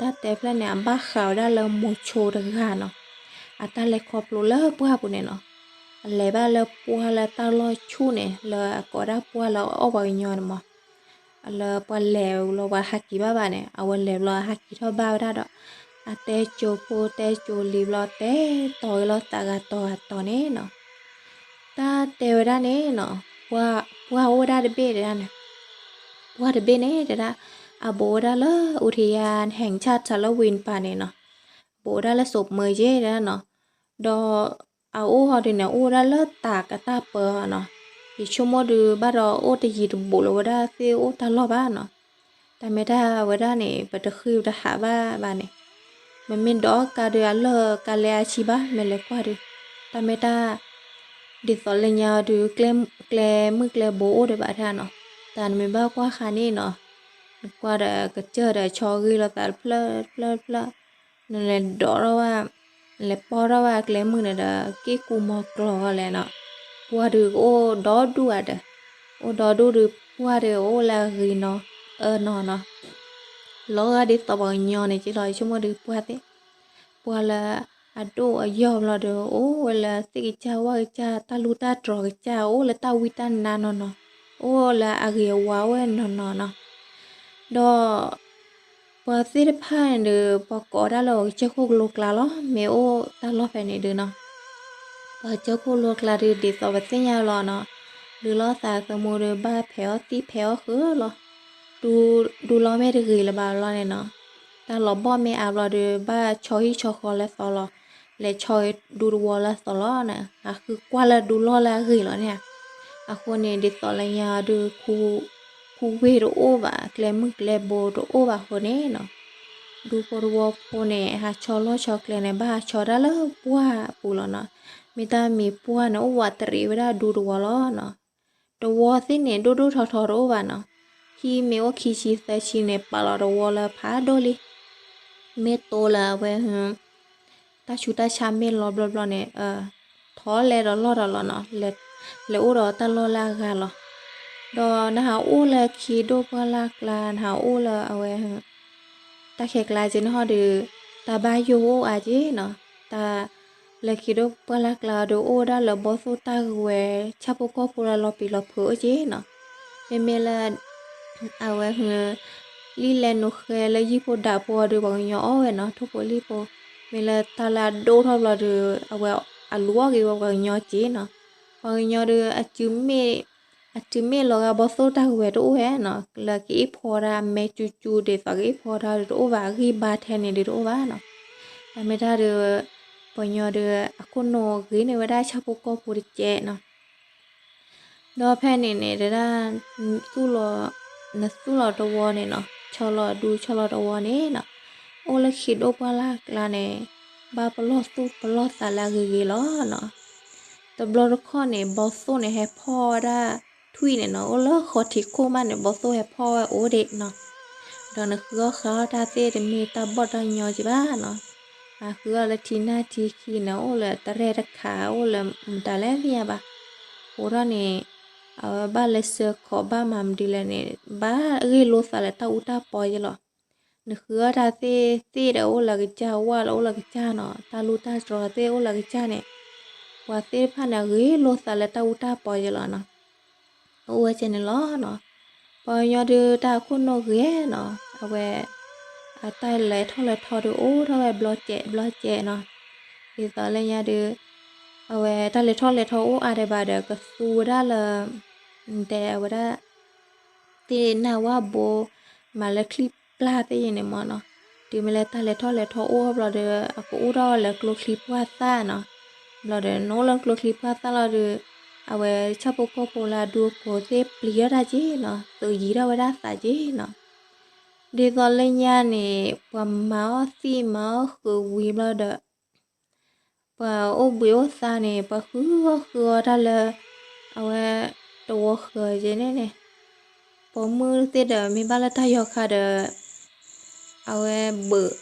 တၢ်တဲဖျၢၣ်န့ၣ် အဘၣ်ဃးဝဲဒၣ်လၢမိၤဆိတဂၤနီၤ, အတၢ်လဲၤခီဖျိလၢပှၢ်ပူၤန့ၣ်နီၤ, အလဲၤဘၣ်လၢပှၢ်လၢတၢ်လီၢ်ဆူၣ်န့ၣ် လၢအကိးဒၣ်ပှၢ်လၢအအီၣ်ပှၤကညီန့ၣ်မး, လၢပှၤလဲၤလီၤပှၤဟးက့ၤဘၣ်ဘၣ်န့ၣ် အဝဲလဲၤဘျီဟးက့ၤထီၣ်ဘၣ်ဝဲဒၣ်ဒီး အတဲကၠိဖိတဲကၠိလံၤဘျီ တဲတီၤဝဲလီၤသးဂၤတီၤဂၤတီၤန့ၣ်နီၤ, တၢ်တဲဝဲဒၣ်န့ၣ်နီၤ, ပှၢ်အိၣ်ဝဲဒၣ်တဘ့ၣ်တဲဒၣ်န့ၣ်, ပှၢ်တဘ့ၣ်န့ၣ်တဲဒၣ်, အဘူးဝဲဒၣ်လၢ အူထံယါဟဲၣ်ဆၣ်ထၣ်လၢဝံၤပၤန့ၣ်နီၤ, ဘူးဝဲဒၣ်လၢစိးမၢယ့ၢ်တဲဒၣ်နီၤ, ဒီးအအိၣ်ဟီဒုးန့ၣ် အိၣ်ဝဲဒၣ်လၢတၢ်ကတၢၢ်ပၢနီၤ, ယဆိကမိၣ်ဒုးဘၣ်ဒီးအိၣ်တယံၤတဘူးလၢၤဝဲဒၣ်သ့ၣ်အိၣ်တၢ်လီၢ်ဘၣ်နီၤ, တၢ်မ့ၢ်တၢ်ဝဲဒၣ်န့ၣ် ပတဃ့ပတဟးဘၣ်ဘၣ်န့ၣ်, မ့မ့ၢ်ဒီးကါဒုးအလၢၢ်ကါလဲအါဆံဘၣ် မ့ၢ်လဲၤကွၢ်ဒုး, တၢ်မ့ၢ်တၢ် ဒ်သိးလၢညါအီၤဒုး ကျဲမုၢ်ကျဲဘိအိၣ်ဒံးဘၣ်တၢ်နီၤ, တၢ်နမ့ၢ်ဘၣ်ကွၢ်ဃါန့ၣ်နီၤ, နကွၢ်ဒီးကစၢၢ်ဒီးဆီဂ့ၤလိာ်သးတဖျၢၣ်တဖျၢၣ်တဖျၢၣ်, နလဲၤဒိးထီၣ်ဘၣ်, နလဲၤပီၢ်ထီၣ်ဘၣ်ကျဲမုၢ်န့ၣ်ဒီး က့ၢ်ကူမီၤကျီၤလဲၣ်နီၤ, ပှၢ်ဒုးကအိၣ်ဒီဒူၣ်ဂၤဒီး, အိၣ်ဒီဒူၣ်ဒုးပှၢ်ဒုးအိၣ်လၢအဂ့ၤနီၤ, အၢနီၤနီၤ လီၤဂာ်ဒ်သိးပှၤကညီန့ၣ်က့လီၤ, ယဆိကမိၣ်ဒုးပှၢ်သ့ၣ်, ပှၢ်လၢအဒိၣ်အယီၢ်ဘျီဒီး အိၣ်ဝဲလၢသ့ၣ်ကစၢ်ဝၣ်ကစၢ် တၢ်လူၢ်တၢ်တြီၤကစၢ် အိၣ်လၢတၢ်ဝံတၢ်နါနီၢ်နီၢ်, အိၣ်လၢအဂ့ၤအဝါအိၣ်နီၢ်နီၢ်နီၤ, ဒီး ပှၤသ့ၣ်တဖၣ်န့ၣ်ဒီး ပှၤကိးဒၣ်လၢပှၤကစၢၢ်ခိၣ်ကလိကျါလီၤ, မ့ၢ်အိၣ်တၢ်လီၢ်ဖဲန့ၣ်ဒုးနီၤ ပှၤကစၢၢ်ခိၣ်လိကျါဒုး ဒ်သိးပသ့ၣ်ညါလီၤနီၤ, ဒုးလိာ်သးသမူဒီးဘၣ်ဖဲးအီၣ်သံၣ်ဖဲးအီၣ်ဃုာ်လီၤ, ဒူ ဒူလီၤမ့ၢ်တဂ့ၤလၢၤဘၣ်လီၤန့ၣ်နီၤ, တၢ်လီၤဘီၣ်မ့ၢ်အါဘျီဒီး ဘၣ်ဆီဟံၣ်ဆီဃီလၢသီလီၤ, လဲၤဆီဒူတဝီလၢသီလီၤန့ၣ် ဟးဃုကွၢ်လၢဒူလီၢ်လၢအဂ့ၤလီၤန့ၣ်ဧါ, အဃိန့ၣ် ဒ်သိးလၢညါဒုး ခူဝ့ၢ်တအိၣ်ဘၣ် ကျဲမုၢ်ကျဲဘိတအိၣ်ဘၣ်အဃိန့ၣ်နီၤ ဒူဖိတဝီဖိန့ၣ် ဟးဆီလီၢ်ဆီကျဲန့ၣ် ဘၣ်ဟးဆီတၢ်လၢပှၢ်ပူၤလီၤနီၤ, မ့ၢ်တၢ်မံၤပှၢ်န့ၣ် အိၣ်ဝးတရံးဝဲဒၣ်ဒူတဝီလီၤနီၤ, တဝီသ့ၣ်န့ၣ် ဒိၣ်ဒိၣ်ထီထီတအိၣ်ဘၣ်နီၤ, ဟံၣ်မ့ၢ်အိၣ်ခံဆံသၢဆံန့ၣ် ပာ်လီၤတဝီလၢဖးဒိၣ်လံ, မ့ၢ်တိလၢအဝဲ တၢ်ဆူးတၢ်ဆါမ့ၢ်လီၤဘျီဘျီန့ၣ် ထီၣ်လဲၤဒီးလီၢ်ဒီးလီၤနီၤ, လဲၤအိၣ်ဒီးတၢ်လီၢ်လၢအဂၤလီၤ, ဒီးနဟးအိၣ်လၢခံဒိၣ်ပှၢ်လၢ်ကျါ နဟးအိၣ်လၢအဝဲ တၢ်ခဲကျါက့န့ၣ်ဟီဒီး တၢ်ဘၣ်ယိၣ်အိၣ်အါက့နီၤ, တၢ်လၢခံဒိၣ်ပှၢ်လၢ်ကျါဒီး အိၣ်ဝဲဒၣ်လၢဘီၣ်သိၣ်တၢ်ဂဝဲၤ ဆၣ်ဖိကီၢ်ဖိလၢလီၤပံၤလီၤဖုးအိၣ်က့နီၤ, မ့မ့ၢ်လၢ အဝဲ လံာ်လဲၢ်နိဃဲလၢယံၢ်ဖိဒးဖိအီၤဒီး ပှၤကညီအီၣ်ဝဲနီၤ ထိၣ်ဖိလံၣ်ဖိ, မ့ၢ်လၢတၢ်လၢအဒိၣ်ထီၣ်ဘျီဒီး အဝဲအလူၤအီၣ်က့ၤဝဲပှၤကညီက့နီၤ, ပှၤကညီဒီး အစုမ့ၢ်လီၤဂာ်ဘီၣ်သိၣ်တၢ်ဂဝဲၤတအိၣ်ဝဲနီၤ, လၢကအ့ၣ်ဖီတၢ်အမဲာ်ကၠူကၠူဒ်သိးကအ့ၣ်ဖီတၢ်ဒီးတအိၣ်ဘၣ် အဂံၢ်ဘါထဲန့ၣ်ဒီးတအိၣ်ဘၣ်နီၤ, တၢ်မ့ၢ်တၢ်ဒီး ပှၤကညီဒီး အခိၣ်နူာ်ဂ့ၤန့ၢ်ဝဲဒၣ်ဆၣ်ဖိကီၢ်ဖိတကဲးနီၤ ဒီးဖဲန့ၣ်န့ၣ် တဲဒၣ် သူၣ်လီၤ နသူၣ်လီၤတဝီန့ၣ်နီၤ, ဆီလီၤဒူဆီလီၤတဝီန့ၣ်နီၤ, အိၣ်လၢခံဒိၣ်ပှၢ်လၢ်ကျါန့ၣ် ဘၣ်ပလီၢ်သူၣ်ပလီၢ်သးလၢအဂ့ၤဂ့ၤလီၤနီၤ, တဘျီတခီၣ်န့ၣ် ဘီၣ်သိၣ်န့ၣ် ဟဲဖီၣ်ဝဲဒၣ်ထွံၣ်န့ၣ်နီၤ, အိၣ်လၢဃီထံးခိၣ်မးန့ၣ် ဘီၣ်သိၣ်ဟဲဖီၣ်ဝဲအိၣ်ဒံးနီၤ, ဒီးနဃုအီၣ်ဃါအီၣ်တၢ်သ့ၣ်တမ့ၢ်တၢ်ဘီၣ်တၢ်ညီက့ဘၣ်နီၤ, အဃုအီၣ်လၢထံနၢ်ထံခံန့ၣ် အိၣ်လၢတရဲၣ်တခါ အိၣ်လၢမတၤလဲၣ်သ့ၣ်ညါဘၣ်, အဃိထီၣ်န့ၣ် အဝဲဘၣ်လဲၤစၢၤခိးဘၣ်မၤမနုၤလဲၣ်န့ၣ် ဘၣ်ဂ့ၢ်လိာ်သးလၢတၢ်အူတၢ်ပီယ့လီၤ, နဃုအီၣ်တၢ်သ့ၣ်သ့ၣ်ဒီးအိၣ်လၢကစၢ် ဝၣ်ဒီးအိၣ်လၢကစၢ်နီၤ, တၢ်လူၢ်တၢ်တြီၤသ့ၣ်အိၣ်လၢကစၢ်န့ၣ်, ပှၤသ့ၣ်တဖၣ်န့ၣ် ဂ့ၢ်လိာ်သးလၢတၢ်အူတၢ်ပီယ့လီၤနီၤ, အိၣ်ဝဲကဲန့ၣ်လီၤနီၤ, ပှၤကညီဒုးတၢ်အခိၣ်နူာ်ဂ့ၤနီၤ, အဝဲ အတၢ်လဲၤထီၣ်လဲၤထီဒီးအိၣ်ထီၣ်ဝဲဘျီကဲးဘျီကဲးနီၤ, ဒ်သိးလၢညါဒီး အဝဲတၢ်လဲၤထီၣ်လဲၤထီအိၣ်အါဒံးဘၣ်ဒီး ကသူဝဲဒၣ်လၢ တဲအဝဲဒၣ် သ့ၣ်နၢ်ဝၣ်ဘိ မၤလၢချံပျၢ်သ့ၣ်ယဲန့ၣ်မ့ၢ်နီၤ, တုၤမ့ၢ်လၢတၢ်လဲၤထီၣ်လဲၤထီအိၣ်ဘျီဒီး အကအိၣ်ထီၣ်လၢကျိချံပှၢ်သၣ်နီၤ, ဘျီဒီးနအိၣ်လၢကျိချံပှၢ်သၣ်လီၤဒီး အဝဲဆၣ်ဖိကီၢ်ဖိလၢအဒူအကိးသ့ၣ်ပျံၤထီၣ်တၢ်က့နီၤ, သုးယံၤထီၣ်ဝဲဒၣ်သးက့နီၤ, ဒ်သိးလၢညါန့ၣ် ပှၤမၤအီၣ်သံၣ်မၤအီၣ်ဃုာ်ဝံၤဘျီဒီး ပှၤအိၣ်ဘှံးအိၣ်သါန့ၣ် ပှၤဃုအီၣ်ဃုအီတၢ်လၢ အဝဲ တဝီဃၢၤက့န့ၣ်န့ၣ်, ပိာ်မုၣ်သ့ၣ်ဒီးမ့ၢ်ဘၣ်လၢတၢ်ယီၤခါဒီး အဝဲဘုး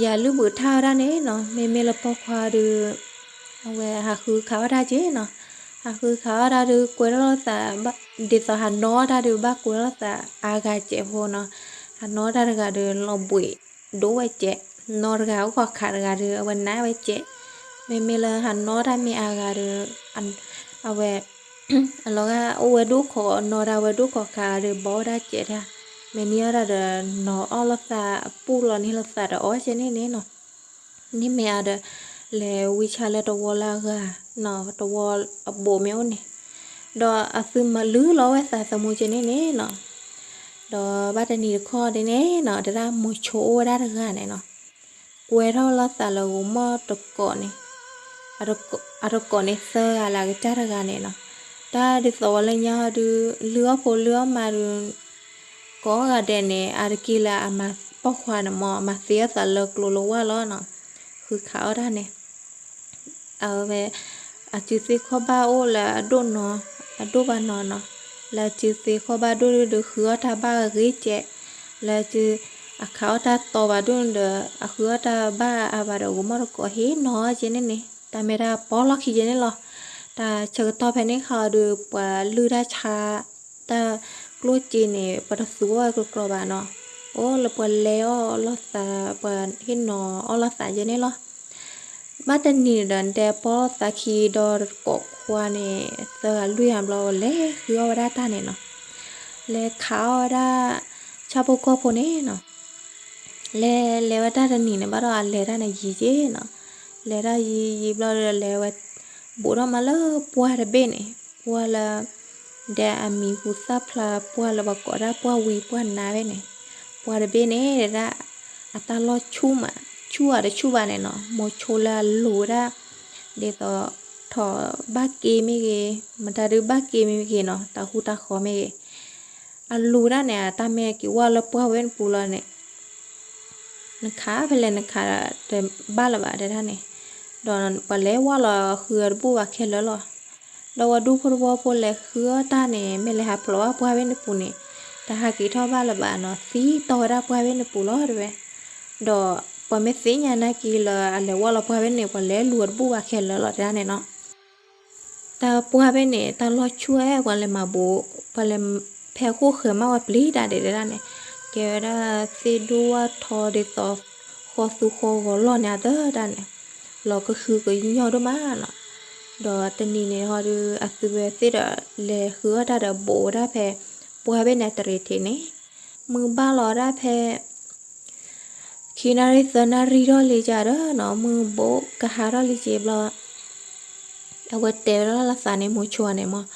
ယၤလုၢ်ဘုးထါဝဲဒၣ်န့ၣ်နီၤ, မ့မ့ၢ်လၢပိာ်ခွါဒီး အဝဲဟးဃုခးဝဲဒၣ်က့နီၤ, ဟးဃုခးဝဲဒၣ်ဒီးကွဲထီၣ်လိာ်သး ဒ်သိးဟးနီၣ်တၢ်ဒီးဘၣ်ကွဲထီၣ်လိာ်သးအါဂၤကဲးဖိနီၤ, ဟးနီၣ်တၢ်တဂၤဒီးလီၤဘှံး ဒိၣ်ဝဲစဲး, နီၢ်တဂၤအိၣ်ခိးခးတဂၤဒီး အဝဲနါဝဲစဲး, မ့မ့ၢ်လၢဟးနီၢ်တၢ်မ့ၢ်အါဂၤဒီး အဝဲ အလီၤဂာ်အိၣ်ဝဲဒိၣ်ခိး နီၢ်ဒၣ်ဝဲဒိၣ်ခိးခးဒီး ဘီဝဲဒၣ်စဲးတၢ်, မ့ၢ်န့ၢ်အီၣ်တၢ်ဒီး နီၢ်အီၣ်လိာ်သး ပူၣ်လီၤန့ၢ်လိာ်သးဒီးအီၣ်ကဲန့ၣ်န့ၣ်နီၤ. န့ၢ်မ့ၢ်အါဒီး လဲၤဝံဆါလၢတဝီလၢအဂၤနီၤ, တဝီအဘိးမ့ၢ်အိၣ်န့ၣ်, ဒီးအသုမၤလုၢ်လီၤဝဲသးသမူကဲန့ၣ်န့ၣ်နီၤ. ဒီးဘၣ်တနံၤတခီဒ်န့ၣ်နီၤ တၢ်မိၤဆိအိၣ်ဝဲဒၣ်တဂၤန့ၣ်နီၤ ကွဲထီၣ်လိာ်သးလၢဂိၤမီၢ်တကိးန့ၣ်, အတကိးန့ၣ်သၢဂၤလၢအကစၢ်တဂၤန့ၣ်နီၤ. တၢ်ဒ်သိးဝဲလၢညါဟီဒုး လုၢ်အီၣ်ဖိလုၢ်အီၣ်မါဒုး ကိးဂၤဒဲးန့ၣ် အါတက့ၢ်လၢအမၤပိာ်ခွါန့ၣ်မ့ၢ် မၤသ့အီၣ်သးလၢကျိလၢဝၢ်လီၤနီၤ. ဃုခးအီၣ်တၢ်န့ၣ် အဝဲ အစုသ့ခီၣ်ဘၣ်အိၣ်လၢအဒိၣ်နီၤ, အဒိၣ်ဘၣ်နီၤနီၤ, လၢအစုသ့ခီၣ်ဘၣ်ဒိၣ်ဒုး ဃုအီၣ်တၢ်ဘၣ်ဂ့ၤကဲး, လၢအစု အခးအီၣ်တၢ်တီဘၣ်ဒိၣ်ဒီး အဃုအီၣ်တၢ်ဘၣ်အါဘၣ်ဒီး ဂိၤမီၢ်တကိးဟ့ၣ်နီၤကဲန့ၣ်န့ၣ် တၢ်မ့ၢ်တၢ်ပီလီၢ်ခံကဲန့ၣ်လီၤ. တၢ်ဆၢကတီၢ်ဖဲန့ၣ်ခါအီၤဒုး ပှၤလုၢ်တၢ်ဆါ တၢ်ကျိၣ်စ့န့ၣ် ပှၤတသူအီၣ်ဝဲကြီကြီဘၣ်နီၤ, အိၣ်လၢပှၤလဲၤအီၣ်လိာ်သး ပှၤဟ့ၣ်နီၤအီၣ်လိာ်သးကဲန့ၣ်လီၤ. ဘၣ်တနံၤန့ၣ်ဒီး နတဲပီလိာ်သးခံဒီးတကိးခွါန့ၣ် သၢဂၤလွံၢ်ဂၤဘျီ လဲၤဃုအီၣ်ဝဲဒၣ်တၢ်န့ၣ်နီၤ, လဲၤခးအီၣ်ဝဲဒၣ် ဆၣ်ဖိကီၢ်ဖိန့ၣ်နီၤ. လဲၤလဲၤဝဲတၢ်တနံၤန့ၣ် ဘၣ်ဒီးအလဲၤတၢ်န့ၣ်ယံာ်က့နီၤ, လဲၤတၢ်ယံာ်ယံာ်ဘျီဒီး လဲၤဝဲ ဘူးထီၣ်မးလၢပှၢ်တဘ့ၣ်န့ၣ်, ပှၢ်လၢ ဒဲအမံၤဟူသၣ်ဖျါ ပှၢ်လၢပှၤကိးဒၣ်ပှၢ်ဝံၤပှၢ်နါဝဲန့ၣ်, ပှၢ်တဘ့ၣ်န့ၣ်ဒၣ် အတၢ်လီၢ်ဆူၣ်မး, ဆူၣ်အတဆူၣ်ဘၣ်န့ၣ်နီၤ, မိၤဆိလၢအလူၤဝဲဒၣ် ဒ်သိး ထီၣ်ဘၣ်က့မ့ၢ်ဂ့ၤ, မတၤဒုးဘၣ်က့မ့ၢ်ဂ့ၤနီၤ, တၢ်ဃူတၢ်ဃီမ့ၢ်ဂ့ၤ, အလူၤဒၣ်န့ၣ် အတၢ်မ့ၢ်က့ၤဝဲလၢပှၢ်ဝဲန့ၣ်ပူၤလီၤန့ၣ် နခးဖဲလဲၣ်နခးတဘၣ်လၢၤဘၣ်တဲဒၣ်န့ၣ်, ဒီးပှၤလဲၤဝဲလီၤဃုအီၤတဘူၣ်ဘၣ်ခဲလၢာ်လီၤ. ဒီးဝဲဒူဖိတဝီဖိလဲၤဃုအီၣ်တၢ်န့ၣ် မ့ၢ်လဲၤဟးဖျိးဘၣ်ပှၢ်ဝဲန့ၣ်ပူၤန့ၣ် တဟးက့ၤထီၣ်ဘၣ်လၢၤဘၣ်နီၤ, သံတီၢ်ဝဲဒၣ်ပှၢ်ဝဲန့ၣ်ပူၤလီၤတဲဝဲ. ဒီးပှၤမ့ၢ်သ့ၣ်ညါနာ်က့ၤလၢအလဲၤဝဲလီၤပှၢ်ဝဲန့ၣ် ပှၤလဲၤလူၤအီၤတဘူၣ်ဘၣ်ခဲလၢာ်လီၤတဲဒၣ်န့ၣ်နီၤ. တၢ်ပှၢ်ဖဲန့ၣ် တၢ်လီၢ်ဆူၣ်ဝဲ ပှၤလဲၤမၤဘူး, ပှၤလဲၤဖဲအခိၣ်ဃၢၤမးဝဲပျံၤတၢ်ဒဲးတဲဒၣ်န့ၣ်, ကဲဝဲဒၣ်သ့ၣ်ဒိၣ်ဝၣ်ထီဒ်သိး ဃီသူဃီဂီၤလီၢ်န့ၣ်အတၢ်ဒၣ်န့ၣ်, လီၤကဟုကညီၢ်ဒိၣ်မးနီၤ. ဒီးတနံၤန့ၣ်ဟီဒုး အသုဝဲသ့ၣ်ဒီး လဲၤဃုအီၣ်တၢ်ဒီးဘူးဝဲဒၣ်ဖဲ ပှၢ်ဖဲန့ၣ်တရံးထံးန့ၣ်, မုၢ်ဘၣ်လီၤဒၣ်ဖဲ ခံနၣ်ရံၣ်သၢနၣ်ရံၣ်ထီၣ်လံကဒီးနီၤ, မုၢ်ဘိးကဟါထီၣ်လံက့ဘျီ အဝဲတဲဝဲဒၣ်လၢသးန့ၣ် မိၤဆိန့ၣ်မ့ၢ်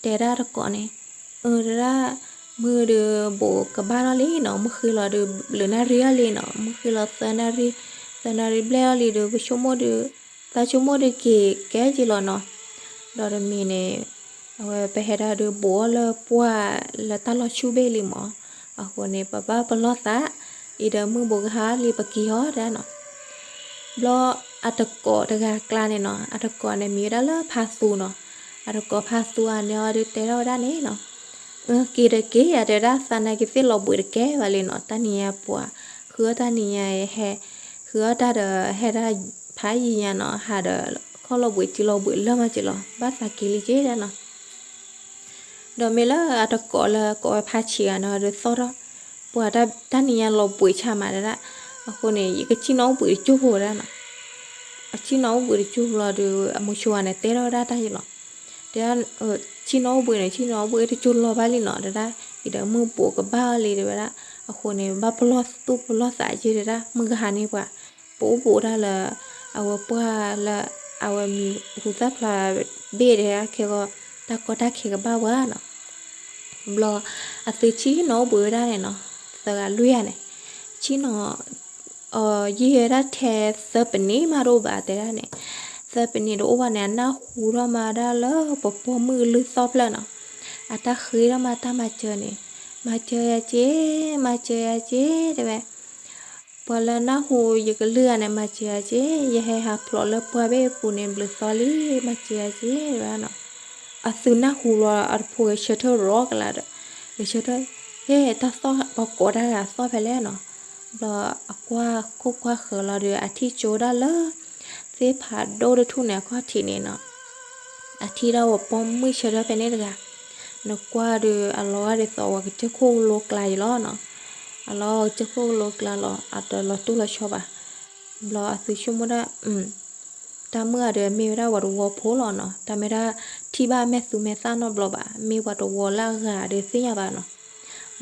တဲဒၣ်တကိးန့ၣ်, အၢ တဲဒၣ်, မုၢ်ဒုးဘိးကဘၣ်ထီၣ်လံနီၤ, မုၢ်ဃ့လီၤဒုး လၢနၣ်ရံၣ်အီၤလံနီၤ, မုၢ်ဃ့လီၤသၢနၣ်ရံၣ်, သၢနၣ်ရံၣ်ဘျဲၣ်အီၤလံဒုး ပဆိကမိၣ်ဒုး, သးဆိကမိၣ်ဒုးက့ၤကဲက့လီၤနီၤ. ဒီးတမံၤန့ၣ် အဝဲပဟဲဒၣ်ဒုးဘူးအီၤလၢပှၢ်လၢတၢ်လီၢ်ဆူၣ်ဘ့ၣ်လံမ့ၢ်, အဃိန့ၣ် ပဘၣ်ပလီၢ်သး, အံၤဒီးမုၢ်ဘိးကဟါလံပက့ၤဟီတဲဒၣ်နီၤ. ဘျီအတကိးတဂၤကျါန့ၣ်နီၤ, အတကိးန့ၣ်မံၤဝဲဒၣ်လၢဖါသူနီၤ, အတကိးဖါသူဧါန့ၣ်အီၤဒုးတဲထီၣ်ဝဲဒၣ်န့ၣ်နီၤ, အၢ က့ၤတက့ၤယတဲဒၣ် သးနာ်က့ၤသ့ၣ်လီၤဘှံးတကဲဘၣ်လံနီၤ, တၢ်နံၤညါပှၤ ဃုအီၣ်တၢ်နံၤညါအံၤဟဲ, ဃုအီၣ်တၢ်ဒီးဟဲဒၣ်ဖးယံၤညါနီၤ, ဟးဒီးခီၣ်လီၤဘှံးစုလီၤဘှံးလၢမၤစၢၤလီၤ, ဘၣ်သးက့ၤလံက့တဲဒၣ်နီၤ. ဒီးမ့ၢ်လၢအတကိးလၢကိးဝဲဖါဆံးဂၤန့ၣ်ဒီးသီၣ်ထီၣ်, ပှၤတၢ်နံၤညါလီၤဘှံးဆါမးတဲဒၣ်, အဃိန့ၣ် ယကဆ့ၣ်နီၤအိၣ်ဘှံးတကၠိၢ်ဖိတဲဒၣ်နီၤ. အဆ့ၣ်နီၤအိၣ်ဘှံးတကၠိၢ်ဖိလီၤဒီး အမိၤဆိဂၤန့ၣ်တဲထီၣ်ဝဲဒၣ်တၢ်ယံၤလီၤ, တဲဒၣ်, ဆ့ၣ်နီၤအိၣ်ဘှံးန့ၣ် ဆ့ၣ်နီၤအိၣ်ဘှံးတကၠိၢ်လီၤဘၣ်လံနီၤတဲဒၣ်, အံၤဒီးမုၢ်ဘိးကဘၣ်အီၤလံတဲဝဲဒၣ်, အဃိန့ၣ် ဘၣ်ပလီၢ်သူၣ်ပလီၢ်သးက့တဲဒၣ်, မုၢ်ကဟါန့ၣ်ပှၤ ပအိၣ်ဘူးတၢ်လၢ အဝဲပှၢ်လၢ အဝဲမံၤဟူသၣ်ဖျါဘ့ၣ်တဲဒၣ်ခဲဂီၤ တၢ်ကီတၢ်ခဲကဘၣ်ဝဲနီၤ. ဘျီ အသုဆ့ၣ်နီၤအိၣ်ဘှံးဝဲဒၣ်န့ၣ်နီၤ, သၢဂၤလွံၢ်ဂၤန့ၣ် ဆ့ၣ်နီၤ အီၤ ယံာ်ဝဲဒၣ်ထဲသၢပနံးမးတအိၣ်ဘၣ်တဲဒၣ်န့ၣ်, သၢပနံးတအိၣ်ဘၣ်န့ၣ် အနၢ်ဟူထီၣ်မးဒၣ်လၢပပိာ်မုၣ်ကလုၢ်သီၣ်ဖျၢၣ်နီၤ, အတၢ်ဃ့ထီၣ်မးတၢ်မၤစၢၤန့ၣ်, မၤစၢၤယၤက့, မၤစၢၤယၤက့တဲဝဲ ပှၤလၢနၢ်ဟူယကလုၢ်ဂၤန့ၣ် မၤစၢၤယၤက့, ယဟဲဟးဖျိးလၢပှၢ်ဘ့ၣ်အပူၤန့ၣ် ဘျုးသီလံ, မၤစၢၤယၤက့တဲဝဲနီၤ. အသုနၢ်ဟူလီၤ အတဖိဂဲၤဆၢထၢၣ်ရီကလးဒီး ဂဲၤဆၢထၢၣ်, ဟ့ၣ် တၢ်သီၣ်ပှၤကိးတၢ်ဂၤသီၣ်ဖဲလဲၣ်နီၤ. ဘျီအကွၢ်ခိၣ်ကွၢ်ဃၢၤလီၤဒီး အထံၣ်ကၠိဒၣ်လၢ သ့ၣ်ဖးဒိၣ်တထူၣ်န့ၣ်အခီၣ်ထံးန့ၣ်နီၤ. အထံၣ်ဒၣ်ပှၤပိာ်မုၣ်ဆၢထၢၣ်ဖဲန့ၣ်တဂၤ, နကွၢ်ဒီးအလီၤဂာ်ဒ်သိးပှၤကစၢၢ်ခိၣ်လိၤကျါအံၤလီၤနီၤ. အလီၤကစၢၢ်ခိၣ်ကလိကျါလီၤ အတလီၤတိၢ်လီၤဆီဘၣ်. ဘျီအသုဆိကမိၣ်ဒၣ် တၢ်မုၣ်ဂၤဒီးမ့ၢ်ဝဲဒၣ်ပှၤတဝီဖိလီၤနီၤ, တၢ်မ့ၢ်ဒၣ် ထံၣ်ဘၣ်မဲာ်သူမဲာ်သၣ်နီတဘျီဘၣ်, မ့ၢ်ပှၤတဝီလၢအဂၤဒီးသ့ၣ်ညါဘၣ်နီၤ.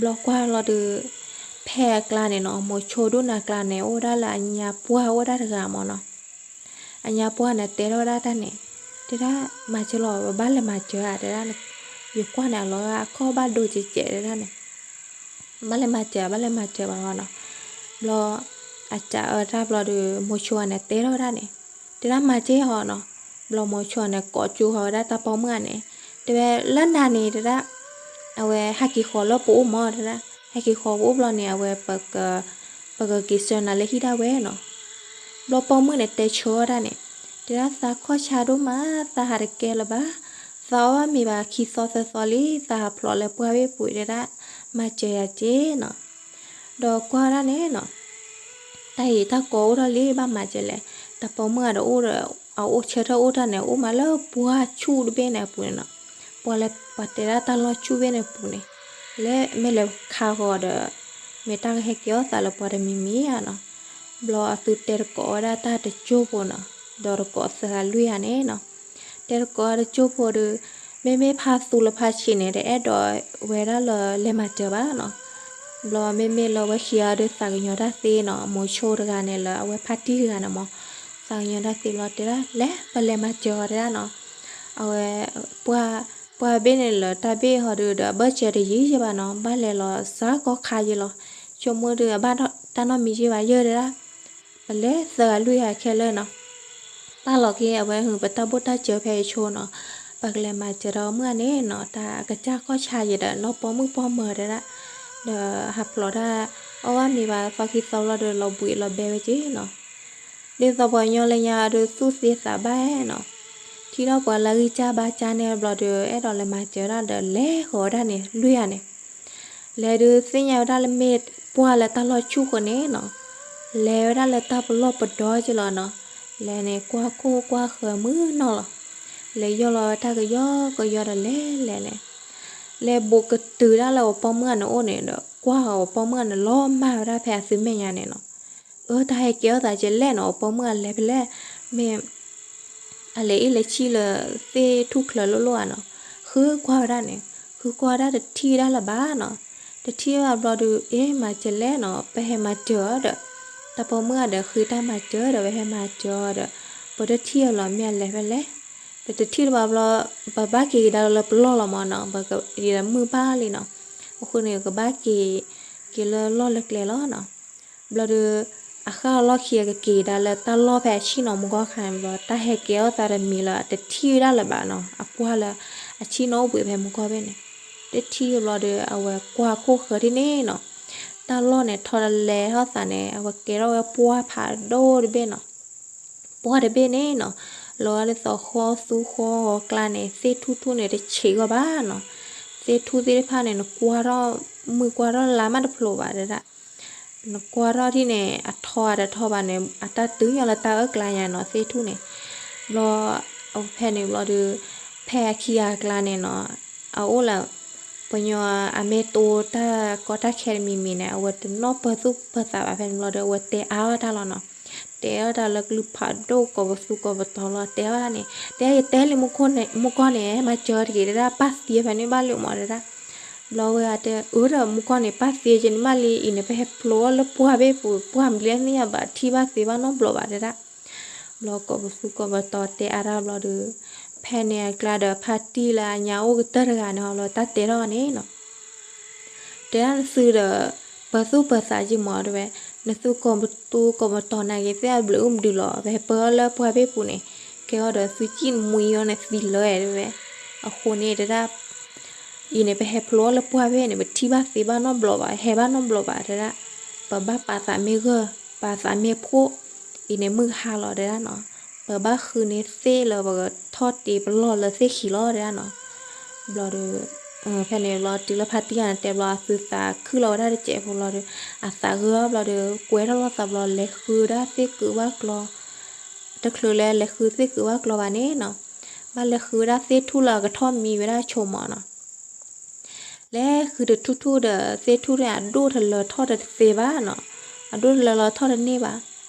ဘျီကွၢ်လီၤဒီး ဖဲအကျါန့ၣ်နီၤ မိၤဆိဒိၣ်နၤကျါန့ၣ် အိၣ်ဝဲဒၣ်လၢအညါပှၢ်အိၣ်ဝဲဒၣ်တဂၤမၢ်နီၤ. အညါပှၢ်န့ၣ်တဲထီၣ်ဝဲဒၣ်တၢ်န့ၣ်, တဲဒၣ် မၤစၢၤလီၤ ပဘၣ်လဲၤမၤစၢၤဧါ တဲဒၣ်န့ၣ်, ယကွၢ်န့ၣ်အလီၤဂာ်အခီၣ်ဘၣ်ဒိကဲးကဲးတဲဒၣ်န့ၣ်, ဘၣ်လဲၤမၤစၢၤ ဘၣ်လဲၤမၤစၢၤဘၣ်အီၤနီၤ. ဘျီ အစးအၢတၢ်ဘျီဒီး မိၤဆိန့ၣ်တဲထီၣ်ဝဲဒၣ်န့ၣ်, တဲဒၣ်မၤစၢၤအီၤနီၤ. ဘျီမိၤဆိန့ၣ်ကိးကၠိဃီၤဝဲဒၣ်တၢ်ပိာ်မုၣ်ဂၤန့ၣ်, တဲဝဲလၢနၤန့ၣ်တဲဒၣ် အဝဲဟဲက့ၤဃီၤလၢပအိၣ်မၢ်တဲဒၣ်, ဟဲက့ၤဃီၤပအိၣ်ဘျီန့ၣ် အဝဲ ပကက့ၤဆှၢနၤလၢဟံၣ်ဒၣ်ဝဲနီၤ. ဘျီပိာ်မုၣ်န့ၣ်တဲဆၢဝဲဒၣ်န့ၣ်, တဲဒၣ်သးခီၣ်ဆါဒိၣ်မး, သးဟးတကဲလၢၤဘၣ်, သးအီၣ်ဘၣ်မ့ၤဘၣ်ခံသီသၢသီလံ, သးဟးဖျိးလၢပှၢ်ဘ့ၣ်ပူၤတဲဒၣ်, မၤစၢၤယၤက့နီၤ. ဒီးကွၢ်ဝဲဒၣ်န့ၣ်နီၤ တၢ်အံၤတၢ်ကိးအိၣ်ထီၣ်လံ ဘၣ်မၤစၢၤလဲၣ်. တၢ်ပိာ်မုၣ်ဂၤဒီးအိၣ်ဒီး အအိၣ်ဆၢထၢၣ်အိၣ်တၢ်န့ၣ် အိၣ်မးလၢပှၢ်ဆူၣ်တဘ့ၣ်န့ၣ်အပူၤန့ၣ်နီၤ. ပှၤလၢပှၤတဲဒၣ်တၢ်လီၢ်ဆူၣ်ဘ့ၣ်န့ၣ်ပူၤန့ၣ်, လၢမ့ၢ်လဲၤခးဃီၤဒီး မ့ၢ်တၢ်ကဟဲကဲထီၣ်သးလၢပှၤတမံၤမံၤဧါနီၤ. ဘျီအသုတဲတကိးဝဲဒၣ်တၢ်တကၠိၢ်ဖိနီၤ, ဒီးတကိးသၢဂၤလွံၢ်ဂၤန့ၣ်နီၤ. တဲတကိးတကၠိၢ်ဖိဒီး မ့မ့ၢ်ဖါသူလၢဖါဆံးန့ၣ် တအဲၣ်ဒိးဝဲဒၣ်လၢလဲၤမၤစၢၤဘၣ်နီၤ. ဘျီမ့မ့ၢ်လၢအဝဲခံဂၤဒီးသးကညီၤတၢ်သ့နီၤ, မိၤဆိတဂၤန့ၣ်လၢအဝဲဖါတံၢ်တဂၤန့ၣ်မၢ်, သးကညီၤတၢ်သ့ဘျီတဲဒၣ် လဲၤပလဲၤမၤစၢၤအီၤတဲဒၣ်နီၤ. အဝဲ ပှၢ် ပှၢ်ဘ့ၣ်န့ၣ်လၢတၢ်ဘ့ၣ်ဟီဒီး ဒီးအဘၢၣ်စၢၤတယံာ်ယံာ်ဘၣ်နီၤ, ဘၣ်လဲၤလီၤစးကီခါယံာ်လီၤ. ဆိကမိၣ်ဒီးအဘၣ်တၢ်နီတမံၤယံာ်ဘၣ်ယဲၢ်တဲဒၣ်, ပလဲၤသၢဂၤလွံၢ်ဂၤခဲလၢာ်နီၤ. ပာ်လီၤက့ၤအဝဲဟုပတၢ်ဘိၣ်တၢ်စၢၤဖဲအံၤဆိနီၤ, ပကလဲၤမၤစၢၤဒီးမုၣ်ဂၤန့ၣ်နီၤ, တၢ်ကစၢ်ကီၢ်ဆါယံာ်ဒီးနီၢ်ပိာ်မုၣ်ပိာ်မၢၤတဲဒၣ်, ဒီးဟးဖျိးတၢ် အီၣ်ဘၣ်မ့ၤဘၣ်သီခံသီဘျီဒီး လီၤဘှံးလီၤဘဲဝဲက့နီၤ. ဒ်သိးပှၤကညီလၢညါဒီးသူၣ်သ့သးဘၣ်နီၤ, ထံၣ်ထီၣ်ပှၤလၢအဂံၢ်စၢ်ဘါစၢ်န့ၣ်ဘျီဒီး အဲၣ်ဒိးလဲၤမၤစၢၤဒၣ်ဒီးလဲၤဃီၤဝဲဒၣ်န့ၣ် လွံၢ်ဂၤန့ၣ် လဲၤဒုးသ့ၣ်ညါဝဲဒၣ်လၢမ့ၢ်ပှၢ်လၢတၢ်လီၢ်ဆူၣ်ဃိန့ၣ်နီၤ, လဲၤဝဲဒၣ်လၢတၢ်ပလီၢ်ပဒီက့လီၤနီၤ. လဲၤန့ၣ် ကွၢ်ခိၣ်ကွၢ်ဃၢၤမုၢ်နီၢ်လီၤ. လဲၤယီၢ်လီၤဝဲတၢ်ကယီကယီဒီးလဲၤလဲၤန့ၣ်, လဲၤဘူးကတုၤဒၣ်လၢအပိာ်မုၣ်ဂၤန့ၣ်အိၣ်န့ၣ်ဒီး ကွၢ်ဃီၤအပိာ်မုၣ်ဂၤန့ၣ် လီၤမၢ်ဝဲဒၣ်ဖဲအသုမဲာ်ညါန့ၣ်နီၤ. အၢ တၢ်ဟဲကဲထီၣ်သးကဲလဲၣ်နီၤ, အပိာ်မုၣ်ဂၤလဲၤဖဲလဲၣ်, မ့ၢ် အလဲၤအ့ၣ်လဲၤဆံၣ်လၢသ့ၣ်ထူၣ်ချၢလိၣ်လိၣ်ဧါနီၤ. ဃုကွၢ်ဝဲဒၣ်န့ၣ်, ဃုကွၢ်ဝဲဒၣ်တထံၣ်ဝဲဒၣ်လၢၤဘၣ်နီၤ. တထံၣ်ဘၣ်ဘျီဒီး အ့ၣ် မၤစၢၤလဲၣ်နီၤ, ပဟဲမၤစၢၤအီၤဒီး, တၢ်ပိာ်မုၣ်ဂၤဒီးဃ့တၢ်မၤစၢၤဒီး ပဟဲမၤစၢၤအီၤဒီး, ပတထံၣ်အီၤလီၤ မ့ၢ်အလဲၤဖဲလဲၣ်. ပတထံၣ်လၢၤဘၣ်ဘျီ, ပဘၣ်က့ၤကဒါလၢပလီၢ်လီၤမၢ်နီၤ, ပကယံာ်ဒီးမုၢ်ဘၣ်လံနီၤ. အဃိန့ၣ် ကဘၣ်က့ၤ က့ၤလၢလီၢ်လၢကျဲလီၤနီၤ. ဘျီဒီး အဃၢ်အလီၢ်ခံအကက့ၤဒၣ်လၢတၢ်လီၢ်ဖဲအဆံၣ်နီၤမူကီၢ်ခါန့ၣ်ဘျီ တၢ်ဟဲကဲထီၣ်သးတမံၤလၢတထံၣ်ဝဲဒၣ်လၢၤဘၣ်နီၤ, အပှၢ်လၢအဆံၣ်နီၤအိၣ်ဘှံးဖဲမူကီၢ်ဘ့ၣ်န့ၣ်, တထံၣ်ဘျီဒီး အဝဲကွၢ်ခိၣ်ဃၢၤထံၣ်န့ၣ်နီၤ, တၢ်လီၢ်န့ၣ်ထီၣ်တလဲၤထီၣ်သးန့ၣ် အဝဲကဲထီၣ်ဝဲပှၢ်ဖးဒိၣ်တဘ့ၣ်နီၤ. ပှၢ်တဘ့ၣ်န့ၣ်နီၤ, လီၤဂာ်ဒ်သိးဃီသူဃီဂီၤကျါန့ၣ် သ့ၣ်ထူၣ်ထူၣ်န့ၣ်တဆံးဂီၢ်ဘၣ်နီၤ. သ့ၣ်ထူၣ်သ့ၣ်တဖၣ်န့ၣ် နကွၢ်ထီၣ် မုၢ်ကွၢ်ထီၣ်လါမးတဖျိးဘၣ်တဲဒၣ်, နကွၢ်ထီၣ်ထံၣ်န့ၣ် အထီအတထီဘၣ်န့ၣ် အတၢ်တုၤညီလၢတၢ်အၢၣ်ကျါညါနီၤ သ့ၣ်ထူၣ်န့ၣ်. ဘျီ ဖဲန့ၣ်ဘျီဒီး ဖဲအခံဂၤအကျါန့ၣ်နီၤ, အအိၣ်လၢ ပှၤညီအမ့ၢ်တိတၢ်ကီတၢ်ခဲတမံၤမံၤန့ၣ် အဝဲတနီၣ်ပၢၤသူၣ်ပၢၤသးဘၣ်ဖဲန့ၣ်ဘျီဒီး အဝဲတဲအါထီၣ်တၢ်လီၤနီၤ. တဲအီၣ်တၢ်လၢကလုၢ်ဖးဒိၣ်ကိးပသူကိးပတီၤလီၤ တဲအီၣ်တၢ်န့ၣ် တဲယတဲလံမူကီၢ်န့ၣ် မူကီၢ်န့ၣ် မၤစၢၤတဂ့ၤတဲဒၣ် ပၢ်သံဖဲန့ၣ်ဘၣ်လံမၢ်တဲဒၣ်. ဘျီဝဲတဲအၢဒီး မူကီၢ်န့ၣ် ပၢ်သံက့ၤန့ၣ်မးလံအံၤန့ၣ် ပဟဲဖျိအီၤလၢပှၢ်ဘ့ၣ်ပူၤ ပှၢ်မံၤလၢသ့ၣ်ညါဘၣ် ထံၣ်ဘၣ်သ့ဘၣ်နီတဘျီဘၣ်တဲဒၣ်. ဘျီကိးပသူကိးပတီၤတဲအါတၢ်ဘျီဒီး ဖဲန့ၣ်အကျါဒီးဖါတံၢ်လၢအညါအိၣ်ကတၢၢ်တဂၤန့ၣ်ဟီဘျီ တၢ်တဲထီၣ်န့ၣ်နီၤ တဲဒၣ်နသုဒီး ပၢၤသူၣ်ပၢၤသးက့ၤမၢ်တဲဝဲ, နသုကိးပသူကိးပတီၤနာ်က့ၤသ့ၣ်အဘျုးအိၣ်မဒုလီၤ ပဟဲပၢအီၤလၢပှၢ်ဘ့ၣ်ပူၤန့ၣ် ကဲအီၤဒီးသုကံၣ်မှံအီၤန့ၣ်သံလၢတဲဝဲ. အဃိန့ၣ်တဲဒၣ် အံၤန့ၣ် ပဟဲဖျိအီၤလၢပှၢ်ဘ့ၣ်န့ၣ် ပထံၣ်ဘၣ်သ့ဘၣ်နီတဘျီဘၣ် ဟဲဘၣ်နီတဘျီဘၣ်တဲဒၣ်. ပဘၣ်ပာ်သးမ့ၢ်ဂၢၢ် ပာ်သးမ့ၢ်ဖှိၣ် အံၤန့ၣ်မုၢ်ဟါလီၤတဲဒၣ်နီၤ. ပဘၣ်ဃုန့ၢ်သ့ၣ်လၢပကထီၣ်တ့ပလီၢ်လၢသ့ၣ်ခံလီၤတဲဒၣ်နီၤ. ဘျီဒီး ဖဲန့ၣ်ဘျီတုၤလၢဖါတံၢ်ဂၤန့ၣ်တဲဘျီ အသုသးခုၣ်လီၤဝဲဒၣ်တစဲးဖိဘျီဒီး အသးဂၢၢ်ဘျီဒီး ကွဲထီၣ်လီၤသးဘျီ လဲၤဃုဒၣ်သ့ၣ်ကုာ်ဘၣ်ကျီ တချုးလၢလဲၤဃုသ့ၣ်ကုာ်ဘၣ်ကျီဘၣ်န့ၣ်နီၤ ဘၣ်လဲၤဃုဝဲဒၣ်သ့ၣ်ထူၣ်လၢအကထီၣ်မံဝဲဒၣ်ဆိမၢ်နီၤ. လဲၤဃုတထူၣ်ထူၣ်ဒီး သ့ၣ်ထူၣ်န့ၣ် အဒိၣ်တလၢထီၣ်တသ့ဘၣ်နီၤ, အဒိၣ်တလၢလီၤထီၣ်တန့ၢ်ဘၣ်,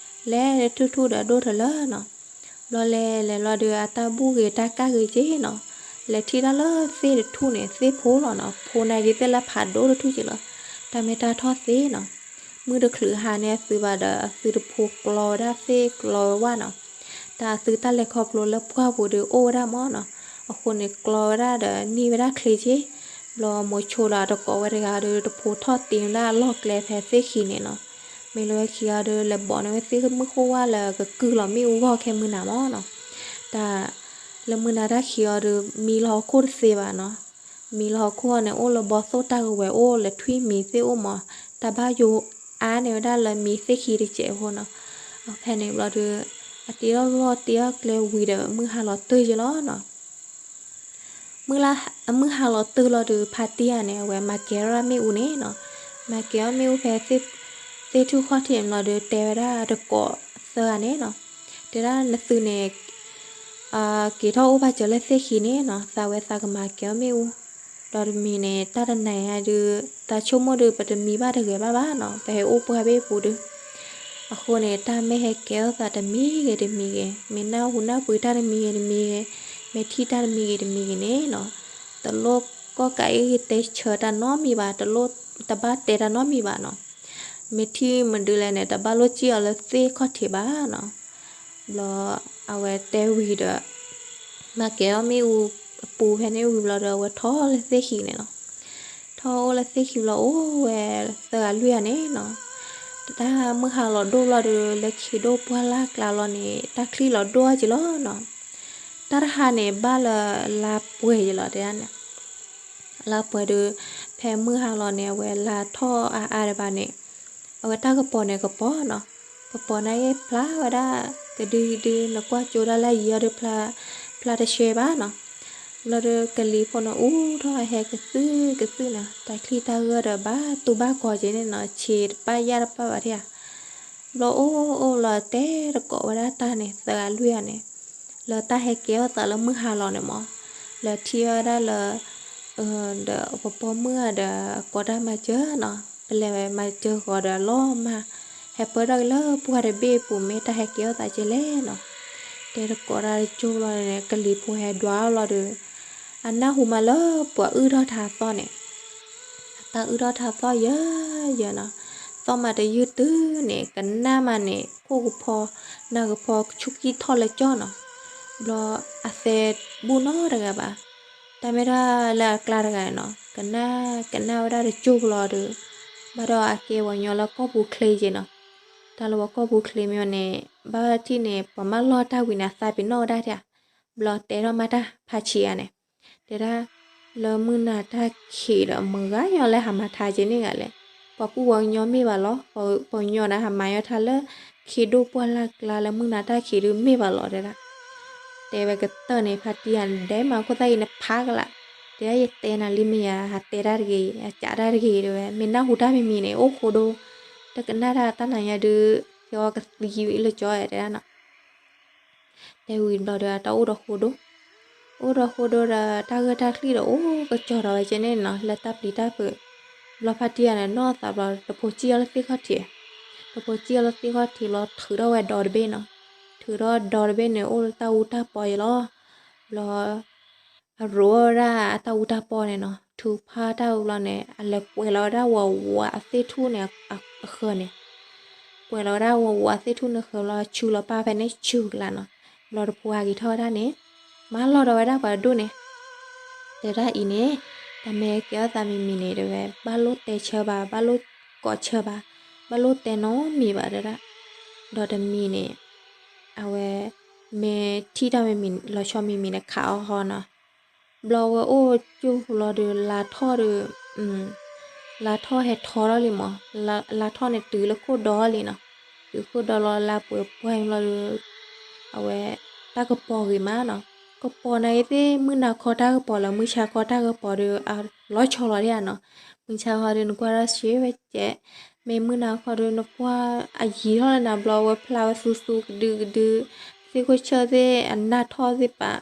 လဲၤထူၣ်ထူၣ်ဒီးအဒိၣ်တလၢနီၤ. ဘျီလဲၤလဲၤလီၤဒီး အတၢ်ဘူၣ်ဂ့ၤတၢ်ကၢ်ဂ့ၤက့နီၤ, လဲၤထံၣ်တၢ်လၢသ့ၣ်တထူၣ်န့ၣ် သ့ၣ်ဖိလီၤနီၤ, ဖိနာ်က့သ့ၣ်လၢဖးဒိၣ်တထူၣ်က့လီၤ, တၢ်မ့ၢ်တၢ်ထီၣ်သ့နီၤ. မုၢ်တချုးဟါန့ၣ်အသုဘၣ်ဒီး အသုတဖိကျီဝဲဒၣ်သ့ၣ်ကျီဝဲဝၣ်နီၤ, တၢ်အသုတၢ်လဲၤခီဖျိလၢပှၢ်ပူၤဒီးအိၣ်ဝဲဒၣ်မးနီၤ, အဃိန့ၣ်ကျီဝဲဒၣ်ဒီးန့ၢ်ဝဲဒၣ်ချ့က့, ဘျီမိၤဆိဒီးအတကိးဝဲတဂၤဒီး တဖိထီၣ်တ့ၢ်ဝဲဒၣ်အလီၢ်ကျဲဖဲသ့ၣ်ခံန့ၣ်နီၤ, မ့ၢ်လၢဝဲခံဂၤဒီး လဲၤဘီးန့ၢ်ဝဲသ့ၣ်မုၢ်ဃိၣ်ဝၣ်လၢကကုၢ်လီၤမ့ၣ်အူဂီၢ်ခဲမုၢ်နၤမးနီၤ. တၢ်လၢမုၢ်နၤတၢ်ခံးအီၤဒီး မံလၢဟီၣ်ခိၣ်တသ့ဘၣ်နီၤ, မံလၢဟီၣ်ခိၣ်အီၤန့ၣ် အိၣ်လၢဘီသိၣ်တၢ်ကဝဲၤအိၣ်လၢထွံၣ်မံၤသ့ၣ်အိၣ်မး, တၢ်ဘၣ်ယိၤအါန့ၢ်ဝဲဒၣ်လၢမံၤသ့ၣ်ခံတစဲးဖိနီၤ. ဖဲန့ၣ်ဘျီဒီး အတ့ထီၣ်လီၢ်တ့ထီၣ်ကျဲဝံၤဒီး မုၢ်ဟါလီၤတၢၢ်ယဲလီၤနီၤ. မုၢ်လၢ အမုၢ်ဟါလီၤတၢၢ်လီၤဒီး ဖါတံၢ်ဧါန့ၣ် အဝဲမၤကဲၤထီၣ်ဒၣ်မ့ၣ်အူန့ၣ်နီၤ, မၤကဲၤထီၣ်မ့ၣ်အူဖဲ သ့ၣ်ထူၣ်ခီၣ်ထံးန့ၣ်လီၤဒီး တဲဝဲဒၣ်တကိးသၢဂၤန့ၣ်နီၤ, တဲဒၣ်နသုန့ၣ် က့ၤထီၣ်အိၣ်ဘၣ်စၢၤလၢသ့ၣ်ခံန့ၣ်နီၤ, သးဝဲသးကမၤကဲၤထီၣ်မ့ၣ်အူ, ဒီးတမံၤန့ၣ် တၢ်တနၤညါဒုး သးဆိကမိၣ်ဒုး ပတမံဘၣ်တဂဲၤဘၣ်ဘၣ်နီၤ, ပဟဲအိၣ်ပှၢ်ဘ့ၣ်ပူၤဒုး အဃိန့ၣ် တၢ်မ့ၢ်ဟဲကဲထီၣ်သးတမံၤဂ့ၤတမံၤဂ့ၤ, မ့ၢ်နၢ်ဟူနၢ်ပှ့ၤတၢ်တမံၤဂ့ၤတမံၤဂ့ၤ, မ့ၢ်ထံၣ်တၢ်တမံၤဂ့ၤတမံၤဂ့ၤန့ၣ်နီၤ, တလိၣ်ကီၣ်ကးအ့ၣ်တဲဆၢတၢ်နီတမံၤဘၣ်, တလိၣ်တဘၣ်တဲတၢ်နီတမံၤဘၣ်နီၤ, မ့ၢ်ထံၣ်မနုၤလဲၣ်န့ၣ် တဘၣ်လိၣ်စံၣ်အီၤလၢသ့ၣ်ခီၣ်ထံးဘၣ်နီၤ. ဘျီအဝဲတဲဝံၤဒီး မၤကဲၤထီၣ်မ့ၣ်အူအပူၤဖဲန့ၣ်ဝံၤဘျီဒီး အဝဲထီၣ်လၢသ့ၣ်ခံန့ၣ်နီၤ. ထီၣ်အိၣ်လၢသ့ၣ်ခံဘျီ အိၣ်ဝဲသၢဂၤလွံၢ်ဂၤန့ၣ်နီၤ. တၢ်မုၢ်ဟါလီၤဒိၣ်ဘျီဒီး လၢခ့ဒိၣ်ပှၢ်လၢ်ကျါလီၤန့ၣ် တၢ်ချံၣ်လီၤဒိၣ်က့ၤလီၤနီၤ. တၢ်တဟါန့ၣ် ဘၣ်လၢလါပှဲၤယဲလီၤတဲဒၣ်န့ၣ် လါပှဲၤဒီး ဖဲမုၢ်ဟါလီၤန့ၣ် အဝဲလါထီၣ်အါအါဒံးဘၣ်န့ၣ် အဝဲတၢ်ကပီၤန့ၣ်ကပီၤနီၤ. ကပီၤန့ၣ်ဖျါဝဲဒၣ် ကဒုဒု နကွၢ်ကၠိဒၣ်လၢယံၤအီၤဒီး ဖျါတဆှဲဘၣ်နီၤ. ဘျီဒီးကလံၤဖိန့ၣ် အူထီၣ်ဟဲကသုၣ်ကသုၣ်နီၤ, တၢ်ချံၣ်တၢ်ဂၢၢ်ဒီး ဘၣ်တူၢ်ဘၣ်ကီၤက့ၤန့ၣ်နီၤ, ဆံးတပၣ်ယၣ်တပၣ်ဘၣ်ထံၣ်ဧါ. ဘျီအိၣ်အိၣ်လီၤတဲတကိးဝဲဒၣ်တၢ်န့ၣ် သၢဂၤလွံၢ်ဂၤန့ၣ် လၢတၢ်ဟဲကဲထီၣ်သးလၢမုၢ်ဟါလီၤန့ၣ်မး, လၢထံၣ်ဝဲဒၣ်လၢ ဒီးပပီၢ်မုၣ်ဂၤဒီး အကိးတၢ်မၤစၢၤနီၤ, ပလဲၤဝဲမၤစၢၤဃီၤဒီးအလီၢ်မၢ်, ဟဲပၢၢ်ထီၣ်က့ၤလၢပှၢ်တဘ့ၣ်အပူၤ မ့ၢ်တၢ်ဟဲကဲထီၣ်သးကဲလဲၣ်နီၤ. တဲတကိးတၢ်တကၠိၢ်လီၤန့ၣ် ကလံၤဖိဟဲဒွးအီၤလီၤဒီး အနၢ်ဟူမးလၢပှၤအုၣ်ထီၣ်ထါသီၣ်န့ၣ် အတၢ်အုၣ်ထီၣ်ထါသီၣ်ယဲယဲနီၤ, သီၣ်မးတယုၢ်တုၤန့ၣ် ကနၣ်မးန့ၣ် ခိၣ်ကဖီ နၢ်ကဖီဆူၣ်ကံၣ်ထီၣ်လၢကၠီနီၤ. ဘျီအသဲဘူၣ်နီတဂၤဘၣ်, တၢ်မ့ၢ်တၢ်လၢအကျါတဂၤနီၤ, ကနၣ်ကနၣ်ဝဲဒၣ်တကၠိၢ်ဘျီဒီး ဘၣ်ဒီးအကဲပှၤကညီလၢကီၢ်ပူၤချ့က့နီၤ. တၢ်လၢပှၤကီၢ်ပူၤချ့မ့ၢ်န့ၣ် ဘၣ်ထံၣ်န့ၣ် ပှၤမၢလီၢ်တၢ်ဝံၤန့ၣ် အသးပ့ၤနီၣ်ဝဲဒၣ်ထံၣ်ဧါ. ဘျီတဲထီၣ်မးတၢ်ဖးဆံးဂၤန့ၣ်, တဲဒၣ် လၢမုၢ်နၤတၢ်ခံးဒီး မုၢ်ဂၤညီလၢဟးမၤထါက့န့ၢ်ဂၤလဲၣ်, ပှၤကူၣ်ပှၤကညီမ့ၢ်ဘၣ်လီၤ, ပှၤကညီန့ၣ် ဟးမၤယီၤထါလၢ ခ့ဒိၣ်ပှၢ်လၢ်ကျါလၢမုၢ်နၤတၢ်ခံးဒုးမ့ၢ်ဘၣ်လီၤတဲဒၣ်. တဲဝဲကတၢၢ်န့ၣ် ဖါတံၢ်ယၤန့ၣ် ဒဲးမၤခိၣ်သၣ်အံၤန့ၣ်ဖးကလာ်, တဲဒၣ်ယတဲနၤလံမ့ၢ်ယၤ ဟးတဲတၢ်တဂ့ၤ အကးတၢ်တဂ့ၤတဲဝဲ မ့ၢ်နၢ်ဟူတၢ်မံၤမံၤန့ၣ် အိၣ်ဃိဒိ, တကနၣ်တၢ်တၢ်နၤညါဒုး ကဲအီၤကသံလၢကၠီတဲဒၣ်နီၤ. တဲဝံၤဘျီဒီးတၢ်အိၣ်ဒီးဃိဒိ, အိၣ်ဒီးဃိဒိဒီး တၢ်ဂၢၢ်တၢ်ချံၣ်ဒီးအိၣ်ကစီၤဒီးဝဲကဲန့ၣ်နီၤ လၢတၢ်ပျံၤတၢ်ဖုး. ဘျီဖါတံၢ်ယၤန့ၣ် နီၢ်သးဘျီ တဖိစံၣ်အီၤလၢသ့ၣ်ခီၣ်ထံး, တဖိစံၣ်အီၤလၢသ့ၣ်ခီၣ်ထံးဘျီ ထုးထီၣ်ဝဲဒီတဘ့ၣ်နီၤ, ထုးထီၣ်ဒီတဘ့ၣ်န့ၣ် အိၣ်လၢတၢ်အူတၢ်ပီယဲလီၤ. ဘျီ အရိးဝဲဒၣ်အတၢ်အူတၢ်ပီန့ၣ်နီၤ, ထုးဖးတၢ်အူဘျီန့ၣ် အလဲၤကွဲးလီၤဝဲဒၣ်ဝၤဝၤအသ့ၣ်ထူၣ်န့ၣ်အဃၢၤန့ၣ်, ကွဲးလီၤဝဲဒၣ်ဝၤဝၤအသ့ၣ်ထူၣ်န့ၣ်ဃၢၤဘျီ ဆူလီၤပၢ်ဖဲန့ၣ်ဆူကလာ်နီၤ. ဘျီတဖိဟဲက့ၤထီၣ်ဝဲဒၣ်န့ၣ် မၢလီၤဒီးဝဲဒၣ်ပှၤဒိၣ်န့ၣ် တဲဒၣ်အံၤန့ၣ် တၢ်မ့ၢ်ကဲထီၣ်သးမံၤမံၤန့ၣ်တဲဝဲ ဘၣ်လိၣ်တဲဆၢဘၣ် ဘၣ်လိၣ်ကိးဆၢဘၣ် ဘၣ်လိၣ်တဲနီတမံၤဘၣ်တဲဒၣ်. ဒီးတမံၤန့ၣ် အဝဲ မ့ၢ်ထံၣ်တၢ်မံၤမံၤ လီၤဆီမံၤမံၤန့ၣ် ခးအီၤဟီနီၤ. ဘျီဝဲအိၣ်ကၠိလီၤဒီး လါထီၣ်ဒီး လါထီၣ်ဟဲထီထီၣ်လံမး, လါထီၣ်န့ၣ်တုၤလၢခိၣ်ဒီလံနီၤ. တုၤခိၣ်ဒီလီၤ လါပှဲၤပှဲၤဘျီဒီး အဝဲ တၢ်ကပီၤဂ့ၤမးနီၤ. ကပီၤန့ၣ်သ့ၣ် မုၢ်နၤခီတၢ်ကပီၤလၢမုၢ်ဆါခီတၢ်ကပီၤဒီး အလီၤဆီလီၤဒၣ်နီၤ. မုၢ်ဆါခီဒီးနကွၢ်တၢ်ဆှဲဝဲကဲ, မ့ၢ်မုၢ်နၤခီဒီးနကွၢ် အယံၤထီၣ်လၢနၤဘျီဝဲဖျါဝဲသူသူကဒုကဒု, သ့ၣ်ခိၣ်ဆၢၣ်သ့ၣ်အနၢ်ထီၣ်သ့ၣ်ပာ်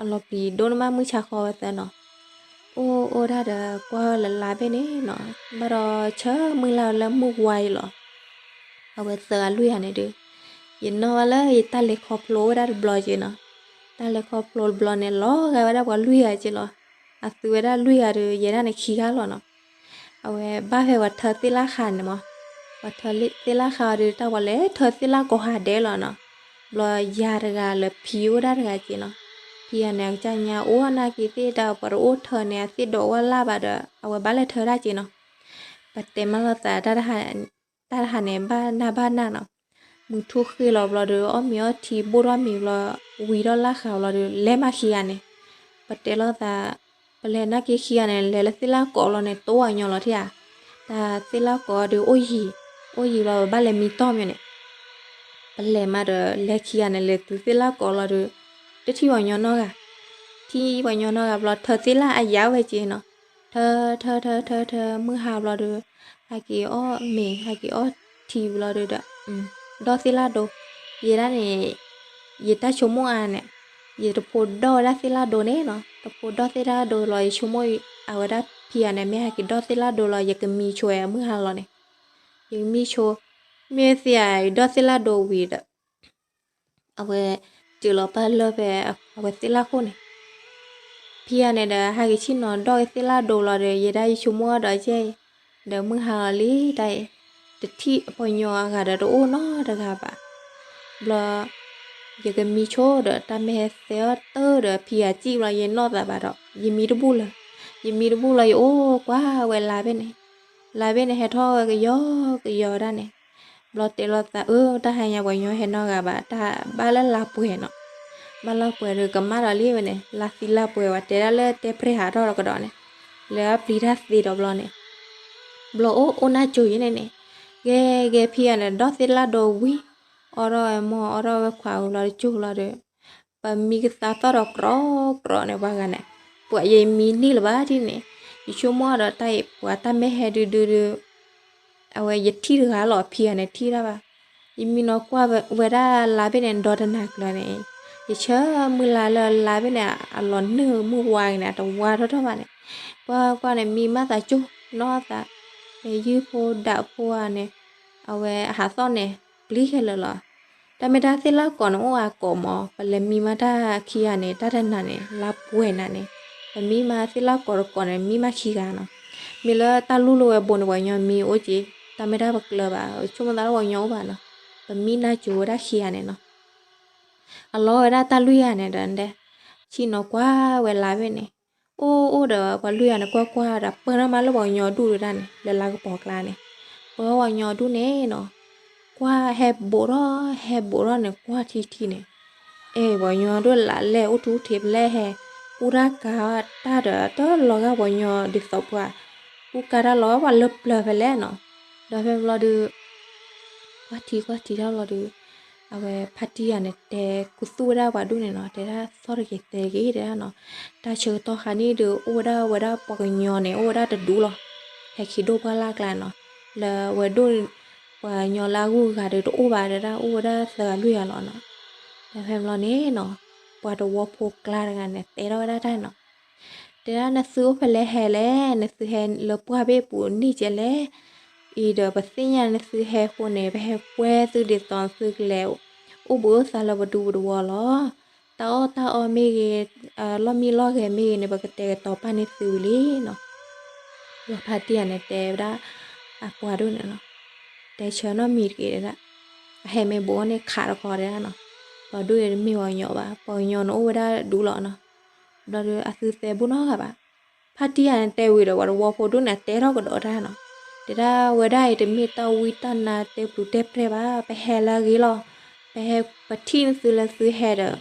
အလီၤပျံၤဒိၣ်န့ၢ်မးမုၢ်ဆါခီဝဲသၢနီၤ. အိၣ်အိၣ်ဒၣ်ဒီးကွၢ်လၢလါဘ့ၣ်န့ၣ်နီၤ, ဘၣ်ဒီးဆၢမုၢ်လၢ်လၢမုၢ်ဝါအံၤလီၤ. အဝဲသၢဂၤလွံၢ်ဂၤန့ၣ်ဒီး ယနီၣ်ဘၣ်လၢယတၢ်လဲၤခီဖျိဝဲဒၣ်တဘျီက့နီၤ. တၢ်လဲၤခီဖျိတဘျီန့ၣ် လီၤဂာ်ဝဲဒၣ်ပှၤလွံၢ်ဂၤက့လီၤ. အသုဝဲဒၣ်လွံၢ်ဂၤဒီး ယဲဒၣ်န့ၣ်ခံဂၤလီၤနီၤ. အဝဲဘၣ်ဖဲပှၤထၢသ့ၣ်လၣ်ဃာ်န့ၣ်မး, ပှၤထၢသ့ၣ်လၣ်ဃာ်အီၤဒီး တၢ်ပှၤလဲၤထၢသ့ၣ်လၣ်ကိးဟးဒဲးလီၤနီၤ. ဘျီယၤတဂၤလၢဖံအိၣ်ဒၣ်တဂၤက့နီၤ. ဖံဂၤန့ၣ် အကစၢ်ညါအိၣ်နာ်က့သ့ၣ် တၢ်ပှၤတအိၣ်ထၢန့ၣ် အသ့ၣ်ဒိးဝဲလၢ်ဘၣ်ဒီး အဝဲဘၣ်လဲၤထၢဒၣ်က့နီၤ. ပတဲမးလိာ်သး တၢ်တဟါန့ၣ် ဘၣ်နၢ်ဘၣ်နၢ်နီၤ. မုၢ်ထူၣ်ဃ့လီၤဘျီဒီး အီၣ်မ့ၤအီထံ ဘိၣ်ထီၣ်မ့ၤဘျီ, ဝံၤထီၣ်လၣ်ဃာ်ဘျီဒီး လဲၤမးခံဂၤန့ၣ်. ပတဲလိာ်သး ပလဲၤနာ်က့ခံဂၤန့ၣ် လဲၤလၢသ့ၣ်လၣ်ကိးလီၤန့ၣ် တိဝဲညီလီၤထံဧါ. တၢ်သ့ၣ်လၣ်ကိးဒီးအိၣ်ယံၤ, အိၣ်ယံၤဘျီ ပဘၣ်လဲၤမံတီၢ်မ့ၢ်န့ၣ် ပလဲၤမးဒီး လဲၤခံဂၤန့ၣ် လဲၤတုၤသ့ၣ်လၣ်ကိးလီၤဒီး တထံၣ်ပှၤညီနီတဂၤ, ထံၣ်ပှၤညီနီတဂၤဘျီ ထၢသ့ၣ်လၣ်အယၤဝဲက့နီၤ. ထၢ ထၢ ထၢ ထၢ ထၢ မုၢ်ဟါဘျီဒီး ဟဲက့ၤအီၣ်မ့ၤ ဟဲက့ၤအီၣ်ထံဘျီဒီး ဒီၣ်သ့ၣ်လၣ်ဒိ, ယဲဒၣ်န့ၣ် ယတၢ်ဆိကမိၣ်အါန့ၣ် ယတဖိဒီၣ်ဝဲဒၣ်သ့ၣ်လၣ်ဒိန့ၣ်နီၤ. တဖိဒီၣ်သ့ၣ်လၣ်ဒိလီၤ ယဆိကမိၣ် အဝဲဒၣ်ဖံဂၤန့ၣ် မ့ၢ်ဟဲက့ၤဒီၣ်သ့ၣ်လၣ်ဒိလီၤ ယကမံဆိဝဲမုၢ်ဟါလီၤန့ၣ်. ယကမံဆိ, မ့ၢ်သ့ဧါ ယဒီၣ်သ့ၣ်လၣ်ဒိဝံၤဒီး အဝဲ တုၤလီၤပၢ်လၢဖဲ အဝဲသ့ၣ်လၣ်ခိၣ်န့ၣ် ဖံဂၤန့ၣ်ဒီး ဟဲက့ၤဆ့ၣ်နီၤဒီၣ်က့ၤသ့ၣ်လၣ်ဒိလီၤဒီး ယဲဒၣ်ယဆိကမိၣ်ဒီးကဲအံၤ ဒီးမုၢ်ဟါလီၤလံတၢ်အံၤ, တထံၣ်ပှၤညီအဂၤဒီးတအိၣ်နီတဂၤဘၣ်. ဘျီ ယကမံဆိဒီး တၢ်မ့ၢ်ဟဲသဲအီၣ်တၢၢ်ဒီး ဖံဂၤစံၣ်ဘျီ ယနီၢ်သးဘၣ်ဒီး ယမံတဘူၣ်လၢၤ, ယမံတဘူၣ်လီၤ ယအိၣ်ကွၢ်ဝဲလါဘ့ၣ်န့ၣ်, လါဘ့ၣ်န့ၣ်ဟဲထီၣ်ဝဲကယီကယီဒၣ်န့ၣ်. ဘျီတဲလိာ်သး အၢ တၢ်ဟါညါပှၤညီဟဲနီတဂၤဘၣ်, တၢ်ဘၣ်လၢလါပှဲၤနီၤ, ဘၣ်လါပှဲၤဒီးကမၣ်ဒီးလံဝဲန့ၣ်, လါသံလါပှဲၤဝဲ တဲဒၣ်လၢတဲပြဲၢ်ဟးထီၣ်ဒီးကဒီးန့ၣ်, လၢအပျံၤတၢ်သ့ဒီးဘျီန့ၣ်, ဘျီအိၣ်အိၣ်နၢ်ကၠိယဲန့ၣ်န့ၣ်, ဂဲၤဂဲၤဖံဂၤန့ၣ် ဒီၣ်သ့ၣ်လၣ်ဒိဝံၤ, အီၣ်ထီၣ်ဝဲမီၢ်အီၣ်ထီၣ်ဝဲခွးဝံၤဘျီတကၠိဘျီဒီး ပမံကသါသီၣ်ဒီးကြီကြီန့ၣ် ပှၤဂၤန့ၣ်, ပှၤယမံန့ၢ်လၢၤဘၣ်ဒ်န့ၣ်, ယဆိကမိၣ်ဒီးတၢ်အံၤ ပှၤတၢ်မ့ၢ်ဟဲဒုဒုဒီး အဝဲယထံၣ်တဂၤလီၤ ဖံဂၤန့ၣ်ထံၣ်တၢ်ဘၣ်. ယမံနီၤကွၢ်ဝဲဒၣ်လါဘ့ၣ်န့ၣ် ဒီတနၤကျၢၤန့ၣ်, ယဆၢမုၢ်လၢ်လၢလါဘ့ၣ်န့ၣ် အလီၤနုာ်မုၢ်ဝါဂ့ၤန့ၣ် အတဝါထီၣ်ထီၣ်ဘၣ်န့ၣ်, ကွၢ်ကွၢ်န့ၣ် မံမးသးကၠိနီၢ်သး, ယုၢ်ဖိဒၣ်ဖိဧါန့ၣ်, အဝဲအဟးသီၣ်န့ၣ် ပျံၤခဲလၢာ်လီၤ. တၢ်မ့ၢ်တၢ်သ့ၣ်လၣ်ကိးန့ၣ် အိၣ်အါကိးမး, ပလဲၤမံမးတၢ်ခံဂၤန့ၣ် တၢ်တနၤန့ၣ် လါပှဲၤနၤန့ၣ်, ပမံမးသ့ၣ်လၣ်ကိးတကိးန့ၣ် မံမးခံဂၤနီၤ. မ့ၢ်လၢတၢ်လူၢ်လၢဝဲဘိန့ၣ် ပှၤကညီမံအိၣ်က့ၤ, တၢ်မ့ၢ်တၢ်ပကျၢၤဘၣ်, ဆိကမိၣ်သးလၢပှၤကညီအိၣ်ဘၣ်နီၤ, ပမံနၢ်ကၠိဝဲဒၣ်ခံဂၤန့ၣ်နီၤ. အလီၤဝဲဒၣ်တၢ်လွံၢ်ဂၤန့ၣ်ဒီး ဆ့ၣ်နီၤကွၢ်ဝဲလါဘ့ၣ်န့ၣ်, အိၣ်အိၣ်ဒီးပှၤလွံၢ်ဂၤန့ၣ် ကွၢ်ကွၢ်ဒီး ပၢၢ်ထီၣ်မးလၢပှၤကညီဒူၣ်ဒၣ်န့ၣ် လၢလါကပီၤကျါန့ၣ်, ပၢၢ်ပှၤကညီဒူၣ်န့ၣ်နီၤ, ကွၢ်ဟဲဘူးထီၣ် ဟဲဘူးထီၣ်န့ၣ် ကွၢ်ထံထံန့ၣ်, အဲ ပှၤကညီဒိၣ်လၢလဲၣ် အိၣ်ထူထံးဖဲလဲၣ်ဟဲ, ကူတၢ်ကၤတၢ်ဒီး တလီၤဂာ်ပှၤကညီဒ်သိးပှၤ, ကူကၤတၢ်လီၤပှၤလၢပျၢၤဖဲလဲၣ်နီၤ, ဒီးဖဲဘျီဒီး ကွၢ်ထံကွၢ်ထံတၢ်ဘျီဒီး အဝဲဖါတံၢ်ယၤန့ၣ် တဲခူသူၣ်ဝဲဒၣ်ပှၤဒူၣ်န့ၣ်နီၤ, တဲဒၣ်သီၣ်တဂ့ၤသဲတဂ့ၤတဲဒၣ်နီၤ, တၢ်ဆၢကတီၢ်ခါန့ၣ်ဒီး အိၣ်ဝဲဒၣ်ဝဲဒၣ်ပှၤကညီန့ၣ် အိၣ်ဝဲဒၣ်တဒူၣ်လီၤ, ဟဲခံဒိၣ်ပှၢ်လၢ်ကျါနီၤ, လၢဝဲဒိၣ် ပှၤကညီလၢအဂုၤအဂၤဒီးတအိၣ်ဘၣ်တဲဒၣ် အိၣ်ဝဲဒၣ်သၢဂၤလွံၢ်ဂၤလီၤနီၤ, ဒီးဖဲဘျီန့ၣ်နီၤ, ပှၤတဝီဖိကျါတဂၤန့ၣ် တဲထီၣ်ဝဲဒၣ်တၢ်နီၤ တဲဒၣ်နသုအိၣ်ဖဲလဲၣ်ဟဲလဲၣ်, နသုဟဲလၢပှၢ်ဘ့ၣ်ပူၤန့ၣ်ကဲလဲၣ်, အံၤဒီးပသ့ၣ်ညါနသုဟဲအဃိန့ၣ် ပဟဲကွဲသုဒ်သိးသုကလဲၤ အိၣ်ဘှံးအိၣ်သါလၢပဒူပတဝီလီၤ, တၢ်အီၣ်တၢ်အီမ့ၢ်ဂ့ၤ, လီၢ်မံလီၢ်ဂဲၤမ့ၢ်ဂ့ၤန့ၣ် ပကတဲာ်ကတီၤပာ်န့ၢ်သုဝံၤလံနီၤ, ဒီးဖါတံၢ်ယၤန့ၣ် တဲဝဲဒၣ် အပှၤဒိၣ်န့ၣ်နီၤ, တဲဆၢနီတမံၤတဂ့ၤတဲဒၣ်, အဟဲမ့ၢ်ဘူးန့ၣ်ခးတခီတဲဒၣ်နီၤ, ပှၤဒိၣ်အံၤတမ့ၢ်ပှၤကညီဘၣ်, ပှၤကညီန့ၣ်အိၣ်ဝဲဒၣ်ဒူၣ်လီၤနီၤ, ဘျီဒီးအသုသဲဘူးနီတဂၤဘၣ်, ဖါတံၢ်ယၤန့ၣ်တဲဝံၤဒီး ပှၤတဝီဖိဒိၣ်န့ၣ် တဲထီၣ်ကဒီးတၢ်နီၤ, တဲဒၣ်ဝဲဒၣ်အံၤတမ့ၢ်တၢ်ဝံတၢ်နါတဲပျုၤတဲပြဲၢ်ဘၣ်, ပဟဲလၢအဂ့ၤလီၤ, ပဟဲ ပထံၣ်နသုလၢသုဟဲဒီး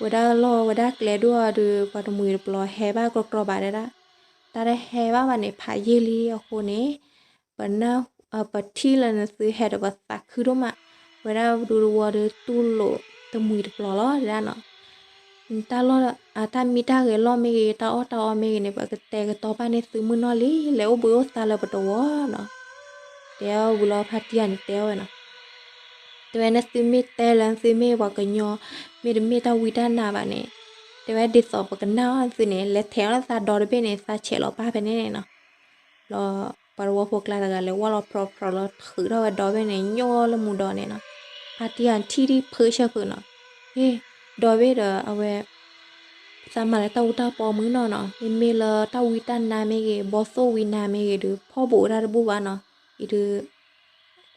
ဝဲဒၣ်လီၢ်ဝဲဒၣ်ကျဲဒိၣ်အီၤဒီး ပှၤတမှံၤတပျီၤဟဲဘၣ်ကြီကြီဘၣ်တဲဒၣ်, တၢ်တဟဲဘၣ်ဘၣ်န့ၣ် ဖးယံာ်လံအဃိန့ၣ် ပနၢ် ပထံၣ်လၢနသုဟဲဒီးပသးခုဒိၣ်မး, ဝဲဒၣ်ပဒူတဝီဒီးတူၢ်လိာ်တမှံၤတပျီၤလီၤတဲဒၣ်နီၤ, တၢ်လီၢ် တၢ်မံတၢ်ဂဲၤလီၢ်မ့ၢ်ဂ့ၤ တၢ်အီၣ်တၢ်အီမ့ၢ်ဂ့ၤန့ၣ် ပကတဲာ်ကတီၤပာ်န့ၢ်သုမုၢ်နီၢ်လံ, လဲၤအိၣ်ဘှံးအိၣ်သါလၢပတဝီနီၤ, တဲအီၤဝံၤလီၤ ဖါတံၢ်ယၤန့ၣ်တဲအီၤဝဲနီၤ တဲဝဲနသုမ့ၢ်တဲလၢနသုမ့ၢ်ပှၤကညီ မ့တမ့ၢ်တၢ်ဝံတၢ်နါဘၣ်န့ၣ်, တဲဝဲဒ်သိးပကနၣ်အီၤသုန့ၣ် လဲၤထဲးအီၤလၢသးဒီတဘ့ၣ်န့ၣ် သးဆဲးလီၤပၢ်ဖဲန့ၣ်န့ၣ်နီၤ. ဘျီ ပှၤတဝီဖိကျါတဂၤလဲၤဝီလီၤဖြီဖြီလီၤ ထုးထီၣ်ဝဲဒီဘ့ၣ်န့ၣ် ညိၣ်လၢမူဒီးန့ၣ်နီၤ. ဖါတံၢ်အထံၣ်ဒံးဖုးဆၢဖုးနီၤ. ဟ့ၣ်, ဒီဘ့ၣ်ဒီးအဝဲ သးမၤလၢတၢ်အူတၢ်ပီမုၢ်နီၤနီၤ, မ့မ့ၢ်လၢတၢ်ဝံတၢ်နါမ့ၢ်ဂ့ၤ ဘီသိၣ်ဝံနါမ့ၢ်ဂ့ၤဒီး ဖီၣ်ဘူးဝဲဒၣ်တဘူၣ်ဘၣ်နီၤ. အံၤဒီး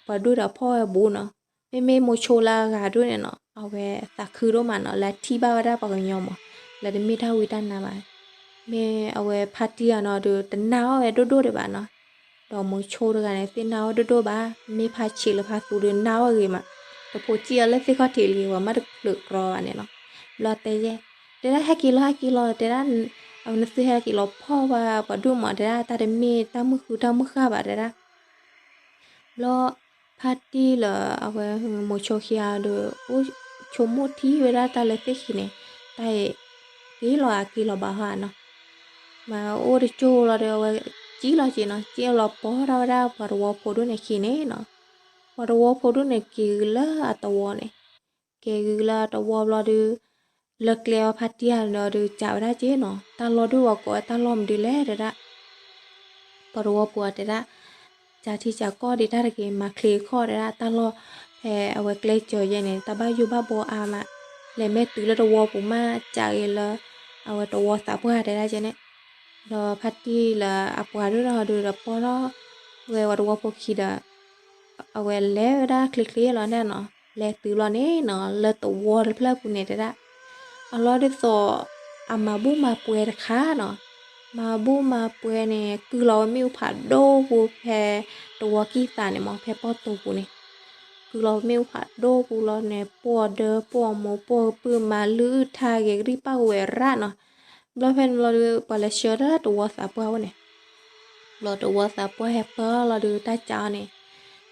ပှၤဒိၣ်ဒီးဖီၣ်ဝဲဘူးနီၤ. မ့မ့ၢ်မိၤဆိလၢအဂၤဒိၣ်န့ၣ်နီၤ အဝဲသးခုဒိၣ်မးနီၤ လၢအထံၣ်ဘၣ်ဝဲဒၣ်ပှၤကညီမး လၢတမ့ၢ်တၢ်ဝံတၢ်နါဘၣ်. မ့ၢ်အဝဲဖါတံၢ်အနီၤဒီး တနာ်အီၣ်ဝဲဒိၣ်ဒိၣ်ဒံးဘၣ်နီၤ. ဒီးမိၤဆိတဂၤန့ၣ် သ့ၣ်နာ်အီၣ်ဒိၣ်ဒိၣ်ဘၣ်, မ့ၢ်ဖါဆံးလၢဖါသူဒီးနာ်အီၣ်ဂ့ၤမး, တဖိးစံၣ်အီၤလၢသ့ၣ်ခီၣ်ထံးလံ ပှၤမ့ၢ်တချုးကြီဘၣ်န့ၣ်နီၤ. ဘျီတဲယဲၢ်, တဲဒၣ်ဟဲက့ၤလီၤ ဟဲက့ၤလီၤ တဲဒၣ်, အဝဲနသုဟဲက့ၤလီၤဖီၣ်ဝဲပှၤဒိၣ်မး တဲဒၣ် တၢ်တမ့ၢ်တၢ်မုၢ်ဃုတၢ်မုၢ်ဃၢ်ဘၣ်တဲဒၣ်. ဘျီ ဖါတံၢ်လၢအဝဲမိၤဆိခံဂၤဒီး အိၣ်ဆိကမိၣ်ထံဝဲဒၣ်တၢ်လၢသ့ၣ်ခံန့ၣ်, တၢ်အံၤ က့ၤလီၤအက့ၤလီၤဘၣ်ဟီဧါနီၤ. မ့ၢ်အိၣ်တကၠိလီၤဒီး အဝဲကံၣ်လီၤက့ၤနီၤ, ကံၣ်လီၤပီၢ်ထီၣ်ဝဲဒၣ်ပှၤတဝီဖိဒိၣ်န့ၣ်ခံန့ၣ်နီၤ. ပှၤတဝီဖိဒိၣ်န့ၣ်က့ၤဂုာ်လၢအတဝီန့ၣ်, က့ၤဂုာ်လၢအတဝီဘျီဒီး လၢကျဲအီၤဖါတံၢ်အီၤဒီး ကးဝဲဒၣ်က့ၤနီၤ, တၢ်လီၢ်ဒုးဝဲကိးဝဲတၢ်လီၢ်မနုၤလဲၣ်တဲဒၣ်. ပှၤတဝီဖိတဲဒၣ်, ကးထံကးကီၢ်ဒံးတၢ်တဂ့ၤ မၤချ့ခီၣ်တဲဒၣ် တၢ်လီၢ်ဖဲအဝဲကျဲစၢၤယဲန့ၣ် တၢ်ဘၣ်ယိၣ်ဘၣ်ဘီအါမး, လဲၤမ့ၢ်တုၤလၢတဝီပူၤမး ကးက့ၤလၢ အဝဲတဝီသးပှၢ်တဲဒၣ်ကဲန့ၣ်. ဒီးဖါတံၢ်လၢအပှၤဒိၣ်နီၤဒီး ပီၢ်ထီၣ်ဝဲပှၤတဝီဖိခံဒီး အဝဲလဲၤဝဲဒၣ်ချ့ချ့လီၤန့ၣ်နီၤ, လဲၤတုၤလီၤန့ၣ်နီၤ လၢတဝီတဖျၢၣ်ပူၤန့ၣ်တဲဒၣ်, အလီၢ်ဒ်သိး အမၤဘူၣ်မၤပှဲၤတခါနီၤ, မၤဘူၣ်မၤပှဲၤန့ၣ် ကုၢ်လီၤဝဲမ့ၣ်အူဖးဒိၣ်ပူၤဖဲ တဝီကံၢ်သးန့ၣ်မး ဖဲပီၢ်တိာ်ပူၤန့ၣ်, ကုၢ်လီၤဝဲမ့ၣ်အူဖးဒိၣ်ပူၤလီၤန့ၣ် ပိာ်ဒၢပိာ်မိၢ်ပိာ်ကပုၢ်မၤလုၢ်ထါဂ့ၤ ကရံၣ်ပၣ်ကဝဲၤရၣ်နီၤ. ဘျီဖဲန့ၣ်ဘျီဒီး ပှၤလဲၤဆှၢတၢ်တဝီသးပှၢ်အိၣ်န့ၣ် ဘျီတဝီသးပှၢ်ဟဲပၢၢ်လီၤဒီး တၢ်ကးအီၤန့ၣ်,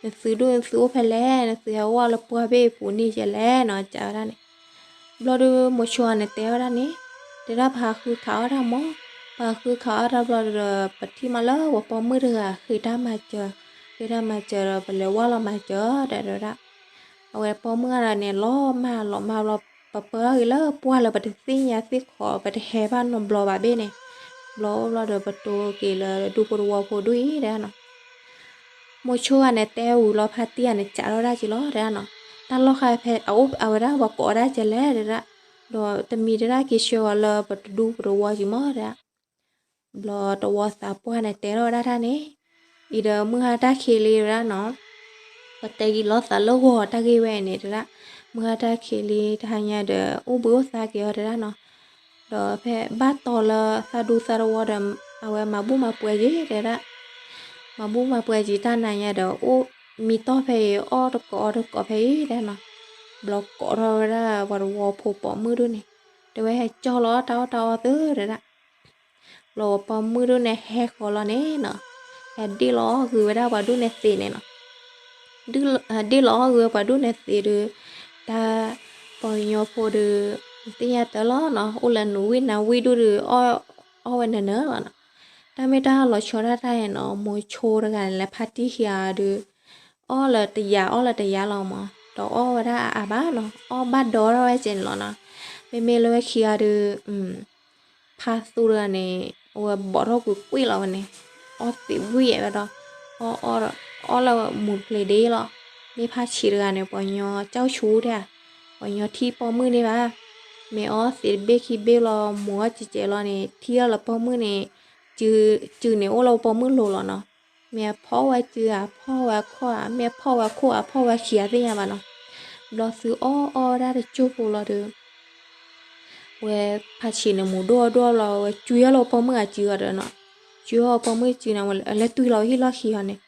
နသုဒိၣ်နသုအိၣ်ဖဲလဲၣ်, နသုဟဲဝီလၢပှၢ်ဘ့ၣ်ပူၤန့ၣ်ယဲလဲၣ်နီၤ ကးဝဲဒၣ်န့ၣ်. ဘျီဒီးမိၤဆိန့ၣ်တဲဝဲဒၣ်န့ၣ်, တဲဒၣ်ပဟးဃုခးအီၣ်တၢ်မး, ပဟးဃုခးအီၣ်တၢ်ဘျီဒီး ပထံၣ်မးလၢပှၤပိာ်မုၣ်တဂၤဃ့တၢ်မၤစၢၤ, ဃ့တၢ်မၤစၢၤဒီး ပလဲၤဝီလီၤမၤစၢၤ တဲဝဲဒၣ်. အဝဲပိာ်မုၣ်ဂၤဒီးန့ၣ် လီၤမၢ်လီၤမၢ်ဘျီ ပပၢအီၤဂ့ၤလၢပှၢ်လၢပတသ့ၣ်ညါသ့ၣ်ဃီ ပတဟဲဘၣ်နီတဘျီဘၣ်ဘ့ၣ်န့ၣ်, ဘျီအိၣ်ဘျီဒီးပတိၤက့ၤလၢဒူဖိတဝီဖိဒူၣ်အံၤတဲဒၣ်နီၤ. မိၤဆိဂၤန့ၣ်တဲဝံၤလီၤဖါတံၢ်ဂၤန့ၣ် ကးထီၣ်ဝဲဒၣ်က့ၤလီၤတဲဒၣ်နီၤ, တၢ်လီၢ်ဃါဖဲအအိၣ်အဝဲဒၣ်ပှၤကိးဝဲဒၣ်ကဲလဲၣ်တဲဒၣ်, ဒီးတမံၤတဲဒၣ်က့ၤဆှၢအီၤလၢပတဒူပတဝီက့ၤမးတဲဒၣ်. ဘျီတဝီသးပှၢ်န့ၣ်တဲထီၣ်ဝဲဒၣ်တၢ်န့ၣ်, အံၤဒီးမုၢ်ဟါတၢ်ခံးလံဝဲဒၣ်နီၤ, ပတဲက့ၤလီၤသးလၢဂီၤတၢ်ဂ့ၢ်ဝဲန့ၣ်တဲဒၣ်, မုၢ်ဟါတၢ်ခံးလံတဟါညါဒီး အိၣ်ဘှံးအိၣ်သါက့ၤအီၤတဲဒၣ်နီၤ. ဒီးဖဲဘၣ်တီလၢသးဒူသးတဝီဒီး အဝဲမၤဘူၣ်မၤပှဲၤက့ၤတဲဒၣ်, မၤဘူၣ်မၤပှဲၤက့ၤတၢ်နၤညါဒီး အိၣ်မံတီၢ်ဖဲအံၤ အီၣ်တကိးအီတကိးဖဲအံၤတဲဒၣ်နီၤ. ဘျီကိးထီၣ်ဝဲဒၣ်ပှၤတဝီဖိပိာ်မုၣ်ဒိၣ်န့ၣ်, တဲဝဲဟဲကၠီလီၤတၢ်အီၣ်တၢ်အီသုတဲဒၣ်. ဘျီပိာ်မုၣ်ဒိၣ်န့ၣ်ဟဲဃီၤလီၤန့ၣ်နီၤ, ဟဲဒ့ၣ်လီၤအီၣ်ဂ့ၤဝဲဒၣ်ပှၤဒိၣ်န့ၣ်သ့န့ၣ်နီၤ. ဒ့ၣ်လီၤအီၣ်ဂ့ၤဝဲပှၤဒိၣ်န့ၣ်သ့ဒီး တၢ်ပှၤကညီဖိဒီး သ့ၣ်ညါတၢ်လီၤနီၤ, အိၣ်လၢနဝံၣ်နၤဝံၣ်ဒိၣ်ဒီး အီၣ်ဝဲနၢၤနၢၤလီၤနီၤ. တၢ်မ့ၢ်တၢ်လီၤဆီဒၣ်တၢ်အံၤနီၤ, မိၤဆိတဂၤန့ၣ်လၢဖါတံၢ်ခံဂၤဒီး အီၣ်လၢတယၤအီၣ်လၢတယၤလီၤမး, ဒီးအီၣ်ဝဲဒၣ်အါအါဘၣ်နီၤ, အီၣ်ဘၣ်ဒီထီၣ်ဝဲကဲန့ၣ်လီၤနီၤ. မ့မ့ၢ်လၢဝဲခံဂၤဒီး ဖါသူတဂၤန့ၣ် အဝဲဘီးထီၣ်ကွံာ်ကွံာ်လီၤဝဲန့ၣ်, အီၣ်သံးဝံၣ်ဝဲဒီး အီၣ်အီၣ်ဒီး အီၣ်လၢမူတဖျ့ဒ့လီၤ. မ့ၢ်ဖါဆံးတဂၤန့ၣ် ပှၤကညီကၠီဆူတဲဧါ, ပှၤကညီထံၣ်ပိာ်မုၣ်န့ၣ်ဘၣ်, မ့ၢ်အီၣ်သံးတဘ့ၣ်ခံဘ့ၣ်လီၤ မူအီၣ်ကဲးကဲးလီၤန့ၣ် ထံၣ်အီၣ်လၢပိာ်မုၣ်န့ၣ် စု စုန့ၣ်အိၣ်လၢပိာ်မုၣ်လိၤလီၤနီၤ. မ့ၢ်အဖီၣ်ဝဲစုဧါ ဖီၣ်ဝဲခိၣ်ဧါ, မ့ၢ်အဖီၣ်ဝဲခိၣ်ဧါ ဖီၣ်ဝဲခံဂၤသ့ၣ်ညါဘၣ်နီၤ. ဘျီသုအီၣ်အီၣ်ဝဲဒၣ်တကၠိဖိလီၤဒီး ဝဲဖါဆံးန့ၣ်မူဒိၣ်အီၣ်ဒိၣ်အီၣ်ဘျီ ဝဲကွံအီၣ်လၢပိာ်မုၣ်အစုအီၤဒီးနီၤ, ကွံအီၣ်ပိာ်မုၣ်စုန့ၣ် ဝဲလဲၤတွံၢ်လီၤဝဲဟံၣ်လီၢ်ခံအီၤန့ၣ်,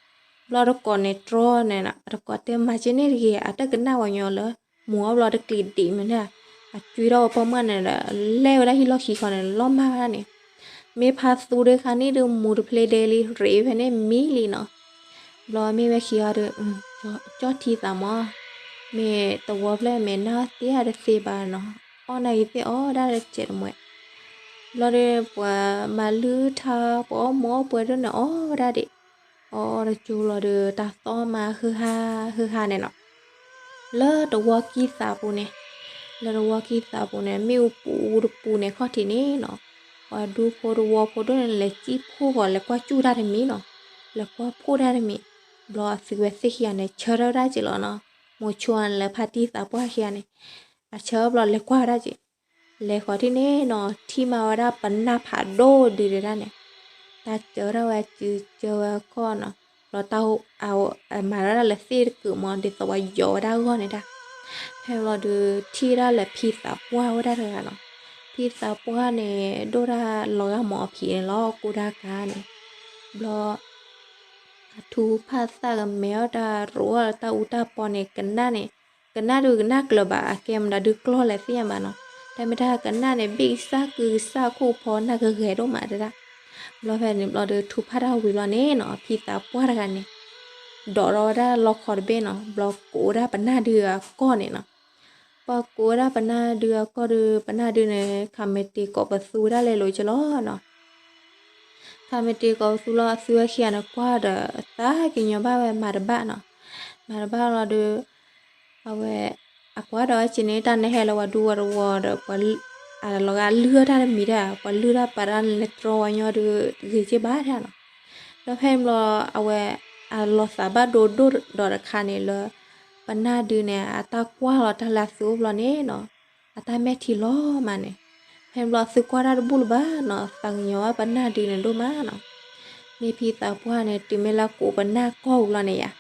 ဘျီတကိးန့ၣ်တြီန့ၣ်နီၤ, တကိးတဲမၤက့န့ၣ်တဂ့ၤ အတကနၣ်ပှၤကညီလၢ မူအီၣ်ဘျီတကျံးဒံးမ့ၢ်န့ၣ်, အကွံထီၣ်ဝဲပိာ်မုၣ်န့ၣ်ဒီး လဲၤဝဲဒၣ်ဟံၣ်လီၢ်ခံဃီန့ၣ် လီၤမၢ်ဝဲဒၣ်န့ၣ်, မ့ၢ်ဖါသူဒုးခါန့ၣ်ဒုးမူတဖျ့ဒ့လံ ရ့းဖဲန့ၣ်မံလံနီၤ. ဘျီမ့ၢ်ဝဲခံဂၤဒီး ကၠီထံသးမး, မ့ၢ်တဝီဖျၢၣ်မ့ၢ်နၢ်သ့ဧါတသ့ဘၣ်နီၤ, အီၣ်နၢ်ဂ့ၤသ့ၣ်အီၣ်ဝဲဒၣ်တစဲးတမှဲး. ဘျီဒီးပှၤမၤလုၢ်ထါ ပှၤအီၣ်မူအီၣ်ပှဲၤဒိၣ်န့ၣ် အီၣ်ဝဲဒၣ်ဒံး, အီၣ်အီၣ်တကၠိလီၤဒီး တၢ်သီၣ်မၤဟုဟါဟုဟါန့ၣ်နီၤ, လၢတဝီကံၢ်သးပူၤန့ၣ် လၢတဝီခံသးပူၤန့ၣ် မ့ၣ်အူပူၤအူတပူၤန့ၣ် ခီၣ်ထံးန့ၣ်နီၤ, ပှၤဒူဖိတဝီဖိဒိၣ်န့ၣ် လဲၤစံၣ်ဖှိၣ်ဃီၤ လဲၤကွၢ်စူၣ်တၢ်တမံၤနီၤ, လဲၤကွၢ်ဖှိၣ်တၢ်တမံၤ, ဘျီအသုဝဲသ့ၣ်ခံဂၤန့ၣ် ဆၢထၢၣ်ဝဲဒၣ်က့ၤလီၤနီၤ, မိၤဆိန့ၣ်လၢဖါတံၢ်သးပှၢ်ခံဂၤန့ၣ် အဆၢဘျီလဲၤကွၢ်ဝဲဒၣ်က့ၤ, လဲၤဃီၤထံၣ်န့ၣ်နီၤ ထံၣ်မးဝဲဒၣ်ပနၢ်ဖးဒိၣ်ဒုးဒၣ်န့ၣ်, တၢ်စၢထီၣ်ဝဲစုစၢဝဲကီၢ်နီၤ, ဘျီတၢ် အမၤဝဲဒၣ်လၢသ့ၣ်တကုာ်မး ဒ်သိးပှၤယီၤဝဲဒၣ်အဂီၢ်န့ၣ်ဒၣ်, ဖဲဘျီဒုး ထံၣ်ဝဲဒၣ်လၢဖံသးပှၢ်ဝဲဒၣ်တဂၤနီၤ, ဖံသးပှၢ်န့ၣ် ဒိၣ်တၢ်လီၤဂာ်မးအဖံးန့ၣ်လီၤ ကိးတၢ်ကါန့ၣ်, ဘျီ အထူဖၣ်သၣ်ကမဲအီၣ်တၢ်ရိအီၣ်တၢ်အူတၢ်ပီန့ၣ် ကနၣ်န့ၣ်, ကနၣ်ဒုးကနၣ်ကျၢၤဘၣ် အကဲမတၤဒုးကျီၢ်လဲၣ်သ့ၣ်ညါဘၣ်နီၤ, တၢ်မ့ၢ်တၢ်ကနၣ်န့ၣ် ဘ့ၣ်ကစၢ်ကုကစၢ်ခိၣ်ဖီ နၢ်ကဂဲၤဒိၣ်မးတဒၣ်, ဘျီဖဲန့ၣ်ဘျီဒုး ထူဖၣ်တၢ်ဝံၤဘျီန့ၣ်နီၤ ဖံသးပှၢ်တဂၤန့ၣ် ဒိးထီၣ်ဝဲဒၣ်လီခီတဘ့ၣ်နီၤ, ဘျီကိးဝဲဒၣ်ပနၢ်ဒုးအကီၢ်န့ၣ်နီၤ, ပှၤကိးဝဲဒၣ်ပနၢ်ဒုးအကီၢ်ဒုး ပနၢ်ဒုးန့ၣ် ခးမ့ၢ်တ့ၤကိးပသူဝဲဒၣ်လဲၤလိၤကလီၤနီၤ, ခးမ့ၢ်တ့ၤကိးပသူလီၤ အသုဝဲခံဂၤန့ၣ် ကွၢ်ဒီး သးကညီၤဘၣ်ဝဲမၤတဘၣ်နီၤ, မၤတဘၣ်လီၤဒုး အဝဲ အကွၢ်ဒီးဝဲက့ၤန့ၣ် တၢ်နဟဲလၢပှၤဒူပှၤတဝီဒီး ပှၤ အလီၤဂာ်လုၢ်အီၣ်တၢ်တမံၤဒၣ် ပှၤလုၢ်တၢ်ပာ်တၢ်လၢတြီဝဲညီဒုး ဂ့ၤက့ၤဘၣ်ဒၣ်နီၤ, ဒီးဖဲန့ၣ်ဘျီ အဝဲ အလီၤသးဘၣ်ဒိဒိၣ်ဒီးတခါန့ၣ်လၢ ပနၢ်ဒုးန့ၣ် အတၢ်ကွၢ်လီၤတၢ်လၢအသုအိၣ်ဘျီန့ၣ်နီၤ အတၢ်မဲာ်ထံလီၤမးန့ၣ်, ဖဲန့ၣ်ဘျီအသုကွၢ်တၢ်တဘူၣ်လၢၤဘၣ်နီၤ သးကညီၤဘၣ်ပနၢ်ဒုးန့ၣ်ဒိၣ်မးနီၤ, မ့ၢ်ဖံသးပှၢ်န့ၣ် တုၤမ့ၢ်လၢကိးပနၢ်ကီၢ်ဝံၤလီၤန့ၣ်ယါ,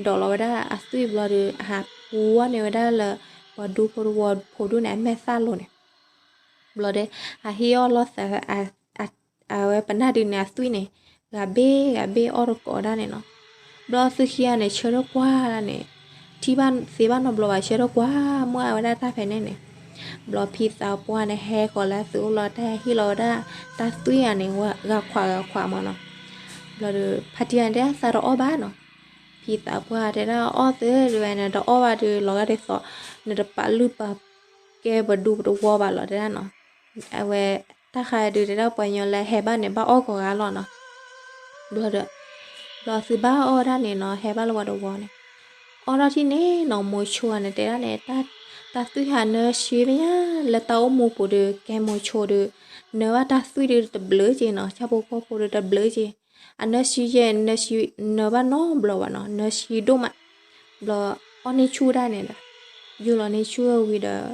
ဒိးလီၤဝဲဒၣ်အသွံၣ်ဘျီဒီး အဟးပူၤဝဲန့ၢ်ဝဲဒၣ်လၢ ပှၤဒူဖိတဝီဖိဒိၣ်န့ၣ် အမဲာ်သၣ်လိၤန့ၣ် ဘျီဒီး အဟ့ၣ်အီၣ်လီၤသး အဝဲပနၢ်ဒုးန့ၣ်အသွံၣ်န့ၣ် ဂၤဘ့ၣ်ဂၤဘ့ၣ်အီၣ်တကိးဒၣ်န့ၣ်နီၤ, ဘျီသုခံဂၤန့ၣ် ဆၢထၢၣ်ကွၢ်န့ၣ် ထံၣ်ဘၣ်သ့ဘၣ်နီတဘျီဘၣ် ဆၢထၢၣ်ကွၢ်မုၢ်အါဝဲဒၣ်တၢ်ဖဲန့ၣ်န့ၣ်, ဘျီဖံသးပှၢ်န့ၣ် ဟဲဃီၤလၢသုအိၣ်လီၤ တၢ်ဟဲဟ့ၣ်လီၤဝဲဒၣ် တၢ်သွံၣ်ဂၤန့ၣ် ဂၤခွးဂၤခွးမးနီၤ, ဘျီဒီး ဖါတံၢ်ဂၤန့ၣ် တသးတအီၣ်ဘၣ်နီၤ, ဖံသးပှၢ်တဲဒၣ်အီၣ်သ့ဒ်ဝဲန့ၣ် တအီၣ်ဘၣ်ဒီး လီၤဂာ်ဒ်သိး နတပာ်လုၢ်ပာ်ကဲပဒူပတဝီဘၣ်လီၤတဲဒၣ်နီၤ, အဝဲ တၢ်ဃးဒုးတဲဒၣ်ပှၤကညီလၢဟဲဘၣ်န့ၣ် ဘၣ်အီၣ်ကိးဂၤလီၤနီၤ, ဘျီဒီး ဘျီသုဘၣ်အီၣ်ဝဲဒၣ်န့ၣ်နီၤ ဟဲဘၣ်လၢပှၤတဝီန့ၣ်, အီၣ်ထီၣ်ထံၣ်န့ၣ်နီၤ မိၤဆိဂၤန့ၣ်တဲဒၣ်န့ၣ် တၢ်သွံၣ်ဟးနၢဆှံမ့ၢ်ညါ လၢတၢ်အိၣ်မူပူၤဒီး ကဲမိၤဆိဒီး နၢဘၣ်တၢ်သွံၣ်ဒီးတဘျုးက့နီၤ ဆၣ်ဖိကီၢ်ဖိဒီးတဘျုးက့, အနၢဆှံယဲၢ် နၢဘၣ်နီတဘျီဘၣ်နီၤ နၢဆှံဒိၣ်မး, ဘျီ အီၣ်န့ၢ်ဆူၣ်ဒၣ်န့ၣ်ဒီး ယိာ်လီၤန့ၢ်ဆူၣ်ဝံၤဒီး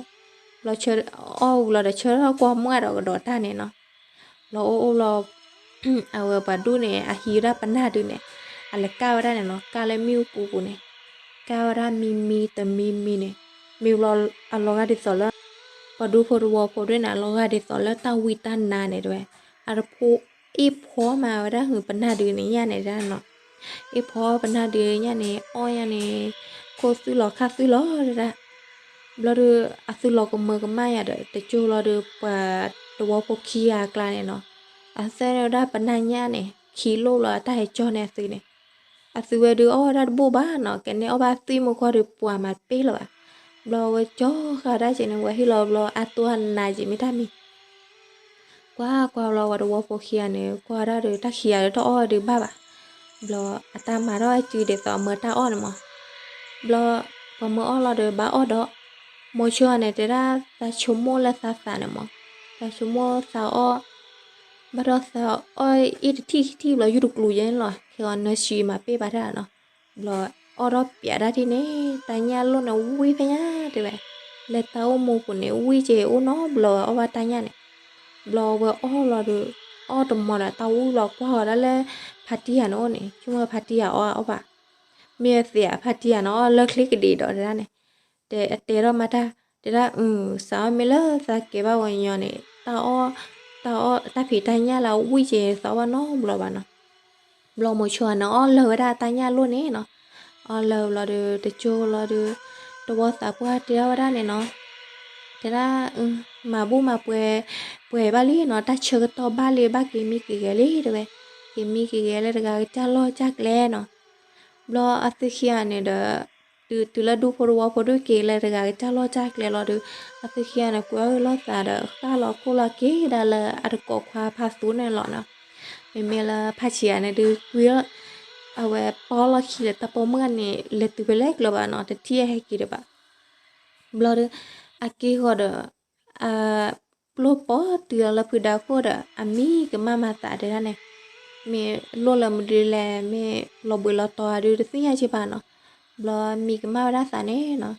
ဘျီ အီၣ်ဝံၤလီၤဒီး ဆၢထၢၣ်ကွၢ်မုၢ်အါဒီးကဒီးတၢ်န့ၣ်နီၤ, ဘျီအိၣ်အိၣ်ဘျီ အဝဲပှၤဒူၣ်န့ၣ် အဟံးဝဲဒၣ်ပနၢ်ဒုးန့ၣ် အလဲၤကၢ်ဝဲဒၣ်န့ၣ်နီၤ ကၢ်လၢမ့ၣ်အူပူၤပူၤန့ၣ်, ကၢ်ဝဲဒၣ်မံမံတမံမံန့ၣ်, မ့ၢ်ဘျီအလီၤဂာ်ဒ်သိးလၢ ပှၤဒူဖိတဝီဖိဒၣ်န့ၣ် အလီၤဂာ်ဒ်သိးလၢတၢ်ဝံတၢ်နါန့ၣ်တဲဝဲ, အတဖိ အ့ၣ်ဖီမးဝဲဒၣ်ဟုးပနၢ်ဒုးန့ၣ်ညၣ်န့ၣ်ဒၣ်နီၤ, အ့ၣ်ဖီပနၢ်ဒုးညၣ်န့ၣ် အီၣ်ညါန့ၣ် ခိၣ်သွံၣ်လီၤခၣ်သွံၣ်လီၤဒၣ်, ဘျီဒီး အသုလီၤကမၢကမၣ်ယၤဒီး တကၠိလီၤဒီး ပှၤတဝီဖိခံဂၤအကျါန့ၣ်နီၤ, အသၢန့ၢ်ဝဲဒၣ်ပနၢ်ညၣ်န့ၣ် ခံလိၣ်လီၤအတၢ်ဟဲကၠီန့ၢ်အသုန့ၣ်, အသုဝဲဒုးအီၣ်ဝဲဒၣ်တဘူၣ်ဘၣ်နီၤ ကဲန့ၣ်အီၣ်ဘၣ်သွံၣ်မူခီဒီးပှၤမၤတပ့ၢ်လၢၤဘၣ်, ဘျီဝဲကၠီဃာ်ဒၣ်က့န့ၣ် ဝဲဟ့ၣ်လီၤဘျီအတိၢ်အနါက့မ့ၢ်တၢ်မံၤ ကွၢ်ကွၢ်ဘျီဝဲတဝီဖိခံဂၤန့ၣ် ကွၢ်ဒၣ်ဒီးတၢ်ခံဂၤဒီးတအီၣ်ဒုးဘၣ်ဘၣ်, ဘျီအတၢ်မၤထီၣ်အစုဒ်သိးအမၢတၢ်အီၣ်န့ၣ်မး, ဘျီ ပှၤမၢအီၣ်လီၤဒီးဘၣ်အီၣ်ဒီး, မိၤဆိန့ၣ်တဲဒၣ်သးဆိကမိၣ်လၢသးသးန့ၣ်မး, သးဆိကမိၣ်သးအီၣ်, ဘၣ်ဒီးသးအီၣ်အ့ၣ်တထံၣ်ခံထံၣ်ဘျီယူၢ်တကျူၤယဲန့ၣ်လီၤ ခဲဂီၤနၢဆံမၤပ့ၢ်ဘၣ်တၢ်နီၤ, ဘျီအီၣ်ထီၣ်ပၠးဒၣ်ထံၣ်န့ၣ် တၢ်ညၣ်လိၣ်န့ၣ်ဝံၣ်ဖဲညါတဲဝဲ, လၢတၢ်အိၣ်မူပူၤန့ၣ် ဝံၣ်က့ၤအိၣ်နီတဘျီဝဲအီၣ်ဘၣ်တၢ်ညၣ်န့ၣ်, ဘျီဝဲအီၣ်လီၤဒီး အီၣ်တမီၤဒီးတၢ်ဝံၣ်လီၤကွၢ်ဃီၤဒၣ်လၢ ဖါတံၢ်ယၤန့ၣ်အိၣ်န့ၣ် ဆိကမိၣ်ဖါတံၢ်ယၤအီၣ်အီၣ်ဘၣ်, မ့ၢ်သ့ဧါ ဖါတံၢ်ယၤန့ၣ်အီၣ်လၢချ့ကဒံးဒီးတဲဒၣ်န့ၣ်, တဲတဲထီၣ်မးတၢ်, တဲဒၣ် စးအီၣ်မ့ၢ်လၢသးကဲဘၣ်ဝဲညီန့ၣ် တၢ်အီၣ်, တၢ်အီၣ် တၢ်ဖံးတၢ်ညၣ်လၢအဝံၣ်က့ၤသးအီၣ်ဘၣ်နီတဘျီဘၣ်နီၤ, ဘျီမိၤဆိန့ၣ်အီၣ်လၢာ်ဝဲဒၣ်တၢ်ညၣ်လိၣ်န့ၣ်နီၤ, အီၣ်လၢာ်ဘျီဒီး တကၠိလီၤဒီး တဝီသးပှၢ်တဲထီၣ်ဝဲဒၣ်န့ၣ်နီၤ, တဲဒၣ် မၤဘူၣ်မၤပှဲၤ ပှဲၤဘၣ်လံနီၤ, တၢ်ဆၢကတီၢ်ဘၣ်လံ ဘၣ်က့ၤမံက့ၤဂဲၤလံတဲဝဲ, က့ၤမံက့ၤဂဲၤလၢတဂၤကစၢ်လီၢ်ကစၢ်ကျဲနီၤ, ဘျီအသုခံဂၤန့ၣ်ဒီး တုၤလၢဒူဖိတဝီဖိဒုးက့ၤလၢတဂၤကစၢ်လီၢ်ကစၢ်ကျဲလီၤဒီး အသုခံဂၤန့ၣ် ကွဲအီၣ်ဂ့ၤလိာ်သးဒီး ဃၣ်လီၤခိၣ်လီၤက့ၤဒၣ်လၢအတကိးခွါဖးသူန့ၣ်လီၤနီၤ, မ့မ့ၢ်လၢဖါဆံးဂၤန့ၣ်ဒုး ကွံ အဝဲပီၣ်လီၢ်ခံဒီးတၢ်ပိာ်မုၣ်ဂၤန့ၣ် လဲၤတုၤဖဲလဲၣ်ကျၢၤဘၣ်နီၤ, တထံၣ်အဟဲက့ၤဒံးဘၣ်, ဘျီဒီး အက့ၢ်ဂီၤဒီး အပျိၢ်ပိာ်တုၤအီၤလၢဖုဒါခိၣ်ဒီး အမံကမၣ်မၤသးတဲဒၣ်န့ၣ်, မ့ၢ်လိၣ်လၢမနုၤလဲၣ်, မ့ၢ်လီၤဘှံးလီၤတီၤအဒုတသ့ၣ်ညါက့ဘၣ်နီၤ. ဘျီမံကမၣ်ဝဲဒၣ်သးန့ၣ်နီၤ,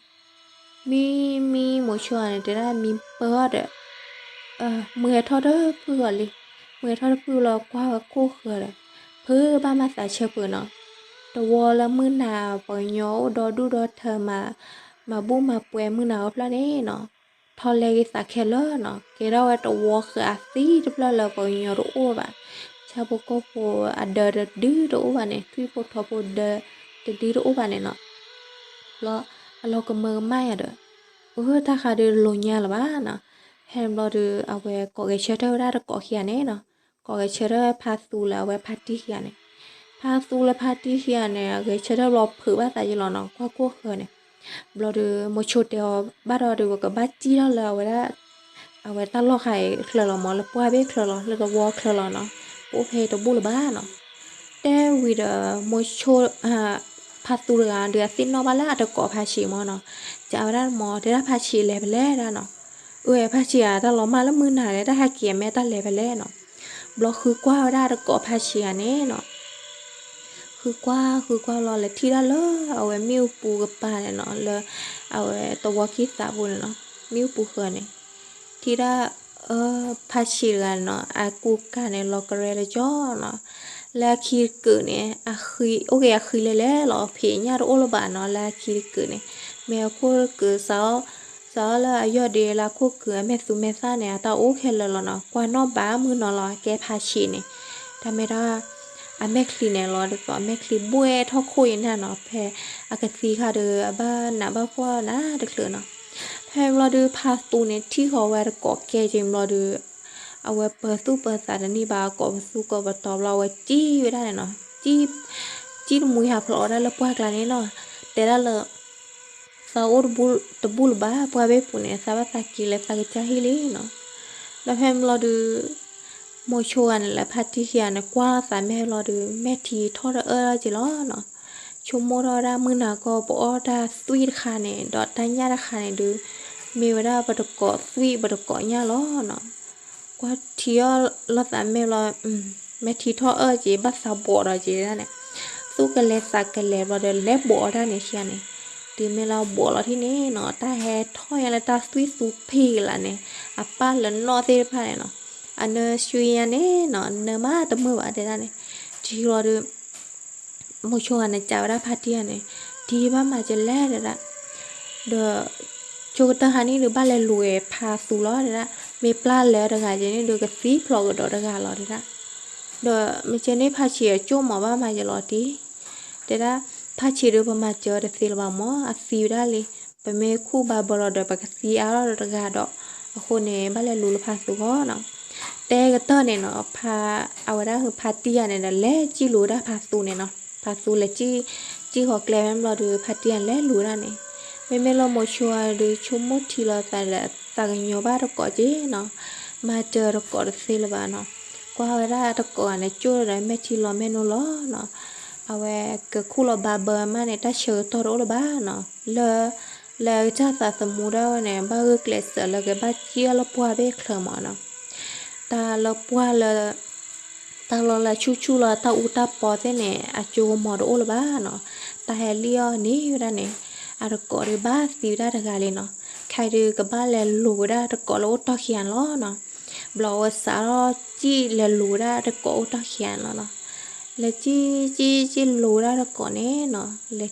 မံမံမိၤဆိန့ၣ် တဲဒၣ်မံပၢၢ်အီၤဒီး မုၢ်ဟဲထီၣ်တဖုဂီၤလံ, မုၢ်ဟဲထီၣ်တဖုလီၤကွၢ်ဝဲခိၣ်ဃၢၤဒီး ဖုဘၣ်မၤသးဆၢဖုနီၤ, တဝီလၢမုၢ်နၤ ပှၤကညီအိၣ်ဒီဒူၣ်ဒီထၢမၤ, မၤဘူၣ်မၤပှဲၤမုၢ်နၤအဖျၢၣ်န့ၣ်နီၤ, ထီၣ်လဲက့ၤသးခဲလၢာ်နီၤ, ကဲထီၣ်ဝဲတဝီဃၢၤအသံတဖျၢၣ်လၢပှၤကညီတအိၣ်ဘၣ်, ဆၣ်ဖိကီၢ်ဖိအဒၢတဒုတအိၣ်ဘၣ်န့ၣ်, ထွံၣ်ဖိထိးဖိဒၢတဒုတအိၣ်ဘၣ်န့ၣ်နီၤ. ဘျီအလီၤကမၢကမၣ်ယၤဒီး အတၢ်ဃးဒုးတလိၤညါလၢၤဘၣ်နီၤ. ဖဲန့ၣ်ဘျီဒီး အဝဲကိးဂဲၤဆၢထၢၣ်ဝဲဒၣ်တကိးခံဂၤန့ၣ်နီၤ, ကိးဂဲၤဆၢထၢၣ်ဝဲဖါသူလၢအဝဲဖါတံၢ်ခံဂၤန့ၣ်, ဖါသူလၢဖါတံၢ်ခံဂၤန့ၣ် အဂဲၤဆၢထၢၣ်ဘျီဖုးဘၣ်သးယလီၤနီၤ, ကွၢ်ခိၣ်ဃၢၤန့ၣ်. ဘျီဒီးမိၤဆိတဲအီၤဘၣ်ဒီး ဒုးပကဘၣ်စံၣ်ထီၣ်လၢအဝဲဒၣ် အဝဲတၢ်လီၢ်ဃါအံၤချၢလီၤမး, လၢပှၢ်ဘ့ၣ်ချၢလီၤ, လၢတဝီချၢလီၤနီၤ, ပအိၣ်ဖဲတဘူၣ်လၢၤဘၣ်နီၤ. တဲဝံၤဒီးမိၤဆိ ဖါသူတဂၤဒုးအသ့ၣ်နီၣ်ဘၣ်လၢအတကိးဖါဆံးမးနီၤ, ကးဝဲဒၣ်မး တဲဒၣ်ဖါဆံးလဲၤဖဲလဲၣ်ဒၣ်နီၤ, အၢ ဖါဆံးဧၢ တၢ်လီၤမၢ်လၢမုၢ်နၤလဲၣ်, တၢ်ဟဲက့ၤအမဲာ်တၢ်လဲၤဖဲလဲၣ်နီၤ. ဘျီဃုကွၢ်ဝဲဒၣ်တကိးဖါဆံးဂၤန့ၣ်နီၤ, ဃုကွၢ်ဃုကွၢ်လီၤ လဲၤထံၣ်ဒၣ်လၢအဝဲမ့ၣ်အူပူၤကပၤန့ၣ်နီၤ, လၢအဝဲတဝီကံၢ်သးပူၤန့ၣ်နီၤ, မ့ၣ်အူပူၤဃၢၤန့ၣ်, ထံၣ်ဒၣ် ဖါဆံးတဂၤန့ၣ်နီၤ, အကူကၤန့ၣ် လီၤကရဲတကၠီနီၤ, လၢအခံတကုးန့ၣ် အဃံအိၣ်က့ၤအဃံလဲၤလဲၤလီၤ, ဖံးညၣ်တအိၣ်လၢၤဘၣ်နီၤ, လၢအခံတကုးန့ၣ်, မ့ၢ်အခိၣ်တကုး စးအီၤလၢအယီၢ်ဒ့လၢအခိၣ်ကုး အမဲာ်သူမဲာ်သၣ်န့ၣ် အတၢ်အိၣ်ခဲလၢာ်လီၤနီၤ, ကွၢ်နီၣ်ဘၣ်မုၢ်နီၤလီၤ အကဲဖါဆံးန့ၣ်, တၢ်မ့ၢ်တၢ် အမဲာ်ချံန့ၣ်လီၤဒ်သိး အမဲာ်ချံဘှဲၣ်ထီၣ်ခိၣ်အံၤန့ၣ်နီၤ, ဖဲအကသံခါဒီး အဘၣ်နးဘၣ်ဖှီၣ်နၤတချုးနီၤ. ဖဲဘျီဒုး ဖါသူန့ၣ် ထံၣ်ဃီၤဝဲတကိးကဲက့ၤဘျီဒုး အဝဲပၢၤသူၣ်ပၢၤသးတန့ၢ်ဘၣ် ကိးပသူကိးပတီၤဘျီ အဝဲစံၣ်ဝဲဒၣ်န့ၣ်နီၤ, စံၣ်တမှံဟးဖျိးဝဲဒၣ်လၢပှၢ်ကျါန့ၣ်နီၤ, တဲဒၣ်လၢ သးအိၣ်တဘူၣ်တဘူၣ်လၢၤဘၣ် ပှၢ်ဘ့ၣ်ပူၤန့ၣ် သးဘၣ်သးက့ၤလၢသးကစၢ်ဟံၣ်လံနီၤ. ဒီးဖဲဘျီဒုး မိၤဆိဂၤန့ၣ် လၢဖါတံၢ်ခံဂၤန့ၣ် ကွၢ်သးမဲာ်ဘျီဒုး မဲာ်ထံထီၣ်တအၢၣ်လီၤက့ၤလီၤနီၤ. ဆိကမိၣ်ထီၣ်ဝဲဒၣ်မုၢ်နၤကီၢ် ပအီၣ်တၢ်သွံၣ်တခါန့ၣ် ဒီးတၢ်ညၣ်တခါန့ၣ်ဒုး မ့ၢ်ဝဲဒၣ်ပတကိးသွံၣ်ပတကိးညၣ်လီၤနီၤ. ကွၢ်ထံအီၣ်လီၤသးမဲာ်ဘျီ မဲာ်ထံထီၣ်အၢၣ်က့ၤ ဘၣ်သးဘိးဒီးက့ၤဒၣ်န့ၣ်, သူၣ်ကလဲၤသးကလဲၤဘျီဒီး လဲၤဘိးအီၣ်တၢ်န့ၣ်ခံဂၤန့ၣ်, တုၤမ့ၢ်လၢဘိးလီၤထံၣ်န့ၣ်နီၤ တၢ်ဟဲထီၣ်ညါလၢတၢ်သွံၣ်သူဖံကလးန့ၣ်, အပၢ်လၢနီၣ်သ့ၣ်တဖၣ်န့ၣ်နီၤ, အနၢဆှံညါန့ၣ်နီၤ နၢမးတမုာ်ဘၣ်တဲဒၣ်န့ၣ်, ထံဘျီဒုး မိၤဆိဂၤန့ၣ် ကးဝဲဒၣ်ဖါတံၢ်ဂၤန့ၣ်, တံၢ်ဘၣ်မၤကလဲၣ်တဲဒၣ်, ဒီး ဆိကတၢၢ်ဟါန့ၣ်ဒုး ဘၣ်လဲၤလူၤဝဲဖါသူလီၤတဲဒၣ်, မ့ၢ်ပျၢ်လဲၤတဂၤက့ၤန့ၣ်ဒုး ကသံဖျိးကဒီးတဂၤလီၤတဲဒၣ်, ဒီးမ့ၢ်ကဲန့ၣ်ဖါဆံးအကၠိၣ်မးဘၣ်မၤကလီၤတံၢ်, တဲဒၣ်, ဖါဆံးဒုးပမၤစၢၤတသ့လၢၤဘၣ်မး အသံဝဲဒၣ်လံ, ပမ့ၢ်ခူၣ်ဘၣ်ဘၢလီၤဒီး ပကသံအါထီၣ်ဒီးတဂၤဒီး, အဃိန့ၣ် ဘၣ်လဲၤလူၤလၢဖါသူဃီနီၤ. တဲကတၢၢ်န့ၣ်နီၤ ဖါ, အဝဲဒၣ်ဖါတံၢ်ဂၤန့ၣ်ဒီး လဲၤစံၣ်လူၤဝဲဒၣ်ဖါသူန့ၣ်နီၤ, ဖါသူလဲၤစံၣ်ဃီၤကျဲဖဲဘျီဒီး ဖါတံၢ်ဂၤလဲၤလူၤဝဲဒၣ်န့ၣ်, မ့မ့ၢ်လၢမိၤဆိဂၤဒုး ဆိကမိၣ်ထံလီၤသးဒီး သးကညီၤဘၣ်တကိးက့ၤနီၤ, မၤစၢၤတကိးတသ့လၢၤဘၣ်နီၤ, ကွၢ်ဝဲဒၣ်တကိးဂၤန့ၣ် ကၠိၣ်ဒီးမဲာ်ထံလီၤမဲာ်နိလီၤနီၤ, အဝဲကခူၣ်လီၤဘၣ်ဘၢမးန့ၣ် တၢ်ဆၢကတီၢ်တအိၣ်လၢၤဘၣ်နီၤ, လၢ လၢကစၢ်သးသမူဒၣ်ဝဲန့ၣ် ဘၣ်ဂုာ်ကျဲးစၢးလၢကဘၣ်စံၣ်အီၣ်လၢပှၢ်ဘ့ၣ်ချၢမးနီၤ, တၢ်လၢပှၢ်လၢ တၢ်လီၢ်လၢဆူၣ်ဆူၣ်လီၤ တၢ်အူတၢ်ပီသ့ၣ်န့ၣ် အစိကမီၤတအိၣ်လၢၤဘၣ်နီၤ, တၢ်ဟဲလံၣ်အီၣ်န့ၢ်ဝဲဒၣ်န့ၣ်, အတကိးဒုးဘၣ်သံဝဲဒၣ်တဂၤလံနီၤ, ခဲဒုးကဘၣ်လဲၤလူၤဝဲဒၣ်တကိးလၢအိၣ်တီၢ်ခံဂၤန့ၣ်လီၤနီၤ, ဘျီအဝဲစးထီၣ်စံၣ်လဲၤလူၤဝဲဒၣ်တကိးအိၣ်တီၢ်ခံဂၤန့ၣ်လီၤနီၤ, လဲၤစံၣ်စံၣ်စံၣ်လူၤဝဲဒၣ်တကိးန့ၣ်နီၤ,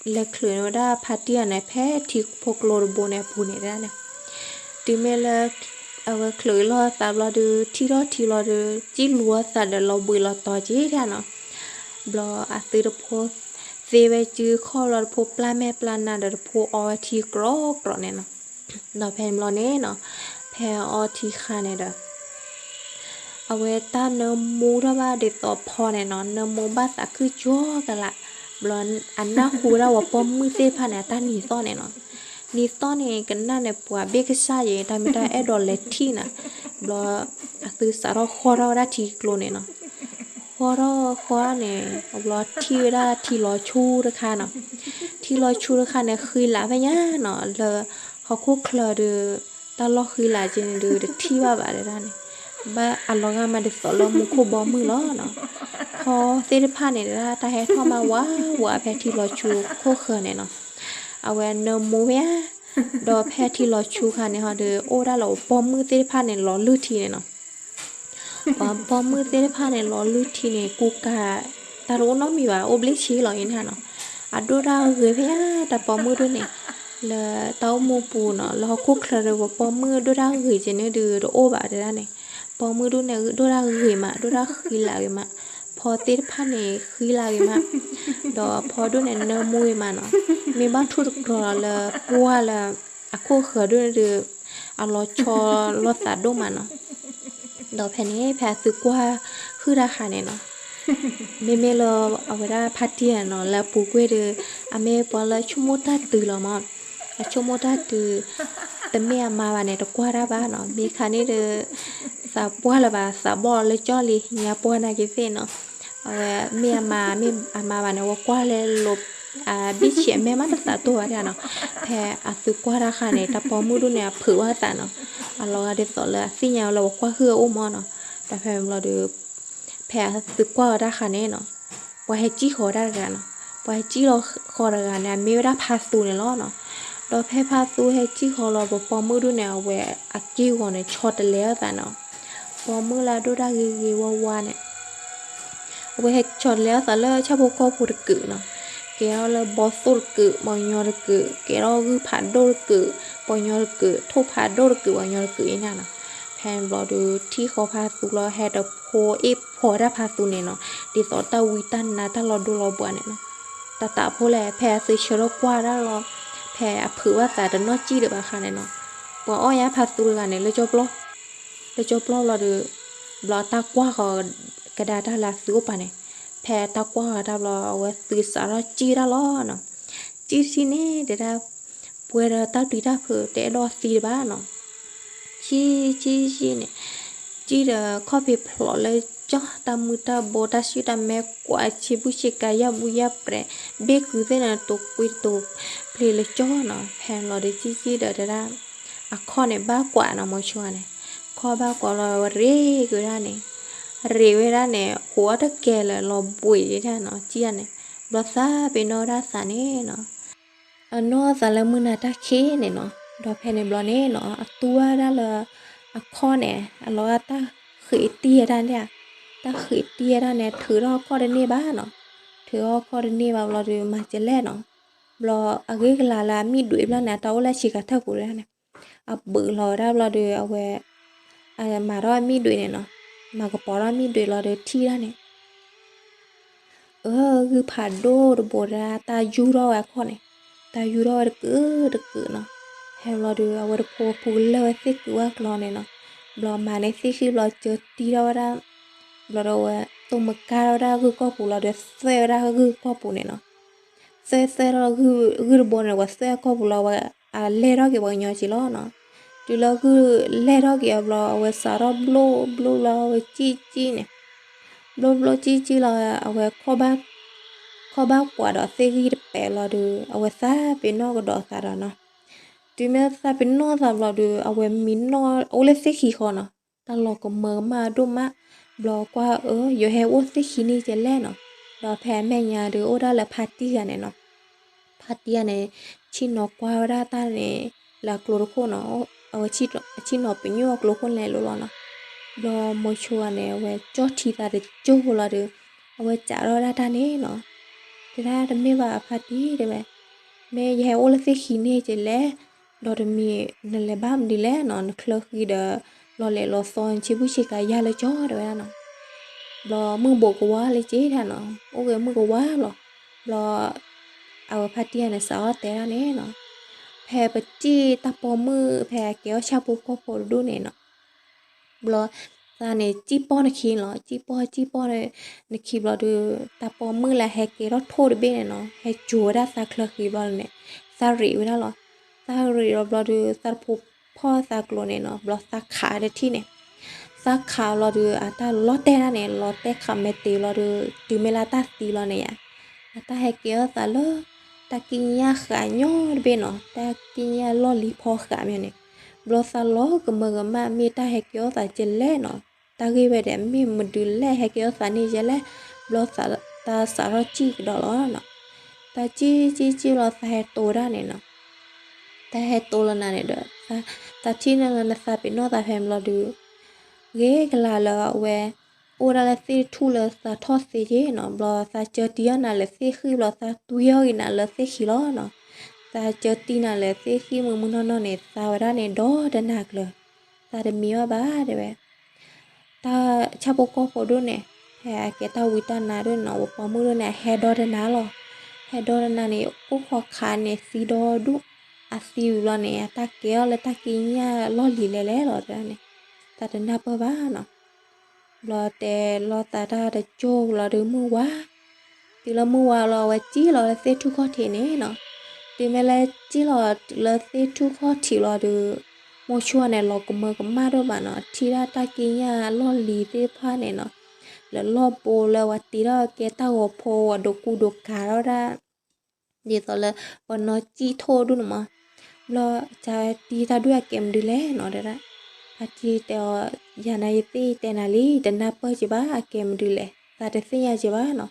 လဲၤချုးန့ၢ်ဝဲဒၣ်ဖါတံၢ်ဂၤန့ၣ် ဖဲထံဖိကျိတဘိန့ၣ်အပူၤန့ၣ်ဒၣ်န့ၣ်, တုၤမ့ၢ်လၢ အဝဲချုးလီၤသးဘျီဒုး ထံၣ်ထီၣ်ထံဘျီဒုး စံၣ်လူၤအီၣ်သးဒီးလီၤဘှံးလီၤတီၤက့ၤဒၣ်နီၤ, ဘျီအသုတဖိ သ့ဝဲစုခီၣ်ဘျီတဖိပျၢ်မဲာ်ပျၢ်နါဒီးတဖိအီဝဲထံကြီကြီန့ၣ်နီၤ, ဒီးဖဲန့ၣ်ဘျီန့ၣ်နီၤ, ဖဲအီထံဃါန့ၣ်ဒီး အဝဲတၢ်နၢမူထီၣ်ဘၣ်ဒ်သိးဖီန့ၣ်နီၤ, နၢမူဘၣ်သးခုၣ်ကၠီကလး, ဘျီအနၢ်ဟူဝဲဒၣ်ဝဲပိာ်မုၣ်သ့ၣ်တဖၣ်န့ၣ် အတၢ်နံၤသီၣ်န့ၣ်နီၤ, နံၤသီၣ်န့ၣ် ကနၣ်န့ၣ်ပှၤဘ့ၣ်ကစၢ်ယဲၤ တၢ်မ့ၢ်တၢ်အဲၣ်ဒိးလဲၤထံၣ်နၤ, ဘျီ အသုစးထီၣ်ဃီထီၣ်ဝဲဒၣ်ထံကျိန့ၣ်နီၤ, ဃီထီၣ်ဃီန့ၣ် ဘျီထံၣ်ဝဲဒၣ်ထံလီၤဆူတခါနီၤ, ထံလီၤဆူတခါန့ၣ် ဃံလးဖဲညါနီၤ, လၢ ဟီၣ်ခိၣ်ချၢဒီး တၢ်လီၢ်ဃံလၤက့န့ၣ်ဒီး တထံၣ်ဘၣ်ဘၣ်တဒၣ်န့ၣ်, ဘၣ်အလီၤဂာ်မးဒ်သိးလၢမူခိၣ်ဘီမုၢ်လီၤနီၤ. ဖီသ့ၣ်တဖၣ်န့ၣ်တဒၣ် တၢ်ဟဲထီၣ်မးဝးဝးဖဲထံလီၤဆူခိၣ်ဃၢၤန့ၣ်နီၤ. အဝဲနၢမူဝဲဧါ, ဒီးဖဲထံလီၤဆူခါန့ၣ်ဟီဒီး အိၣ်ဒၣ်လီၤပီၢ်မုၣ်သ့ၣ်တဖၣ်န့ၣ် လီၤလုၢ်ထံန့ၣ်နီၤ. ပှၤပီၢ်မုၣ်သ့ၣ်တဖၣ်န့ၣ် လီၤလုၢ်ထံန့ၣ် ကူကၤ တၢ်တအိၣ်နီတမံၤဘၣ် အိၣ်ဘျ့ဆံးလီၤအံၤန့ၣ်နီၤ. အဒိၣ်တၢ်ဂ့ၤဖဲညါ တၢ်ပီၢ်မုၣ်ဒိၣ်န့ၣ် လၢတၢ်အိၣ်မူပူၤနီၤ လၢဟီၣ်ခိၣ်ချၢဒီး ပှၤပီၢ်မုၣ်ဒိၣ်တၢ်ဂ့ၤက့န့ၣ်ဒုးတအိၣ်ဘၣ်တဒၣ်န့ၣ်. ပီၢ်မုၣ်ဒိၣ်န့ၣ် ဒိၣ်တၢ်ဂ့ၤမး ဒိၣ်တၢ်ဃံလၤဂ့ၤမး, ဖီသ့ၣ်တဖၣ်န့ၣ် ဃံလၤဂ့ၤမး, ဒီးဖီဒိၣ်န့ၣ် နၢမူဂ့ၤမးနီၤ. မ့ၢ်ဘၣ်ထူၣ်တကြီၤလီၤလၢ ပှၢ်လၢ အခိၣ်ဃၢၤဒိၣ်န့ၣ်ဒုး အလီၤဆီလီၤသးဒိၣ်မးနီၤ. ဒီးဖဲန့ၣ် ဖဲအသုကွၢ်ဟုၣ်တၢ်ဃာ်န့ၣ်နီၤ, မ့မ့ၢ်လၢအဝဲဒၣ်ဖါတံၢ်နီၤ လၢအပူၤကွံာ်ဒီး အမ့ၢ်ပှၤလၢဆိကမိၣ်တၢ်တုၤလီၤမး, အဆိကမိၣ်တၢ်တုၤ တမ့ၢ်အမါဘၣ်န့ၣ် တကွၢ်တၢ်ဘၣ်နီၤ. မ့ၢ်ခါန့ၣ်ဒီး သးပှၢ်လၢၤဘၣ် သးဘီၣ်လၢကၠီလံ ညါပှၢ်နာ်က့ၤသ့ၣ်နီၤ. အဝဲမ့ၢ်အမါ မ့ၢ်အမါဘၣ်န့ၣ် အဝဲကွၢ်လဲၤလိၤ ဘ့ၣ်ဆံးအမဲာ်မးတသးတိၢ်ဘၣ်ဒၣ်နီၤ. ဖဲအသုကွၢ်တၢ်ဃာ်န့ၣ် တၢ်ပီၢ်မုၣ်ဒိၣ်န့ၣ် အဖုးဘၣ်သးနီၤ. အလီၤဂာ်ဒ်သိးလၢအသ့ၣ်ညါဝဲလၢပှၤကွၢ်ဟုၣ်အအိၣ်မးနီၤ. ဒီးဖဲဘျီဒီး ဖဲအသုကွၢ်ဝဲတၢ်ဃာ်န့ၣ်နီၤ, ပှၤဟဲစံၣ်ဃီၤတၢ်တဂၤနီၤ. ပှၤဟဲစံၣ်လီၤဃီၤတဂၤန့ၣ် အမ့ၢ်ဝဲဒၣ်ဖါသူန့ၣ်လီၤနီၤ. ဒီးဖဲဖါသူဟဲစံၣ်ဃီၤလီၤ ပှၤပီၢ်မုၣ်ဒိၣ်န့ၣ် အဝဲအက့ၢ်အဂီၤန့ၣ် ဆီတလဲအသးနီၤ. ပီၢ်မုၣ်လၢအဒိၣ်တၢ်ဂ့ၤဂ့ၤဝါဝါန့ၣ် အဝဲဟဲဆီတလဲအသးလၢဆၣ်ဖိကီၢ်ဖိတကုာ်နီၤ. ကဲထီၣ်လၢဘီသိၣ်တကုာ် ပှၤကညီတကုာ်, ကဲထီၣ်ဂုၢ်ဖးဒိၣ်တကုာ် ပှၤကညီတကုာ်, ထိၣ်ဖးဒိၣ်တကုာ် ပှၤကညီတကုာ်အံၤန့ၣ်နီၤ. ဖဲန့ၣ်ဘျီဒီး ထံၣ်ဃီၤဖါသူလီၤ ဟဲတဖိအ့ၣ်ဖီတၢ်ဖါသူန့ၣ်နီၤ, ဒ်သိးတၢ်ဝံတၢ်နါတၢ်လီၤဒိလီၤဘှါန့ၣ်နီၤ. တၢ်တးဖိလဲၣ် ဖဲအသုဆၢထၢၣ်ကွၢ်ဒၣ်လီၤ, ဖဲအဖုးဘၣ်သးတနီၣ်စံၣ်ဒံးဘၣ်ဃါန့ၣ်နီၤ, ပှၤအီၣ်ညါဖါသူတဂၤန့ၣ် လၢကၠီပျီ လၢကၠီပျီဘျီဒီး ဘျီတၢ်ကွၢ်ဃီၤကဒါတၢ်လၢအသုအိၣ်ပၤန့ၣ်, ဖဲတၢ်ကွၢ်ဃီၤတၢ်ဘျီ အဝဲသုစးထီၣ်စံၣ်တၢ်လီၤနီၤ. စံၣ်တထံၣ်န့ၣ် တဲဒၣ် ပှဲၤဒီးတၢ်ပျံၤတၢ်ဖုး တအဲၣ်ဒိးသံတဘၣ်နီၤ. စံၣ်စံၣ်စံၣ်န့ၣ် စံၣ်ဒီးခီၣ်ဖံးဖျိးလၢကၠီ တၢ်မုၢ်တၢ်ဘိ တၢ်ဆူၣ်တၢ်မဲာ် ကွၢ်ဆံးဘူၣ်ဆံးကၤ ယၢ်ဘူၣ်ယၢ်ပြဲး ဘ့ၣ်ကုၤသ့ၣ်န့ၣ် တိာ်ကွံတိာ်ပျ့ၤလၢကၠီနီၤ. ဖဲန့ၣ်ဘျီဒီး စံၣ်စံၣ်ဒီးတဲဒၣ် အခီၣ်န့ၣ်ဘၣ်ကွၢ်နီၤ မိၤဆိန့ၣ်, ခီၣ်ဘၣ်ကွၢ်လီၤ ဝဲရ့ၣ်ကွံာ်ဝဲဒၣ်န့ၣ်, ရ့ၣ်ဝဲဒၣ်န့ၣ် ဟူးအီၣ်တကဲလၢၤ လီၤဘှံးဒၣ်နီၤ စံၣ်န့ၣ်, ဘျီသးပ့ၤနီၣ်ဝဲဒၣ်သးန့ၣ်နီၤ. အနီၢ်သးလၢမုၢ်နၤတၢ်ခံးန့ၣ်နီၤ, ဒီးဖဲန့ၣ်ဘျီန့ၣ်နီၤ အတူၢ်ဝဲဒၣ်လၢ အခီၣ်န့ၣ် အလီၤဂာ်တၢ်ဃံးတံၢ်ဝဲဒၣ်န့ၣ်, တၢ်ဃံးတံၢ်ဝဲဒၣ်န့ၣ် ထုးထီၣ်အခီၣ်တန့ၢ်ဘၣ်နီၤ, ထုးထီၣ်အခီၣ်တန့ၢ်ဘၣ်ဘျီဒီး မၤကလဲၣ်နီၤ, ဘျီအဂ့ၢ်ကလၤလၢအမံၣ်ဒွံးဘျီန့ၣ် အတၢ်အိၣ်လၢဆံးခါထၢၣ်ပူၤဒၣ်န့ၣ်, အဘုးလီၤဝဲဒၣ်ဘျီဒီး အဝဲ မၤထီၣ်အမံၣ်ဒွံးန့ၣ်နီၤ, မၤကပီၤထီၣ်အမံၣ်ဒွံးလီၤဒီးထံၣ်ဒၣ်န့ၣ် အၢ ဂုၢ်ဖးဒိၣ်တဘိဒၣ် တၢ်ယူၢ်ထီၣ်ဝဲအခီၣ်န့ၣ်, တၢ်ယူၢ်ထီၣ်ဝဲတကုာ်တကုာ်နီၤ. ဖဲဘျီဒီး အဝဲတဖိဖုကလၢၢ်ဝဲသ့ၣ်ကုာ်ဝဲကျီန့ၣ်နီၤ, ဘျီမၤန့ၢ်သ့ၣ်ဃံဘျီကၢတံထီၣ်ဝဲဒၣ်, ဘျီဒီးအဝဲ တိၢ်မကါထီၣ်ဝဲဒၣ်ဂုၢ်ကီၢ်ပူၤလီၤဒီး သွဲၣ်ဝဲဒၣ်ဂုၢ်ကီၢ်ပူၤန့ၣ်နီၤ. သွဲၣ်သွဲၣ်ထီၣ်ဂုၢ်တဘိန့ၣ် ဝဲသွဲၣ်အကီၢ်ပူၤလီၤ ဝဲအလဲၢ်ထီၣ်က့ၤပှၤကညီက့ၤလီၤနီၤ. တုၤလၢဂုၢ်လဲၢ်ထီၣ်က့ၤအဘျီ အဝဲစးထီၣ်ဘျိဘျိလီၤ အဝဲကံၣ်ကံၣ်န့ၣ်, ဘျိဘျိကံၣ်ကံၣ်လီၤ အဝဲ ခီၣ်ဘၣ်ကွၢ်ဒီးသ့ၣ်ဂံၢ်တပဲာ်လီၤဒီး အဝဲသးပ့ၤနီၣ်ကဒီးသးဒီးနီၤ. တုၤမ့ၢ်သးပ့ၤနီၣ်သးဘျီဒီး အဝဲမံနီၣ်အိၣ်လၢသ့ၣ်ခံဃီနီၤ, တၢ်လီၤကမၢကမၣ်ဒိၣ်မး, ဘျီကွၢ်အၢ ယဟဲအိၣ်သ့ၣ်ခံန့ၣ်ကလဲၣ်နီၤ. ဒီးဖဲအမဲာ်ညါဒီးအိၣ်ဒၣ်လၢဖါတံၢ်ဂၤန့ၣ်နီၤ, ဖါတံၢ်ဂၤန့ၣ် ဆ့ၣ်နီၤကွၢ်ဝဲဒၣ်တၢ်န့ၣ် လၢအကျိတခိၣ်နီၤ, အဝဲဆ့ၣ်နီၤပညိၣ်အကျိခိၣ်လဲၤလိၤလီၤနီၤ. ဘျီမိၤဆိဂၤန့ၣ် အဝဲကၠီၣ်ထံသးတကၠိဖိလီၤဒီး အဝဲစးထီၣ်ဒၣ်တၢ်န့ၣ်နီၤ, တဲဒၣ်တမ့ၢ်ဘၣ်အဖါတံၢ်တဲဝဲ, မ့ၢ်ယဟဲအိၣ်လၢသ့ၣ်ခံန့ၣ်ကလဲၣ်, ဒီးတမံၤနလဲၤဘၣ်မနုၤလဲၣ်နီၤ, နချၢဃံဒီး လီၤလဲၤလီၤသီ နဆံးဘူၣ်ဆံးကၤယၢ်လၢကၠီတဲဝဲဒၣ်နီၤ. ဘျီမုၢ်ဘိးကဝါလၢက့တၢ်နီၤ, အိၣ်ဂ့ၤမုၢ်ကဝါလီၤ. ဘျီ အဝဲဖါတံၢ်ဂၤန့ၣ် စးထီၣ်တဲဒၣ်န့ၣ်နီၤ, ဖဲပစံၣ်တၢ်ပိာ်မုၣ် ဖဲအကဲထီၣ်ဆၣ်ဖိကီၢ်ဖိတဒူၣ်န့ၣ်နီၤ, ဘျီ သးန့ၣ်စံၣ်ပီၢ်နခံလီၤ, စံၣ်ပီၢ်စံၣ်ပီၢ်နခံဘျီဒီး တၢ်ပိာ်မုၣ်လၢဟဲကဲထီၣ်ထိၣ်တဘ့ၣ်န့ၣ်နီၤ ဟဲစိာ်ဝဲဒၣ်သးချၢဃံဘျီန့ၣ် သးရ့းဝဲဒၣ်လီၤ. သးရ့းဒီးဘျီဒီး သးတဖိဖီၣ်သးကျိၤန့ၣ်နီၤ, ဘျီသးခးတထံၣ်န့ၣ်, သးခးဘျီဒီး အတၢ်လီၤတဲာ်ဒၣ်န့ၣ် လီၤတဲာ်ခးမဲာ်တ့ၢ်ဘျီဒီး တုၤမ့ၢ်လၢတၢ်သံလီၤန့ၣ်ယါ, အတၢ်ဟဲကဲထီၣ်သးလၢ တၢ်ကံးညာ်ဃာ်ညီတဘ့ၣ်နီၤ, တၢ်ကံးညာ်လီၢ်လံၤဖီဃာ်မ့ၢ်န့ၣ်, ဘျီသးလီၤကမၢကမၣ် မ့ၢ်တၢ်ဟဲကဲထီၣ်သးကလဲၣ်နီၤ, တၢ်ဂ့ၢ်ဝဲဒၣ်မ့ၢ်မနုၤလဲၣ် ဟဲကဲထီၣ်သးန့ၣ်ယဲလဲၣ်, ဘျီသးစးထီၣ်စံၣ်ကဒီးလီၤနီၤ, သးစံၣ်စံၣ်စံၣ်လီၤ သးဟဲတိၤဒၣ်န့ၣ်နီၤ, တၢ်ဟဲတိၤလီၤနၤန့ၣ်ဒီး သးထံၣ်န့ၢ်လၢနသးပ့ၤနီၣ်သးဖဲဘျီဒုး ဂ့ၤကလၤလၢအဝဲ အိၣ်ဒၣ်လၢသ့ၣ်ထူၣ်လၢသးထီၣ်သ့က့နီၤ, ဘျီသးစၢတံအီၤနၤလၢသ့ၣ်ဃံၣ် ဘျီသးတွံအီၤဂ့ၤနၤလၢသ့ၣ်ဃံၣ်လီၤနီၤ, သးစၢတံနၤလၢသ့ၣ်ဃံၣ်မုၢ်မုၢ်နီၢ်နီၢ်န့ၣ် သးဝဲဒၣ်န့ၣ်ဒီတနၤကျၢၤ, သးတမံဘၣ်ဘၣ်တဲဝဲ တၢ်ဆၣ်ဖိကီၢ်ဖိဒိၣ်န့ၣ် ဖဲအကဲတၢ်ဝံတၢ်နါဒိၣ်န့ၣ်နီၤ, ပှၤပိာ်မုၣ်ဒိၣ်န့ၣ် အဟဲဒီတနၤလီၤ, ဟဲဒီတနၤန့ၣ် အိၣ်ခိးခးန့ၣ်သံဒီဒူၣ်, အသံဝံၤဘျီန့ၣ် အတၢ်ကဲအီၤလၢတၢ်ကံးညာ်လီၢ်လံၤလဲၤလဲၤလီၤတဲန့ၣ်, သးတနၢ်ပၢၢ်ဘၣ်နီၤ, ဘျီတဲလီၤသးတၢ်တကၠိလီၤဒီးမုၢ်ဝါ, တုၤလၢမုၢ်ဝါလီၤ အဝဲစံၣ်လီၤလၢသ့ၣ်ထူၣ်ခီၣ်ထံးန့ၣ်နီၤ, တုၤမ့ၢ်လၢစံၣ်လီၤလၢသ့ၣ်ထူၣ်ခီၣ်ထံးလီၤဒီး မိၤဆိန့ၣ် လီၤကမၢကမၣ်ဒိၣ်ဘၣ်နီၤ, ထံၣ်ဒၣ်တၢ်ကံးညာ်လီၢ်လံၤသ့ၣ်တဖၣ်န့ၣ်နီၤ, လၢလီၢ်ဘိလၢပှၤတ့ထီၣ်ကဲတၢ်ဂီၤဖိ ပှၤဒိးကူဒိးကၤထီၣ်ဒၣ် ဒ်သိးလၢ ပှၤနီၢ်ကံၣ်ထိၣ်ဒိၣ်န့ၣ်မး, ဘျီတၢ်တံၤတၢ်ဒွဲၣ်အကဲမနုၤလဲၣ်နီၤတဲဒၣ်, ဖါတံၢ်တဲအီၤ ယၤန့ၣ်ယသ့ၣ်ယတဲနၤလံ တနၢ်ပၢၢ်က့ၤဘၣ် အကဲမနုၤလဲၣ် သးတသ့ၣ်ညါက့ၤဘၣ်နီၤ,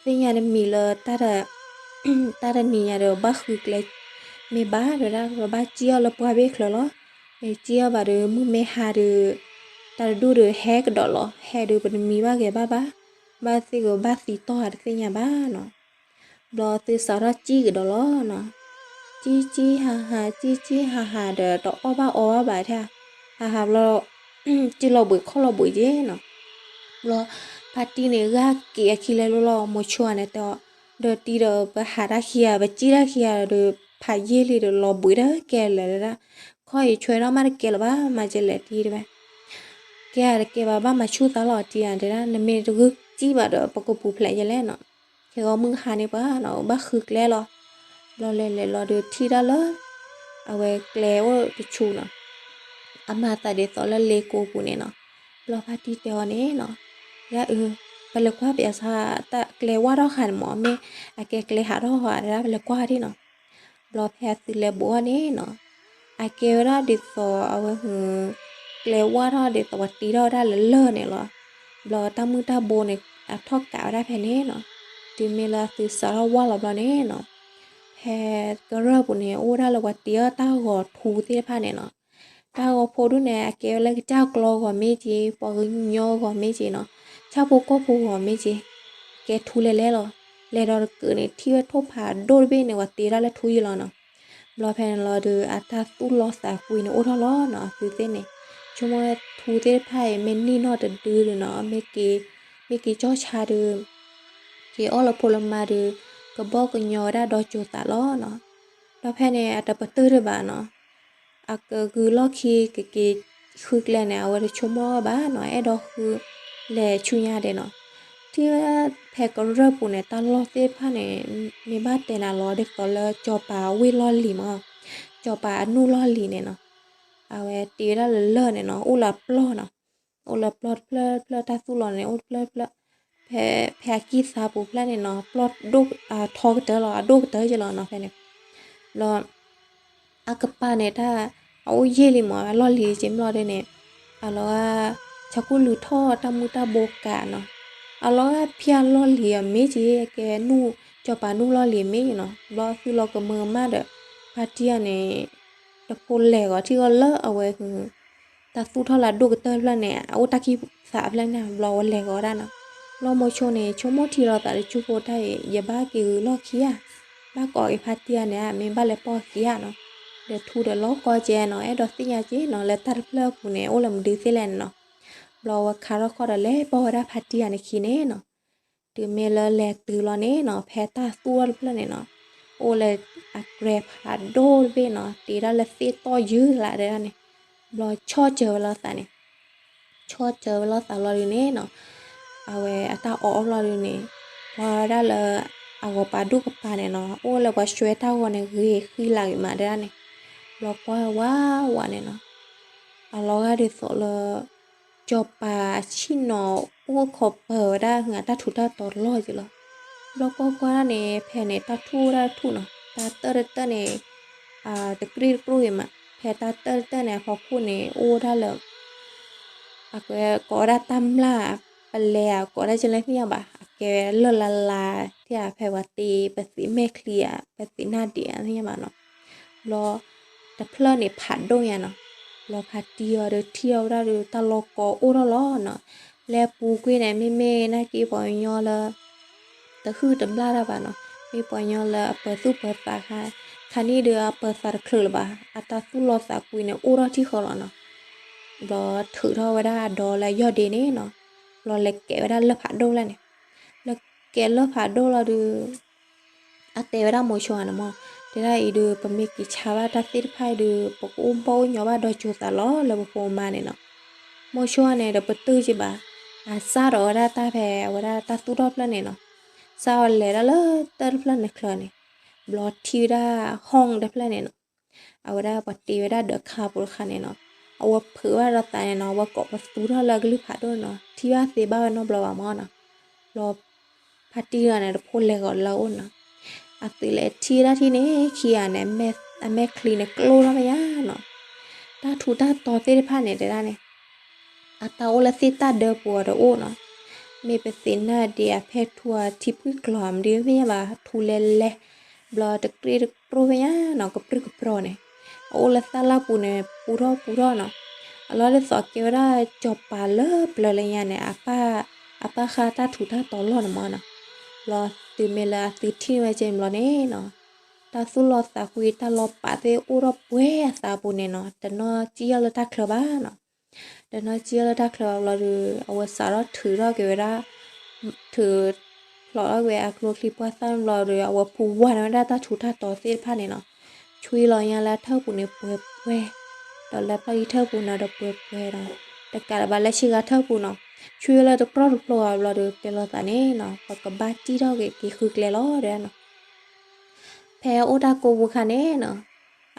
သ့ၣ်ညါတမံၤလၢ တၢ်တနံၤညါဒီး ဘၣ်ဃုကျဲ မ့ၢ်ဘၣ်တဲဒၣ် ပဘၣ်ကံၣ်အီၤလၢပှၢ်ဘ့ၣ်ချၢလီၤ, မ့ၢ်ကံၣ်အီၤဘၣ်ဒီး မုၢ်မ့ၢ်ဟါဒီး တၢ်တဒူၣ်ဒီးဟဲကဒီးလီၤ, ဟဲဒီး ပတမံဘၣ်ဂ့ၤဘၣ်ဘၣ်, ဘၣ်သ့ၣ်ကဘၣ်သံတီၢ်ဟးတသ့ၣ်ညါဘၣ်နီၤ, ဘျီသုစးထီၣ်ကံၣ်ကဒီးလီၤနီၤ, ကံၣ်ကံၣ်ဟးဟး ကံၣ်ကံၣ်ဟးဟးဒီး တအီၣ်ဘၣ်အီဘၣ်ဘၣ်ထဲ, ဟးဟးဘျီ က့ၤလီၤဘှံးခီၣ်လီၤဘှံးက့ၤနီၤ, ဘျီ ဖါတံၢ်န့ၣ် ဂၢ်က့ၤအခံလဲၤလိၤလီၤ မိၤဆိန့ၣ်တဲအီၤ, ဒီးတံၤဒီး ပဟးတၢ်ခံဂၤ ပကံၣ်တၢ်ခံဂၤဒီး ဖးယံာ်လံဒီး လီၤဘှံးတကဲလၢၤတဲဒၣ်, ခီၣ်အံၤဆွဲထီၣ်မးတကဲလၢၤဘၣ် မၤကဲလဲၣ်တံၤတဲဝဲ ကဲဧါတကဲဘၣ် ဘၣ်မၤဆူၣ်သးလီၤတံၤဧါတဲဒၣ်, နမ့ၢ်တဂုၢ်ကံၣ်ဘၣ်ဒီး ပကပူၤဖျဲးယဲလဲၣ်နီၤ, ခဲဂီၤမုၢ်ဟါန့ၣ်ပှၤနီၤ ဘၣ်ဃုကျဲလီၤ, ဘျီလဲၤလဲၤလီၤဒီးထံၣ်ဒၣ်လၢ အဝဲကျဲအိၣ်တဆူနီၤ, အမၤသးဒ်သိးလၢလ့ကိပူၤန့ၣ်နီၤ, ဘျီဖါတံၢ်တဲအီၤန့ၣ်နီၤ, ဒ်အု ပလဲၤကွၢ်ပယီၤဆါ တၢ်ကျဲဝါထီၣ်ဃာ်န့ၣ်မး မ့ၢ်အကဲကျဲဟးထီၣ်ဃာ် တဲဒၣ်ပလဲၤကွၢ်ဒ်နီၤ, ဘျီဖဲအသုးလဲၤဘူးအီၤန့ၣ်နီၤ, အကဲဝဲဒၣ်ဒ်သိးအဝဲ ကျဲဝါထီၣ်ဒ်သိးပှၤတ့ထီၣ်ဝဲဒၣ်လၢလၢၢ်န့ၣ်လီၤ, ဘျီတၢ်မုၢ်တၢ်ဘိန့ၣ် အထီၣ်ကးဝဲဒၣ်ဖဲန့ၣ်နီၤ, တုၤမ့ၢ်လၢအသုးစးထီၣ်ဝါလီၤဘျီန့ၣ်နီၤ, ဖဲကရၢၢ်ပူၤန့ၣ် အိၣ်ဝဲဒၣ်လၢပှၤတ့အီၣ်တၢ်ဂီၤထူသ့ၣ်တဖၣ်န့ၣ်နီၤ, တၢ်ဂီၤဖိဒိၣ်န့ၣ် အကဲဝဲလၢကစၢ်ကျီဂီၤမ့ၢ်က့ၤ ပှၤကညီဂီၤမ့ၢ်က့ၤနီၤ, ဆၣ်ဖိကီၢ်ဖိဂီၤမ့ၢ်က့ၤ, ကဲထူလဲၤလဲၤလီၤ, လဲၤဒီးတကုးန့ၣ် ထံၣ်ဝဲထိၣ်ဖးဒိၣ်တဘ့ၣ်န့ၣ် ပှၤတ့ဒၣ်လၢထူယံၤလီၤနီၤ, ဘျီဖဲန့ၣ်လီၤဒီး အတၢ်သူၣ်လီၤသးကွံန့ၣ်အိၣ်ထီၣ်လီၤနီၤ, အသုသ့ၣ်န့ၣ်, ဆိကမိၣ်ထူသ့ၣ်တဖၣ်အံၤ မ့ၢ်နံၣ်နီၢ်တဒုဒီးနီၤ, မ့ၢ်က့ၤကၠီၣ်ဆါဒီး က့ၤအီၣ်လၢဖိလၢမါဒီး ကဘီကညီဝဲဒၣ်ဒီကၠိၤသးလီၤနီၤ, ဒီးဖဲန့ၣ် အတပတုာ်တဘၣ်နီၤ, အကဂုာ်လီၢ်ခံကက့ၤဃုကျဲန့ၣ် အဝဲတဆိကမိၣ်ဘၣ်နီၤ, အဲၣ်ဒိးဃုလဲၤဆူညါဒဲးနီၤ, ထံၣ်ဝဲဖဲကရၢၢ်ပူၤန့ၣ် တၢ်လီၢ်သ့ၣ်တဖၣ်န့ၣ် မ့ၢ်ဘၣ်တဲနၤလီၤ ဒ်သိးလၢစီၤပၤဝ့ၢ်လီၢ်လံၤမး, စီၤပၤအနူၢ်လီၢ်လံၤန့ၣ်နီၤ, အဝဲတ့ဝဲဒၣ်လၢလၢၢ်န့ၣ်နီၤ, အိၣ်လၢအပျီၢ်နီၤ, အိၣ်လၢပျီၢ်တဖျၢၣ်တဖျၢၣ် တၢ်သူၣ်လီၤန့ၣ် အိၣ်တဖျၢၣ်တဖျၢၣ်, ဖဲ ဖဲအကံၢ်သါပူၤဖျၢၣ်န့ၣ်နီၤ ပျီၢ်ဒိၣ်ထီကတၢၢ်လီၤ အဒိၣ်ကတၢၢ်ယဲလီၤနီၤ ဖဲန့ၣ်, ဘျီ အကပၤန့ၣ် တၢ် အအိၣ်ယဲၢ်လံမး လီၢ်လံၤက့ၤမ့ၢ်လီၤဒ်န့ၣ်, အလီၤဂာ် ဆၢကူၣ်လူၤထီၣ်တၢ်မုၢ်တၢ်ဘိကးနီၤ, အလီၤဂာ်ဖၠၣ်လီၢ်လံၤအမ့ၢ်က့ၤ အကဲနူၢ် စီၤပၤနူၢ်လီၢ်လံၤမ့ၢ်နီၤ, ဘျီသုလီၤကမၢကမၣ်ဒီး ဖါတံၢ်အန့ၣ် တဖိလဲၤဂီၤထံဂီၤလၢအဝဲ တၢ်သူၣ်ထီၣ်လၢအဒိၣ်ကတၢၢ်တဖျၢၣ်န့ၣ် အအိၣ်တၢ်ကံၢ်သးဖျၢၣ်န့ၣ် ဘျီဝဲလဲၤဂီၤဒၣ်နီၤ, ဘျီမိၤဆိန့ၣ် ဆိကမိၣ်ထံလီၤသးတဆူဖိတၢ်အံၤ ယဘၣ်က့ၤဂုာ်လီၢ်ခံဧါ, ဘၣ်ကိးက့ၤဖါတံၢ်အန့ၣ် မ့ၢ်ဘၣ်လဲၤပိာ်ခံဧါနီၤ, ဒီးထူဒီးလီၤကီကဲနီၤ အဲၣ်ဒိးသ့ၣ်ညါက့ၤနီၤ လၢတၢ်တဖျၢၣ်အပူၤန့ၣ် အိၣ်လၢမနုၤသ့လဲၣ်န့ၣ်နီၤ, ဘျီဝဲခါထီၣ်ခီၣ်ဒီးလဲၤပိာ်ဝဲဒၣ်ဖါတံၢ်အန့ၣ်ခံန့ၣ်နီၤ တုၤမ့ၢ်လၢလဲၤတုၤလီၤန့ၣ်နီၤ ဖဲတၢ်သူၣ်ထီၣ်တဖျၢၣ်န့ၣ်နီၤ, အိၣ်လၢအကြဲးဖးဒိၣ်တဘ့ၣ်နီၤ တ့ဒၣ်လၢသ့ၣ်တီၢ်ယုၢ်လၢဒၣ်န့ၣ်, ဘျီဆီၣ်စၢၤဝဲလိာ်သးန့ၣ်, ဆီၣ်စၢၤဝဲလိာ်သးလီၤဒုးန့ၣ်နီၤ, အဝဲအတၢ်အီၣ်အီၣ်လီၤဒုးန့ၣ်, ကွၢ်ဝဲဒၣ်လၢ အဂီၤပာ်ဒိၣ်ကပၤန့ၣ်နီၤ အိၣ်လၢပှၤဆှၢတၢ်ဂီၤန့ၣ် ဂ့ၤဃံလၤဂ့ၤမးဒၣ်န့ၣ်, ဘျီကွၢ်ဝးဝးန့ၣ်နီၤ အလီၤဂာ်ဒ်သိးလၢ စီၤပၤအဆ့ၣ်နီၤ အိၣ်ခိးပၢၤဝဲဒၣ် အတၢ်ထူးတၢ်တီၤလီၢ်က့ၤလီၤ, ဘျီကွၢ်ကွၢ်ဒၣ်န့ၣ် ဖဲန့ၣ် တၢ်ထူၣ်ဝဲဒၣ်ထူၣ်နီၤ, တၢ်တၢၢ်တတၢၢ်န့ၣ် တကြ့ၢ်တကြိၣ်ဂ့ၤမး, ဖဲတၢ်တၢၢ်တတၢၢ်န့ၣ် အဖီခိၣ်န့ၣ် အိၣ်ဒၣ်လၢ အကကိးဝဲဒၣ်တၢ်မျၢ်ပလဲၤ အကိးဒၣ်ကလဲၣ်သ့ၣ်ညါဘၣ်, အကဲဝဲလၢၢ်လါလါ ထဲဖဲဝဲတ့ ပသံးမဲာ်ချံဧါ ပသံးနၢ်ဒံးဧါသ့ၣ်ညါဘၣ်နီၤ. ဘျီတဖျၢၣ်န့ၣ်ဖးဒိၣ်ညါနီၤ. ဘျီဖါတံၢ်အီၤဒီးထံၣ်အီၤဝဲဒၣ်ဒီး တၢ်လီၤကီအိၣ်ထီၣ်လီၤနီၤ. လၢပူၤကွံာ်န့ၣ် မ့မ့ၢ်နာ်က့ပှၤကညီလၢ တဟုၣ်တဘျၣ်တၢ်ဘၣ်နီၤ, မ့ၢ်ပှၤကညီလၢအပၢၤသူၣ်ပၢၤသးခါ, ခါနံၣ်ဒီးအပၢၤသးတချုးလၢၤဘၣ်, အတၢ်သူၣ်လီသးကွံန့ၣ် အိၣ်ထီၣ်ထံၣ်ဃီလီၤနီၤ. ဘျီထုးထီၣ်ဝဲဒၣ်အဒီလၢယီၢ်ဒ့န့ၣ်နီၤ, ဘျီလဲၤကဲးဝဲဒၣ်လၢၢ်ဖးဒိၣ်လၢန့ၣ်, လဲၤကဲးလၢၢ်ဖးဒိၣ်လီၤဒီး အတဲဝဲဒၣ်မိၤဆိန့ၣ်မး, တဲဒၣ်အံၤဒီး ပမ့ၢ်က့ၤဆါဘၣ်တၢ်သ့ၣ်တဖၣ်အံၤဒီး ပကအိၣ်ဘၣ်အိၣ်ညီဘၣ်ဒီးကၠိၤသးလီၤလၢပဖိမါန့ၣ်နီၤ. မိၤဆိန့ၣ်ဒီးပတုာ်က့ၤဘၣ်, အစးထီၣ်ဝဲဒၣ်တၢ်ဖဲအဝဲဒၣ်တၢ်သူၣ်ထီၣ်ဖျၢၣ်န့ၣ်နီၤ, စးအီၤလဲၤဒၣ်လၢတၢၢ်တဖျၢၣ်န့ၣ်ချၢန့ၣ်, ဘျီထံၣ်ဝဲဒၣ် home တဖျၢၣ်န့ၣ်နီၤ, အဝဲဒၣ်ပှၤတ့ဝဲဒၣ်ဒီးခါပူၤတခါန့ၣ်နီၤ, အဝဲဖုးဘၣ်ဒီးသးန့ၣ်နီၤ, အဝဲကိးပသူထီၣ်လၢအကလုၢ်ဖးဒိၣ်န့ၣ်နီၤ, ထံၣ်ဘၣ်သ့ဘၣ်ဝဲနီတဘျီဘၣ်မးနီၤ. ဘျီဖါတံၢ်ဂၤန့ၣ် တဖိလဲၤဂီၤလၢအအိၣ်နီၤ, အသုးလဲၤထံၣ်ဝဲဒၣ်ထံၣ်န့ၣ် ခံဂၤန့ၣ် အမဲာ်ချံန့ၣ်ကျိထီၣ်မးယါနီၤ, တၢ်ထူးတၢ်တီၤသ့ၣ်တဖၣ်န့ၣ်တဲဒၣ်န့ၣ် အတၢ်အိၣ်လၢသ့ၣ်တၢ်ဒၢပူၤအီၤတအိၣ်နီၤ, မ့ၢ်ပသ့ၣ်နၢ်ဒံးအဖဲထူအထံဖှံၣ်ကျီၤမဒုးသ့ၣ်ညါဘၣ် ထူလဲလဲ, ဘျီတကြ့ၢ်တကြိၣ်သ့ၣ်ညါနီၤ ကပြုၢ်ကပြီၤန့ၣ်, အအိၣ်လၢသၣ်လၢ်ပူၤန့ၣ် ပူထီၣ်ပူထီၣ်နီၤ, အလီၢ်ဒ်သိးကဲဝဲဒၣ်ကၠီၤပၤလၢပျၢၤလၢညါန့ၣ် အပၢ်ဃာ်တၢ်ထူးတၢ်တီၤလီၢ်န့ၣ်မးနီၤ, ဘျီတုၤမ့ၢ်လၢအသုထံၣ်ဝဲက့ၤဘျီန့ၣ်နီၤ, တၢ်သူၣ်လီသးကွံတၢ်လီၤပာ်သ့ၣ်အိၣ်ထီၣ်ပှဲၤအသးပူၤန့ၣ်နီၤ တနီၢ်စံၣ်ယီၢ်လၢတၢ်ချၢဘၣ်နီၤ, တနီၢ်စံၣ်ယီၢ်လၢတၢ်ချၢဘၣ်ဘျီဒီး အဝဲစးထီၣ်ထုးထီၣ်က့ၤဝဲဒၣ်, ထုးဖျိးထီၣ်က့ၤအကျိချံပှၢ်သၣ်ဘျီဒီး အဝဲဖူဝါန့ၢ်ဝဲဒၣ်တၢ်ထူးတၢ်တီၤသ့ၣ်တဖၣ်န့ၣ်နီၤ, ဆွံလီၤညါလၢထၢၣ်ပူၤန့ၣ်ပှဲၤပှဲၤ, ဒီးလၢဖျၢၣ်ခံထၢၣ်ပူၤန့ၣ်ဒီးပှဲၤပှဲၤဒီး, တကးဒံးဘၣ်လၢဆ့ကၤထၢၣ်ပူၤနီၤ, ဆွံဝဲလၢတကြီတကြီဘျီဒီး တဲလိာ်သးန့ၣ်နီၤ ပကဘၣ်စံၣ်ထီၣ်က့ၤက့ၤဃုကျဲလီၤတဲဒၣ်နီၤ. ဖဲအအိၣ်တၢ်ကိးပူၤခါန့ၣ်နီၤ,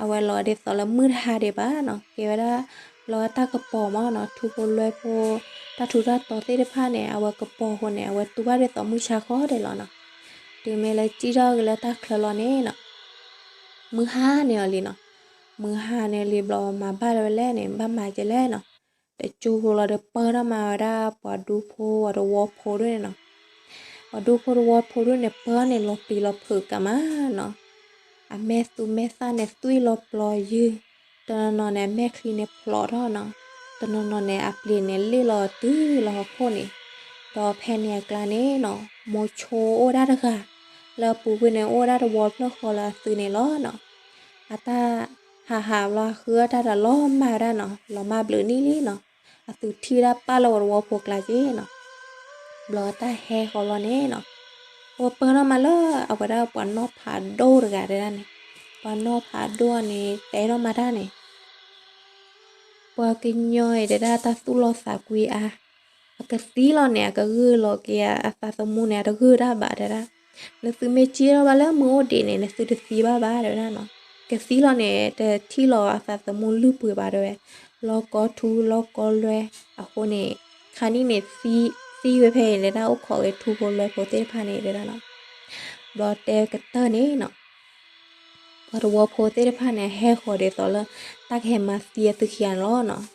အဝဲလီၤဒ်သိးလၢမုၢ်တဟါဒံးဘၣ်နီၤ ကဲဝဲဒၣ်, လီၤဝဲတၢ်ကပီၤမးနီၤ ထူဖိလွဲဖိ, တၢ်ထူးတၢ်တီၤသ့ၣ်တဖၣ်န့ၣ် အဝဲကပီၤအဃိန့ၣ် အဝဲတူၢ်ဘၣ်ဒ်သိးမုၢ်ဆါဃီဒဲးလီၤနီၤ, တုၤမ့ၢ်လၢစံၣ်ထီၣ်က့ၤလၢတၢ်ချၢလီၤန့ၣ်နီၤ, မုၢ်ဟါန့ၢ်အီၤလံနီၤ, မုၢ်ဟါန့ၢ်လံဘျီမၤဘၣ်လၢဝဲလဲၣ်န့ၣ် ဘၣ်မၤကဲလဲၣ်နီၤ, တကၠိဖိလီၤဒီးပၢထီၣ်မၤဝဲဒၣ် ပှၤဒူဖိအတဝီဖိဒၣ်န့ၣ်နီၤ, ပှၤဒူဖိတဝီဖိဒၣ်န့ၣ် ပၢထီၣ်န့ၣ်လီၤပျံၤလီၤဖုးကမးနီၤ, အမဲာ်သူမဲာ်သၣ်န့ၣ်သွံၣ်လီၤပျီယုၢ်, တနီၤနီၤန့ၣ် အမဲာ်ချံန့ၣ်ဖျိးထီၣ်နီၤ, တနီၤနီၤန့ၣ် အပျ့ၤန့ၣ်လ့ၣ်လီၤတုၤလီၤဟီၣ်ခိၣ်န့ၣ်, ဒီးဖဲန့ၣ်အကျါန့ၣ်နီၤ မိၤဆိအိၣ်ဝဲဒၣ်တဂၤ, လၢအပူၤကွံာ်န့ၣ်အိၣ်ဝဲဒၣ်တဝီဖျၢၣ်ဃီလၢအသုးန့ၣ်လီၤနီၤ, အတၢ်ဟးဟးဘျီအဃုအတၢ်ဒီးလီၤမၢ်ဝဲဒၣ်နီၤ လီၤမၢ်ဘျုးနံၣ်လံနီၤ, အသုးထံၣ်ဝဲဒၣ်ပၢ်လၢပှၤတဝီဖိကျါက့နီၤ ဘျီတၢ်ဟဲဃီၤလီၤန့ၣ်နီၤ, အဝဲပၢထီၣ်မၤလၢအဝဲဒၣ်ပှၤနီၢ်ဖးဒိၣ်တဂၤတဲဒၣ်န့ၣ်, ပှၤနီၢ်ဖးဒိၣ်န့ၣ် တဲထီၣ်မၤတၢ်န့ၣ်, ပှၤကညီအံၤတဲဒၣ်တၢ်သူၣ်လီသးကွံအါ, အကသံလီၤန့ၣ် အကဂၢၢ်လီၤက့ၤအသးသမူန့ၣ် အတဂၢၢ်တၢ်ဘၣ်တဲဒၣ်, နသုမ့ၢ်စံၣ်ထီၣ်ဘၣ်လၢမုၢ်အိၣ်ဒံးန့ၣ် နသုတသံဘၣ်ဘၣ်တဲဝဲဒၣ်နီၤ, ကသံလီၤန့ၣ် တထံၣ်လီၤအသးသမူလုၢ်ပှ့ၤဘၣ်တဲဝဲ, လီၢ်ကီထူလီၢ်ကီလွဲအဃိန့ၣ်, ခါနံၣ်န့ၣ် သံဝဲဖဲအံၤတဲဒၣ်အိၣ်ခိးက့ၤထူဖိလွဲဖိသ့ၣ်တဖၣ်န့ၣ်တဲဒၣ်နီၤ, ဘျီတဲကတၢၢ်န့ၣ်နီၤ ပှၤတဝီဖိသ့ၣ်တဖၣ်န့ၣ် ဟဲဃီၤဒ်သိးလၢ တၢ်ကဟဲမၤသံအသုခံဂၤန့ၣ်လီၤနီၤ,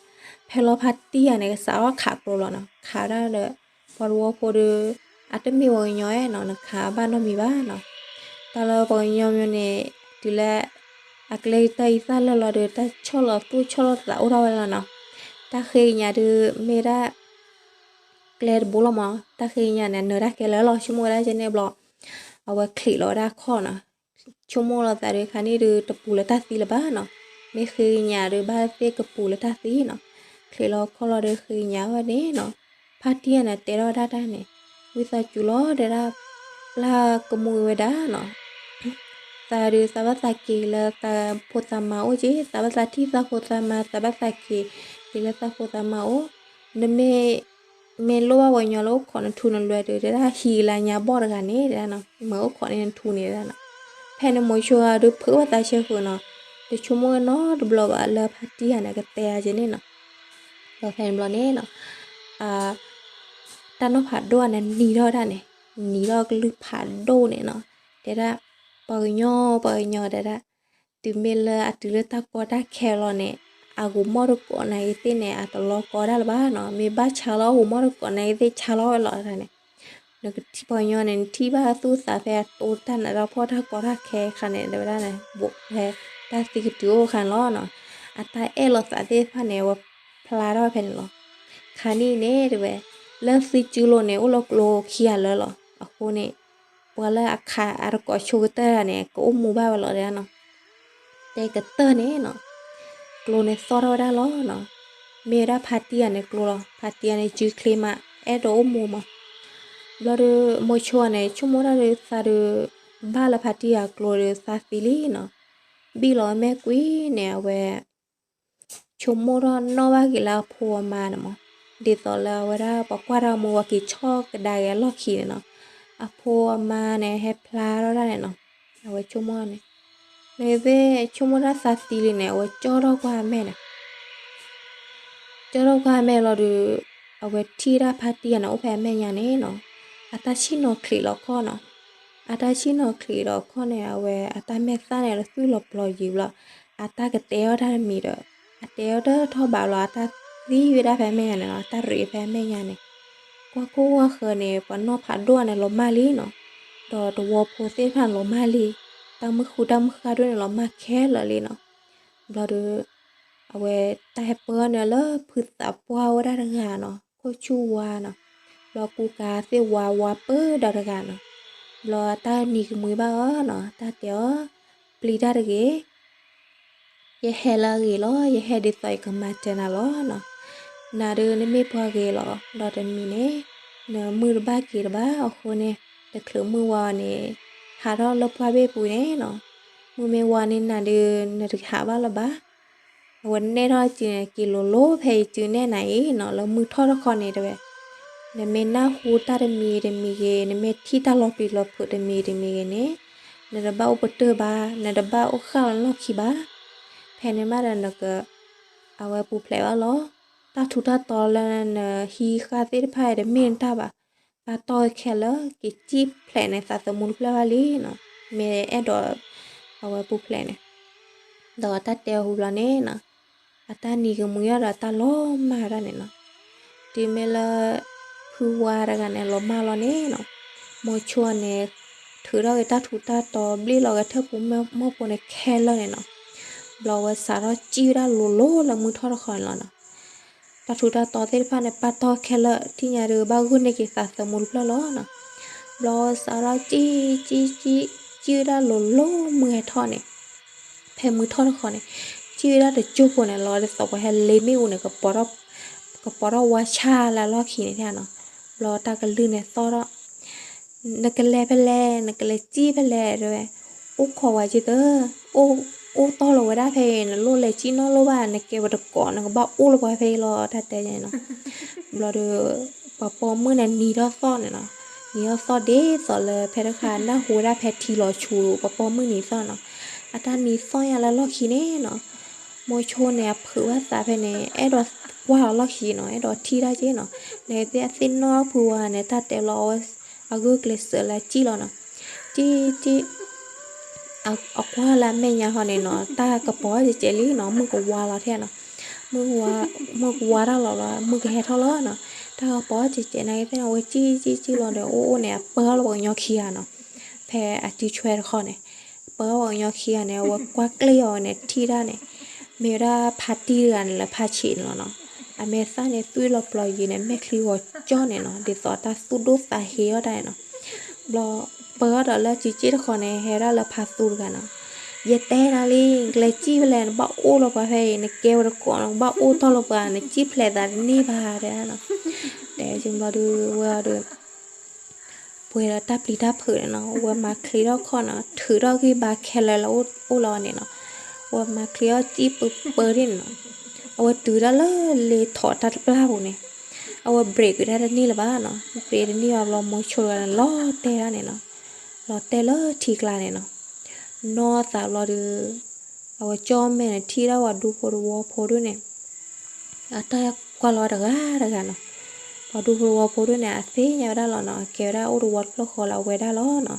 ဖဲလီၤဖါတံၢ်ဂၤန့ၣ် ကစးထီၣ်ခးကျိလီၤနီၤ, ခးဝဲဒၣ်ဒီး ပှၤတဝီဖိဒီး အတမ့ၢ်ပှၤကညီဧါနီၤ နခးဘၣ်နီတမံၤဘၣ်နီၤ, တၢ်လၢပှၤကညီမ့ၢ်န့ၣ် တုၤလၢ အကျဲတၢ်အံၤသၣ်လၢာ်လီၤဒီး တၢ်ဆီၣ်လီၤသူၣ်ဆီၣ်လီၤသးအိၣ်ထီၣ်ဝဲလီၤနီၤ, တၢ်ဃ့ကညးဒုးမ့ၢ်ဒၣ် ကျဲတဘိလီၤမး, တၢ်ဃ့ကညးန့ၣ် နၢၤတၢ်ခဲလၢာ်လီၤ ဆိကမိၣ်ဝဲဒၣ်ကဲန့ၣ်ဘျီ, အဝဲချံးလီၤဝဲဒၣ်ခီၣ်နီၤ, ဆိကမိၣ်လီၤသးဒီးခါနံၣ်ဒုးတပူၤလၢတၢ်သံလၢၤဘၣ်နီၤ, မ့ၢ်ဃ့ကညးဒုးဘၣ်သ့ၣ်ကပူၤလၢတၢ်သံနီၤ, ချံးလီၤခီၣ်လီၤဒီးဃ့ကညးဝဲန့ၣ်နီၤ, ဖါတံၢ်ဂၤန့ၣ် တဲထီၣ်ဝဲဒၣ်တၢ်န့ၣ်, ဝံသးစူၤလီၤတဲဒၣ်, ပျၢ်ကမူဝဲဒၣ်နီၤ သးဒုးသးဘၣ်သးက့ၤလၢသးဖိသးမါအိၣ်က့, သးဘၣ်သးထံၣ်သးဖိသးမါ သးဘၣ်သးက့ၤ, က့ၤလၢသးဖိသးမါအိၣ်, နမ့ၢ်, မ့ၢ်လိၣ်ဘၣ်ပှၤကညီလၢအိၣ်ခိးနထူနလွဲဒီး တဲဒၣ်ဟံးကလါညါဘီၣ်တဂၤန့ၣ်တဲဒၣ်နီၤ, မ့ၢ်အိၣ်ခိးန့ၢ်နထူန့ၣ်တဲဒၣ်နီၤ, ဖဲန့ၣ်မိၤဆိဂၤဒုးဖုးဘၣ်သးဆၢဃုာ်နီၤ, တဆိကမိၣ်ဝဲနီတဘျီဘၣ်လၢဖါတံၢ်ဂၤန့ၣ် ကတဲအါက့ၤန့ၣ်နီၤ, ဒီးဖဲန့ၣ်ဘျီန့ၣ်နီၤ တၢ်နီၢ်ဖးဒိၣ်န့ၣ်နံၤထီၣ်ဒၣ်န့ၣ်, နံၤထီၣ်ကလုၢ်ဖးဒိၣ်န့ၣ်နီၤ, တဲဒၣ်, ပှၤကညီ ပှၤကညီတဲဒၣ်, တုၤမ့ၢ်လၢအတုၤလၢတၢ်ကီတၢ်ခဲလီၤန့ၣ်, အဂိၤမီၢ်တကိးနာ်က့ၤသ့ၣ်န့ၣ် အတလီၤကီဒၣ်လၢၤဘၣ်နီၤ. မ့ၢ်ဘၣ်ဆါလီၤအဂိၤမီၢ်တကိးနာ်က့ၤသ့ၣ်ဆါလီၤဝဲလီၤတၢ်န့ၣ်, နကထံၣ်ပှၤကညီန့ၣ် နထံၣ်ဘၣ်သူၣ်သးဖဲအတိတၢ်နးတၢ်ဖှီၣ်တၢ်ကီတၢ်ခဲခါန့ၣ် တဲဝဲဒၣ်န့ၣ် ဘူးဖဲတၢ်သံကတုၤအိၣ်ခါန့ၣ်လီၤနီၤ. အတၢ်အဲၣ်လိာ်သးသ့ၣ်တဖၣ်န့ၣ် အဝဲဖျါထီၣ်ဖဲန့ၣ်လီၤ. ခါနံၣ်န့ၣ်တဲဝဲ, လၢသုစုလိၤန့ၣ် အိၣ်လၢကျိခံဂၤလၢာ်လီၤ. အဃိန့ၣ် ပှၤလၢအခးအတကိးဆိကတၢၢ်တဂၤန့ၣ် ကအိၣ်မူဘၣ်ဝဲလီၤတဲဒၣ်နီၤ. တဲကတၢၢ်န့ၣ်နီၤ, ကျိန့ၣ်သီၣ်ထီၣ်ဝဲဒၣ်လီၤနီၤ. မ့ၢ်ဝဲဒၣ်ဖါတံၢ်ဂၤန့ၣ်ကျိလီၤ. ဖါတံၢ်ဂၤန့ၣ်စုချ့မး, အဲၣ်ဒိးအိၣ်မူမး. ဘျီဒီး မိၤဆိန့ၣ် ဆိကမိၣ်တၢ်ဒီးသးဒီး ဘၣ်လၢဖါတံၢ်ဂၤကျိဒီးသးသံလံနီၤ. ဘံၣ်လီၤဝဲမ့ၢ်ကွံာ်န့ၣ် အဝဲ ဆိကမိၣ်ထီၣ်နီၣ်ဘၣ်က့ၤလၢအဖိအမါန့ၣ်မး, ဒ်သိးလၢအဝဲဒၣ်ပှၤကွၢ်တၢ်မူပှၤက့ၤဆီၣ်ကဒါက့ၤအလီၢ်ခံန့ၣ်နီၤ. အဖိအမါန့ၣ် ဟဲဖျါထီၣ်ဒၣ်န့ၣ်နီၤ. အဝဲဆိကမိၣ်န့ၣ်, နသ့ၣ်ဆိကမိၣ်တၢ်သးသံလံန့ၣ် အဝဲကၠီထီၣ်ကွၢ်အမဲာ်န့ၣ် ကၠီထီၣ်ကွၢ်အမဲာ်လီၤဒီး အဝဲထံၣ်ဒၣ်ဖါတံၢ်ဂၤန့ၣ် အိၣ်ဖဲအမဲာ်ညါန့ၣ်နီၤ. အတၢ်ဆ့ၣ်နီၤချံးလီၤခီၣ်နီၤ. အတၢ်ဆ့ၣ်နီၤချံးဒီးခီၣ်န့ၣ် အဝဲအတၢ်မဲာ်သၣ်န့ၣ် လီၤသွံၣ်လီၤပျီၤယံၤဘျီ, အတၢ်ကတဲအီၣ်တၢ်တမံၤဒီး, အတဲအီၣ်တၢ်ထီၣ်ဘးဘျီ အတၢ်သံဝဲဒၣ်ဖဲအမဲာ်ညါန့ၣ်နီၤ. အတၢ်ရံးဖဲအမဲာ်ညါန့ၣ်, ကွၢ်ခိၣ်ကွၢ်ဃၢၤန့ၣ် ပှၤနီၢ်ဖးဒိၣ်န့ၣ်လီၤမၢ်လံနီၤ. ဒီးတဝီဖိသ့ၣ်တဖၣ်န့ၣ်လီၤမၢ်လံ, တၢ်မုၢ်ဃုတၢ်မုၢ်ဃါဒိၣ်န့ၣ်လီၤမၢ်ခဲလၢာ်လံနီၤ. ဘျီဒီး အဝဲတၢ်ဟဲပၢအီၣ်န့ၣ်လၢဖုသးပှၢ်ဝဲဒၣ်တဂၤနီၤ, ခိၣ်ဆူၣ်ဝါနီၤ. ဘျီကူကၤသ့ၣ်ဝါဝါပၢဒီးတဂၤနီၤ. ဘျီတၢ်နံၤကမှံဘၣ်အီၤနီၤ, တၢ်တဲအီၤ, ပျံၤတၢ်တဂ့ၤ, ယဟဲလၢအဂ့ၤလီၤ, ယဟဲဒ်သိးယကမၤစၢၤနၤလီၤနီၤ. နၤဒုးနမ့ၢ်ပှၤဂ့ၤလီၤ, ဒီးတမံၤန့ၣ် နမုၢ်တဘၣ်က့ၤတဘၣ်အဃိန့ၣ်, တချုးမုၢ်ဝါအီၤန့ၣ် ဟးထီၣ်လၢပှၢ်ဘ့ၣ်ပူၤန့ၣ်နီၤ. မုၢ်မ့ၢ်ဝါန့ၣ်နၤဒုး နတဟးဘၣ်လၢၤဘၣ်. အဝဲနဲၣ်ထီၣ်စုန့ၣ် က့ၤလိၤလိၤဖဲယစုနဲၣ်နၤအံၤနီၤ, လၢမုၢ်ထီၣ်တခီန့ၣ်တဲဝဲ, နမ့ၢ်နၢ်ဟူတၢ်တမံၤတမံၤဂ့ၤ, နမ့ၢ်ထံၣ်တၢ်လီၤပျံၤလီၤဖုးတမံၤတမံၤဂ့ၤန့ၣ်, နတဘၣ်အိၣ်ပတုာ်ဘၣ်, နတဘၣ်အိၣ်ဃၣ်လီၤလီၢ်ခံဘၣ်. ဖဲန့ၣ်မးဒီးနက, အဝဲပူၤဖျဲးဘၣ်လီၤ. တၢ်ထူးတၢ်တီၤလၢနဟံးဃာ်သ့ၣ်တဖၣ်အံၤတမ့ၢ်နတၢ်ဘၣ်. ပာ်တီၢ်ခဲလၢာ်, က့ၤစံၣ်ဖျဲးန့ၣ် သးသမူတဖျၢၣ်ဘၣ်လံနီၤ. မ့ၢ်အဲၣ်ဒိး အဝဲပူၤဖျဲးန့ၣ်, ဒီးတၢ်တဲအီၤဟူဘျီန့ၣ်နီၤ, အတၢ်နံၤကမှံအီၤဒီးတၢ်လီၤမၢ်ဒၣ်န့ၣ်နီၤ. တုၤမ့ၢ်လၢ ဖုဝါတဂၤန့ၣ် လီၤမၢ်လီၤန့ၣ်နီၤ, မိၤဆိန့ၣ် ထုးထီၣ်က့ၤတၢ်ထူးတၢ်တီၤ ဘျ့ၣ်လီၤက့ၤထၢၣ်ပူၤမီၢ်ပူၤန့ၣ်ခဲလၢာ်န့ၣ်နီၤ. ဘျီဝဲစးထီၣ်စံၣ်ဝဲဒၣ်လိၤလိၤလၢမုၢ်ထီၣ်တခီန့ၣ်လီၤနီၤ. တၢ်ထူးတၢ်တီၤသ့ၣ်တဖၣ်န့ၣ် ပာ်တီၢ်ခဲလၢာ်, ထံၣ်ညါဒီးဘၣ်ဂုာ်န့ၢ်က့ၤသးသမူတဖျၢၣ်လီၤနီၤ. ဘျီစးထီၣ်စံၣ်စံၣ်စံၣ်, စံၣ်ဝဲဒၣ်လိၤလိၤမုၢ်ဟဲထီၣ်န့ၣ်, ဖဲမုၢ်ထီၣ်တခီန့ၣ်, စံၣ်ဝဲဒၣ်တစိၢ်ဖိန့ၣ်လီၤ, ဒ်သိးပှၤဟဲလ့မ့ၣ်အူန့ၣ် ကပီၤထီၣ်ဝါဆါလၢအလီၢ်ခံန့ၣ်နီၤ. ဘျီတၢ်ကလုၢ်န့ၣ်သီၣ်ထီၣ် နကလဲၤဖဲလဲၣ်, နကလဲၤစံၣ်ဖဲလဲၣ်တဲဝဲ, အိၣ်ခိးဝဲက့ၤသၢ, အိၣ်တီၢ်လီၤဝဲဒၣ်ဖဲအံၤ, နလိၣ်လဲၤစံၣ်နီတလိၣ်ဘၣ်, နကဲဝဲတကိး နကဘၣ်အိၣ်လၢပှၤဖဲအံၤလီၤ တၢ်တဲန့ၣ်နီၤ. ဘျီဒီး ပှၤပိာ်မုၣ်န့ၣ်နံၤထီၣ်သီၣ်န့ၣ်နီၤ, နံၤထီၣ်သီၣ်ဒ်သိးလၢဖဲတခါ နၢ်ဟူဝဲဒၣ်ဖဲထံလီၤဆူ ပှၤပိာ်မုၣ်နံၤသီၣ်နီၤ, အတၢ်နံၤသီၣ်ညါလၢလီၢ်ခံန့ၣ်နီၤ. မိၤဆိန့ၣ် အဖုးဘၣ်သးဖဲန့ၣ် အဲၣ်ဒိးကွၢ်လီၤလီၢ်ခံနီၤ, အဲၣ်ဒိးထံၣ်တၢ်က့နီၤ, နသ့ၣ်အသ့ၣ်နီၣ်ဖုဝါန့ၣ် တၢ်တဲလီၤအဝဲ အဂုာ်ကျဲးစၢးလၢစံၣ်လီၤနီၤ. စံၣ်စံၣ် အကွၢ်လၢအမဲာ်ညါဟီန့ၣ်နီၤ, တၢ်ကပီၤစဲးစဲးလံနီၤ, မုၢ်ကဝါလီၤထဲနီၤ, မုၢ်ကဝါတၢ်လီၤလီၤ, မုၢ်ကဟဲထီၣ်လီၤနီၤ, တၢ်ကပီၤစဲးစဲးနာ်က့သ့ၣ်နီၤ, အဝဲစံၣ်စံၣ်စံၣ်လီၤဒီး အိၣ်အိၣ်န့ၣ် အပၢလီၤပှၤကညီခံဂၤနီၤ, ဖဲအစုဆွဲတခီန့ၣ်, ပၢလီၤပှၤကညီခံဂၤန့ၣ် အဝဲကွၢ်ကျ့ၣ်အီၤန့ၣ် ထံၣ်ဒၣ်န့ၣ်, မ့ၢ်ဝဲဒၣ်ဖါတံၢ်တဂၤန့ၣ်လၢဖါဆံးန့ၣ်လီၤနီၤ, အမဲာ်သၣ်န့ၣ် သွံၣ်လီၤပျီၤယံၤန့ၣ် မဲာ်ချံဂီၤကၠီန့ၣ်နီၤ, ဒ်သိးတၢ်သူၣ်ဒိၣ်သးဟ့အီၣ်တၢ်န့ၣ်နီၤ. ဘျီ ပၢအီၤဒီးလၢစုစ့ၣ်တခီန့ၣ် ဟဲဒၣ်လၢဖါသူတဂၤနီၤ, ယတဲနၤလံ, နကလဲၤစံၣ်ဖဲလဲၣ်, နဘၣ်အိၣ်လီၤပှၤဖဲအံၤ, နကဲဝဲတကိး နကဘၣ်အိၣ်တီၢ်လီၤပှၤ, နစံၣ်ဖျဲးသးတန့ၢ်ဘၣ်တဲနီၤ. တဲဘျီဒီး ဝဲအီၤဒီး ပှဲၤဒီးတၢ်ပျံၤတၢ်ဖုးန့ၣ်နီၤ, ဝဲမၤချ့ထီၣ်ခီၣ်နီၤ, ထုးထီၣ်ဂံၢ်ဘါခဲလၢာ်လၢအိၣ်လီၤန့ၣ်နီၤ, ဝဲမၤချ့ထီၣ်စံၣ်ပၢပၢဒ်န့ၣ်နီၤ, အဝဲတုၤဒၣ်လၢလ့ထီၣ်တၢ်တပျၢ်ပူၤန့ၣ်, အဝဲဘြ့းက့ၤတၢ်တန့ၢ်လၢၤဘၣ်နီၤ, ဘြ့းတန့ၢ်ဘၣ်ဘျီ မိၤဆိတဂၤန့ၣ် လီၤတဲာ်ဒၣ်န့ၣ်နီၤ, လီၤတဲာ်လၢထံကျါန့ၣ်နီၤ, နီၢ်သးဘျီဒီး အဝဲကၠီမဲာ်န့ၣ် ထံၣ်ဒၣ်ပှၤဒူဖိတဝီဖိဒ်န့ၣ် အတၢ်ကွၢ်လီၤတဂၤတဂၤနီၤ, ပှၤဒူဖိတဝီဖိဒ်န့ၣ် အသ့ၣ်ညါဝဲဒၣ်လီၤနီၤ, အကဲဝဲဒၣ်အိၣ်တဝီတဖျၢၣ်ဃီလၢအဝဲဒၣ်လီၤနီၤ,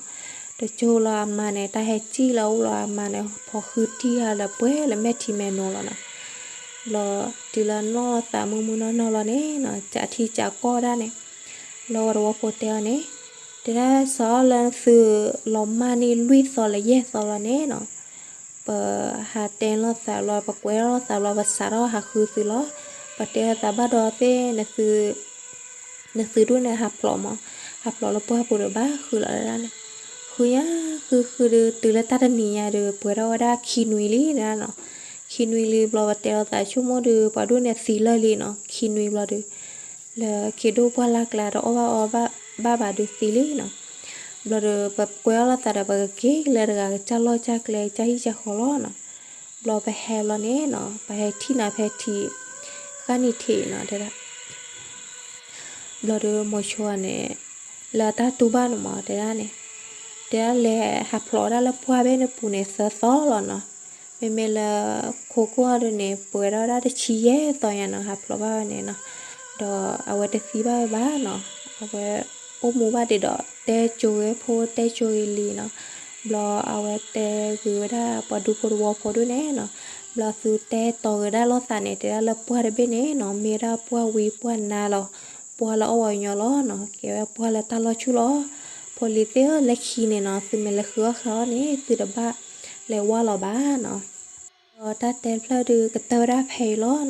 တကၠိလီၤအမါန့ၣ် တၢ်ဟဲစံၣ်လၢအအိၣ်လီၤအမါန့ၣ် ဖီၣ်ဃုတံၢ်ဟါလၢပှဲၤလၢမဲာ်ထံမဲာ်နိလီၤနီၤ. ဘျီတုၤလၢနီၢ်သးမုၢ်မုၢ်နီၢ်နီၢ်လီၤန့ၣ်နီၤ ကးထံကးကီၢ်ဒၣ်န့ၣ် လၢဝဲတဝီဖိတဲအီၤန့ၣ် တဲဒၣ်စးလၢသုလီၤမၢ်န့ၢ်လွံၢ်သီလၢယဲၢ်သီလီၤန့ၣ်နီၤ ပဟးတဲလိာ်သးလီၤ ပကွဲးထီၣ်လိာ်သးလီၤ ပစးထီၣ်ဟးဃုသုလီၤ. ပတဲလိာ်သးဘၣ်ဒီးသ့ၣ် နသုဒိၣ်န့ၣ်ဟးဖျိးမး, ဟးဖျိးလၢပှၢ်ပူၤဒီးဘၣ်ဃုလီၤဒၣ်န့ၣ်, ဃုညါဃုဃုဒုး တုၤလၢတၢ်တနံၤညါဒီး ပှဲၤထီၣ်ဝဲဒၣ်ခံနွံလံဒၣ်နီၤ. ခံနွံလံဘျီ ပတဲလိာ်သးဆိကမိၣ်ဒီး ပှၤဒိၣ်န့ၣ်သံလၢာ်လံနီၤ, ခံနွံဘျီဒီး လၢခ့ဒိၣ်ပှၢ်လၢ်ကျါ တအီၣ်ဘၣ်အီဘၣ်ဘၣ်ဒီးသံလံနီၤ. ဘျီဒီး ပကွဲးအီၣ်လိာ်သးဒီး ပကက့ၤလၢတဂၤကစၢ်လီၢ်ကစၢ်ကျဲ ကစၢ်ဟံၣ်ကစၢ်ဃီလီၤနီၤ. ဘျီပဟဲလီၤန့ၣ်နီၤ ပဟဲထံၣ်နၤဖဲထံး ဃၣ်နံၤထံးနီၤ တဲဒၣ် ဘျီဒီးမိၤဆိန့ၣ် လၢတၢ်တူၢ်ဘၣ်န့ၣ်မး တဲဒၣ်န့ၣ် တဲဒၣ်လဲၤဟးဖျိးဒၣ်လၢပှၢ်ဘ့ၣ်န့ၣ်ပူၤန့ၣ်သၢသီလီၤနီၤ. မ့မ့ၢ်လၢခိခိၣ်အီၤဒုးန့ၣ် ပှဲၤထီၣ်ဒၣ်တဆံယဲၢ်သီညါနီၤ ဟးဖျိးဘၣ်ဝဲန့ၣ်နီၤ. ဒီးအဝဲတသံဘၣ်ဝဲဘၣ်နီၤ, အဝဲအိၣ်မူဘၣ်ဒံးဒီးတဲကၠိဂ့ၤဖိတဲကၠိဂ့ၤလံနီၤ. ဘျီအဝဲတဲဂ့ၤဝဲဒၣ်ပှၤဒူဖိတဝီဖိဒုးန့ၣ်နီၤ, ဘျီသုတဲတီၤဂ့ၤဒၣ်လိာ်သးန့ၣ် တဲဒၣ်လၢပှၢ်တဘ့ၣ်န့ၣ်နီၤ မ့ၢ်ဝဲဒၣ်ပှၢ်ဝံပှၢ်နါလီၤ, ပှၢ်လၢအီၣ်ဝဲညီလီၤနီၤ, ကဲဝဲပှၢ်လၢတၢ်လီၢ်ဆူၣ်လီၤ. ဖိလံၤသ့ၣ်ဧၢ လၢခံန့ၣ်နီၤ သုမ့ၢ်လဲၤဃုအီၣ်ဃုအီန့ၣ် သုတဘၣ်လဲၤဝါလီၤဘၣ်နီၤ. ဒီးတၢ်တဲဖျၢၣ်ဒုးကတၢၢ်ဝဲဒၣ်ဖဲအံၤလီၤ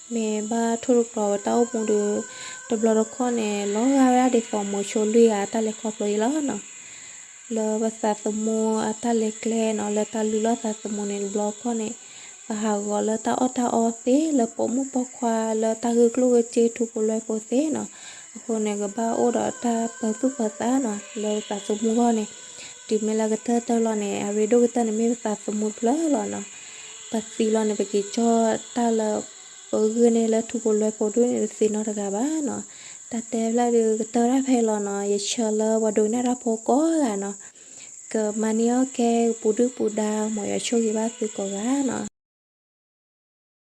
နီၤ. မ့ၢ်ဘၣ်ထိၣ်သတြီၤဝဲတၢ်အိၣ်မူဒီး တဘျီတခီၣ်န့ၣ် လီၤဂာ်ဝဲဒၣ်ဒ်သိးမိၤဆိလွံၢ်ဂၤအတၢ်လဲၤခီဖျိအံၤလီၤနီၤ. လၢပသးသမူအတၢ်လဲၤကျဲနီၤ လၢတၢ်လုၢ်လီၢ်သးသမူန့ၣ် တဘျီတခီၣ်န့ၣ် ပဟးဂီၤလၢတၢ်အီၣ်တၢ်အီသ့ လၢပိာ်မုၣ်ပိာ်ခွါ လၢတၢ်ဂုာ်ကျိၣ်ဂုာ်စ့ ထူဖိလွဲဖိသ့နီၤ. အဃိန့ၣ် ကဘၣ်အိၣ်ဒီးတၢ်ပၢၤသူၣ်ပၢၤသးနီၤ လၢပသးသမူအဂီၢ်န့ၣ် တုၤမ့ၢ်လၢကတၢၢ်တၢၢ်လီၤန့ၣ် အရ့ဒိၣ်ကတၢၢ်န့ၣ်မ့ၢ်ပသးသမူတဖျၢၣ်လီၤနီၤ. ပသံလီၤန့ၣ် ပက့ၤကၠီၣ်တၢ်လၢ ပဂုာ်န့ၢ်လၢထူဖိလွဲဖိဒိၣ်န့ၣ် တသ့နီတဂၤဘၣ်နီၤ. တၢ်တဲဖျၢၣ်ဒုးကတၢၢ်ဒၣ်ဖဲအံၤလီၤနီၤ. ယဆၢလၢပှၤဒိကနၣ်တၢ်ဖိကိးဂၤနီၤ ကမၤန့ၢ်အီၣ်ကဲ ကပူၤဒုၣ်ပူၤဒါ မ်ယွၤဆိၣ်ဂ့ၤဘၣ်သုကိးဂၤနီၤ.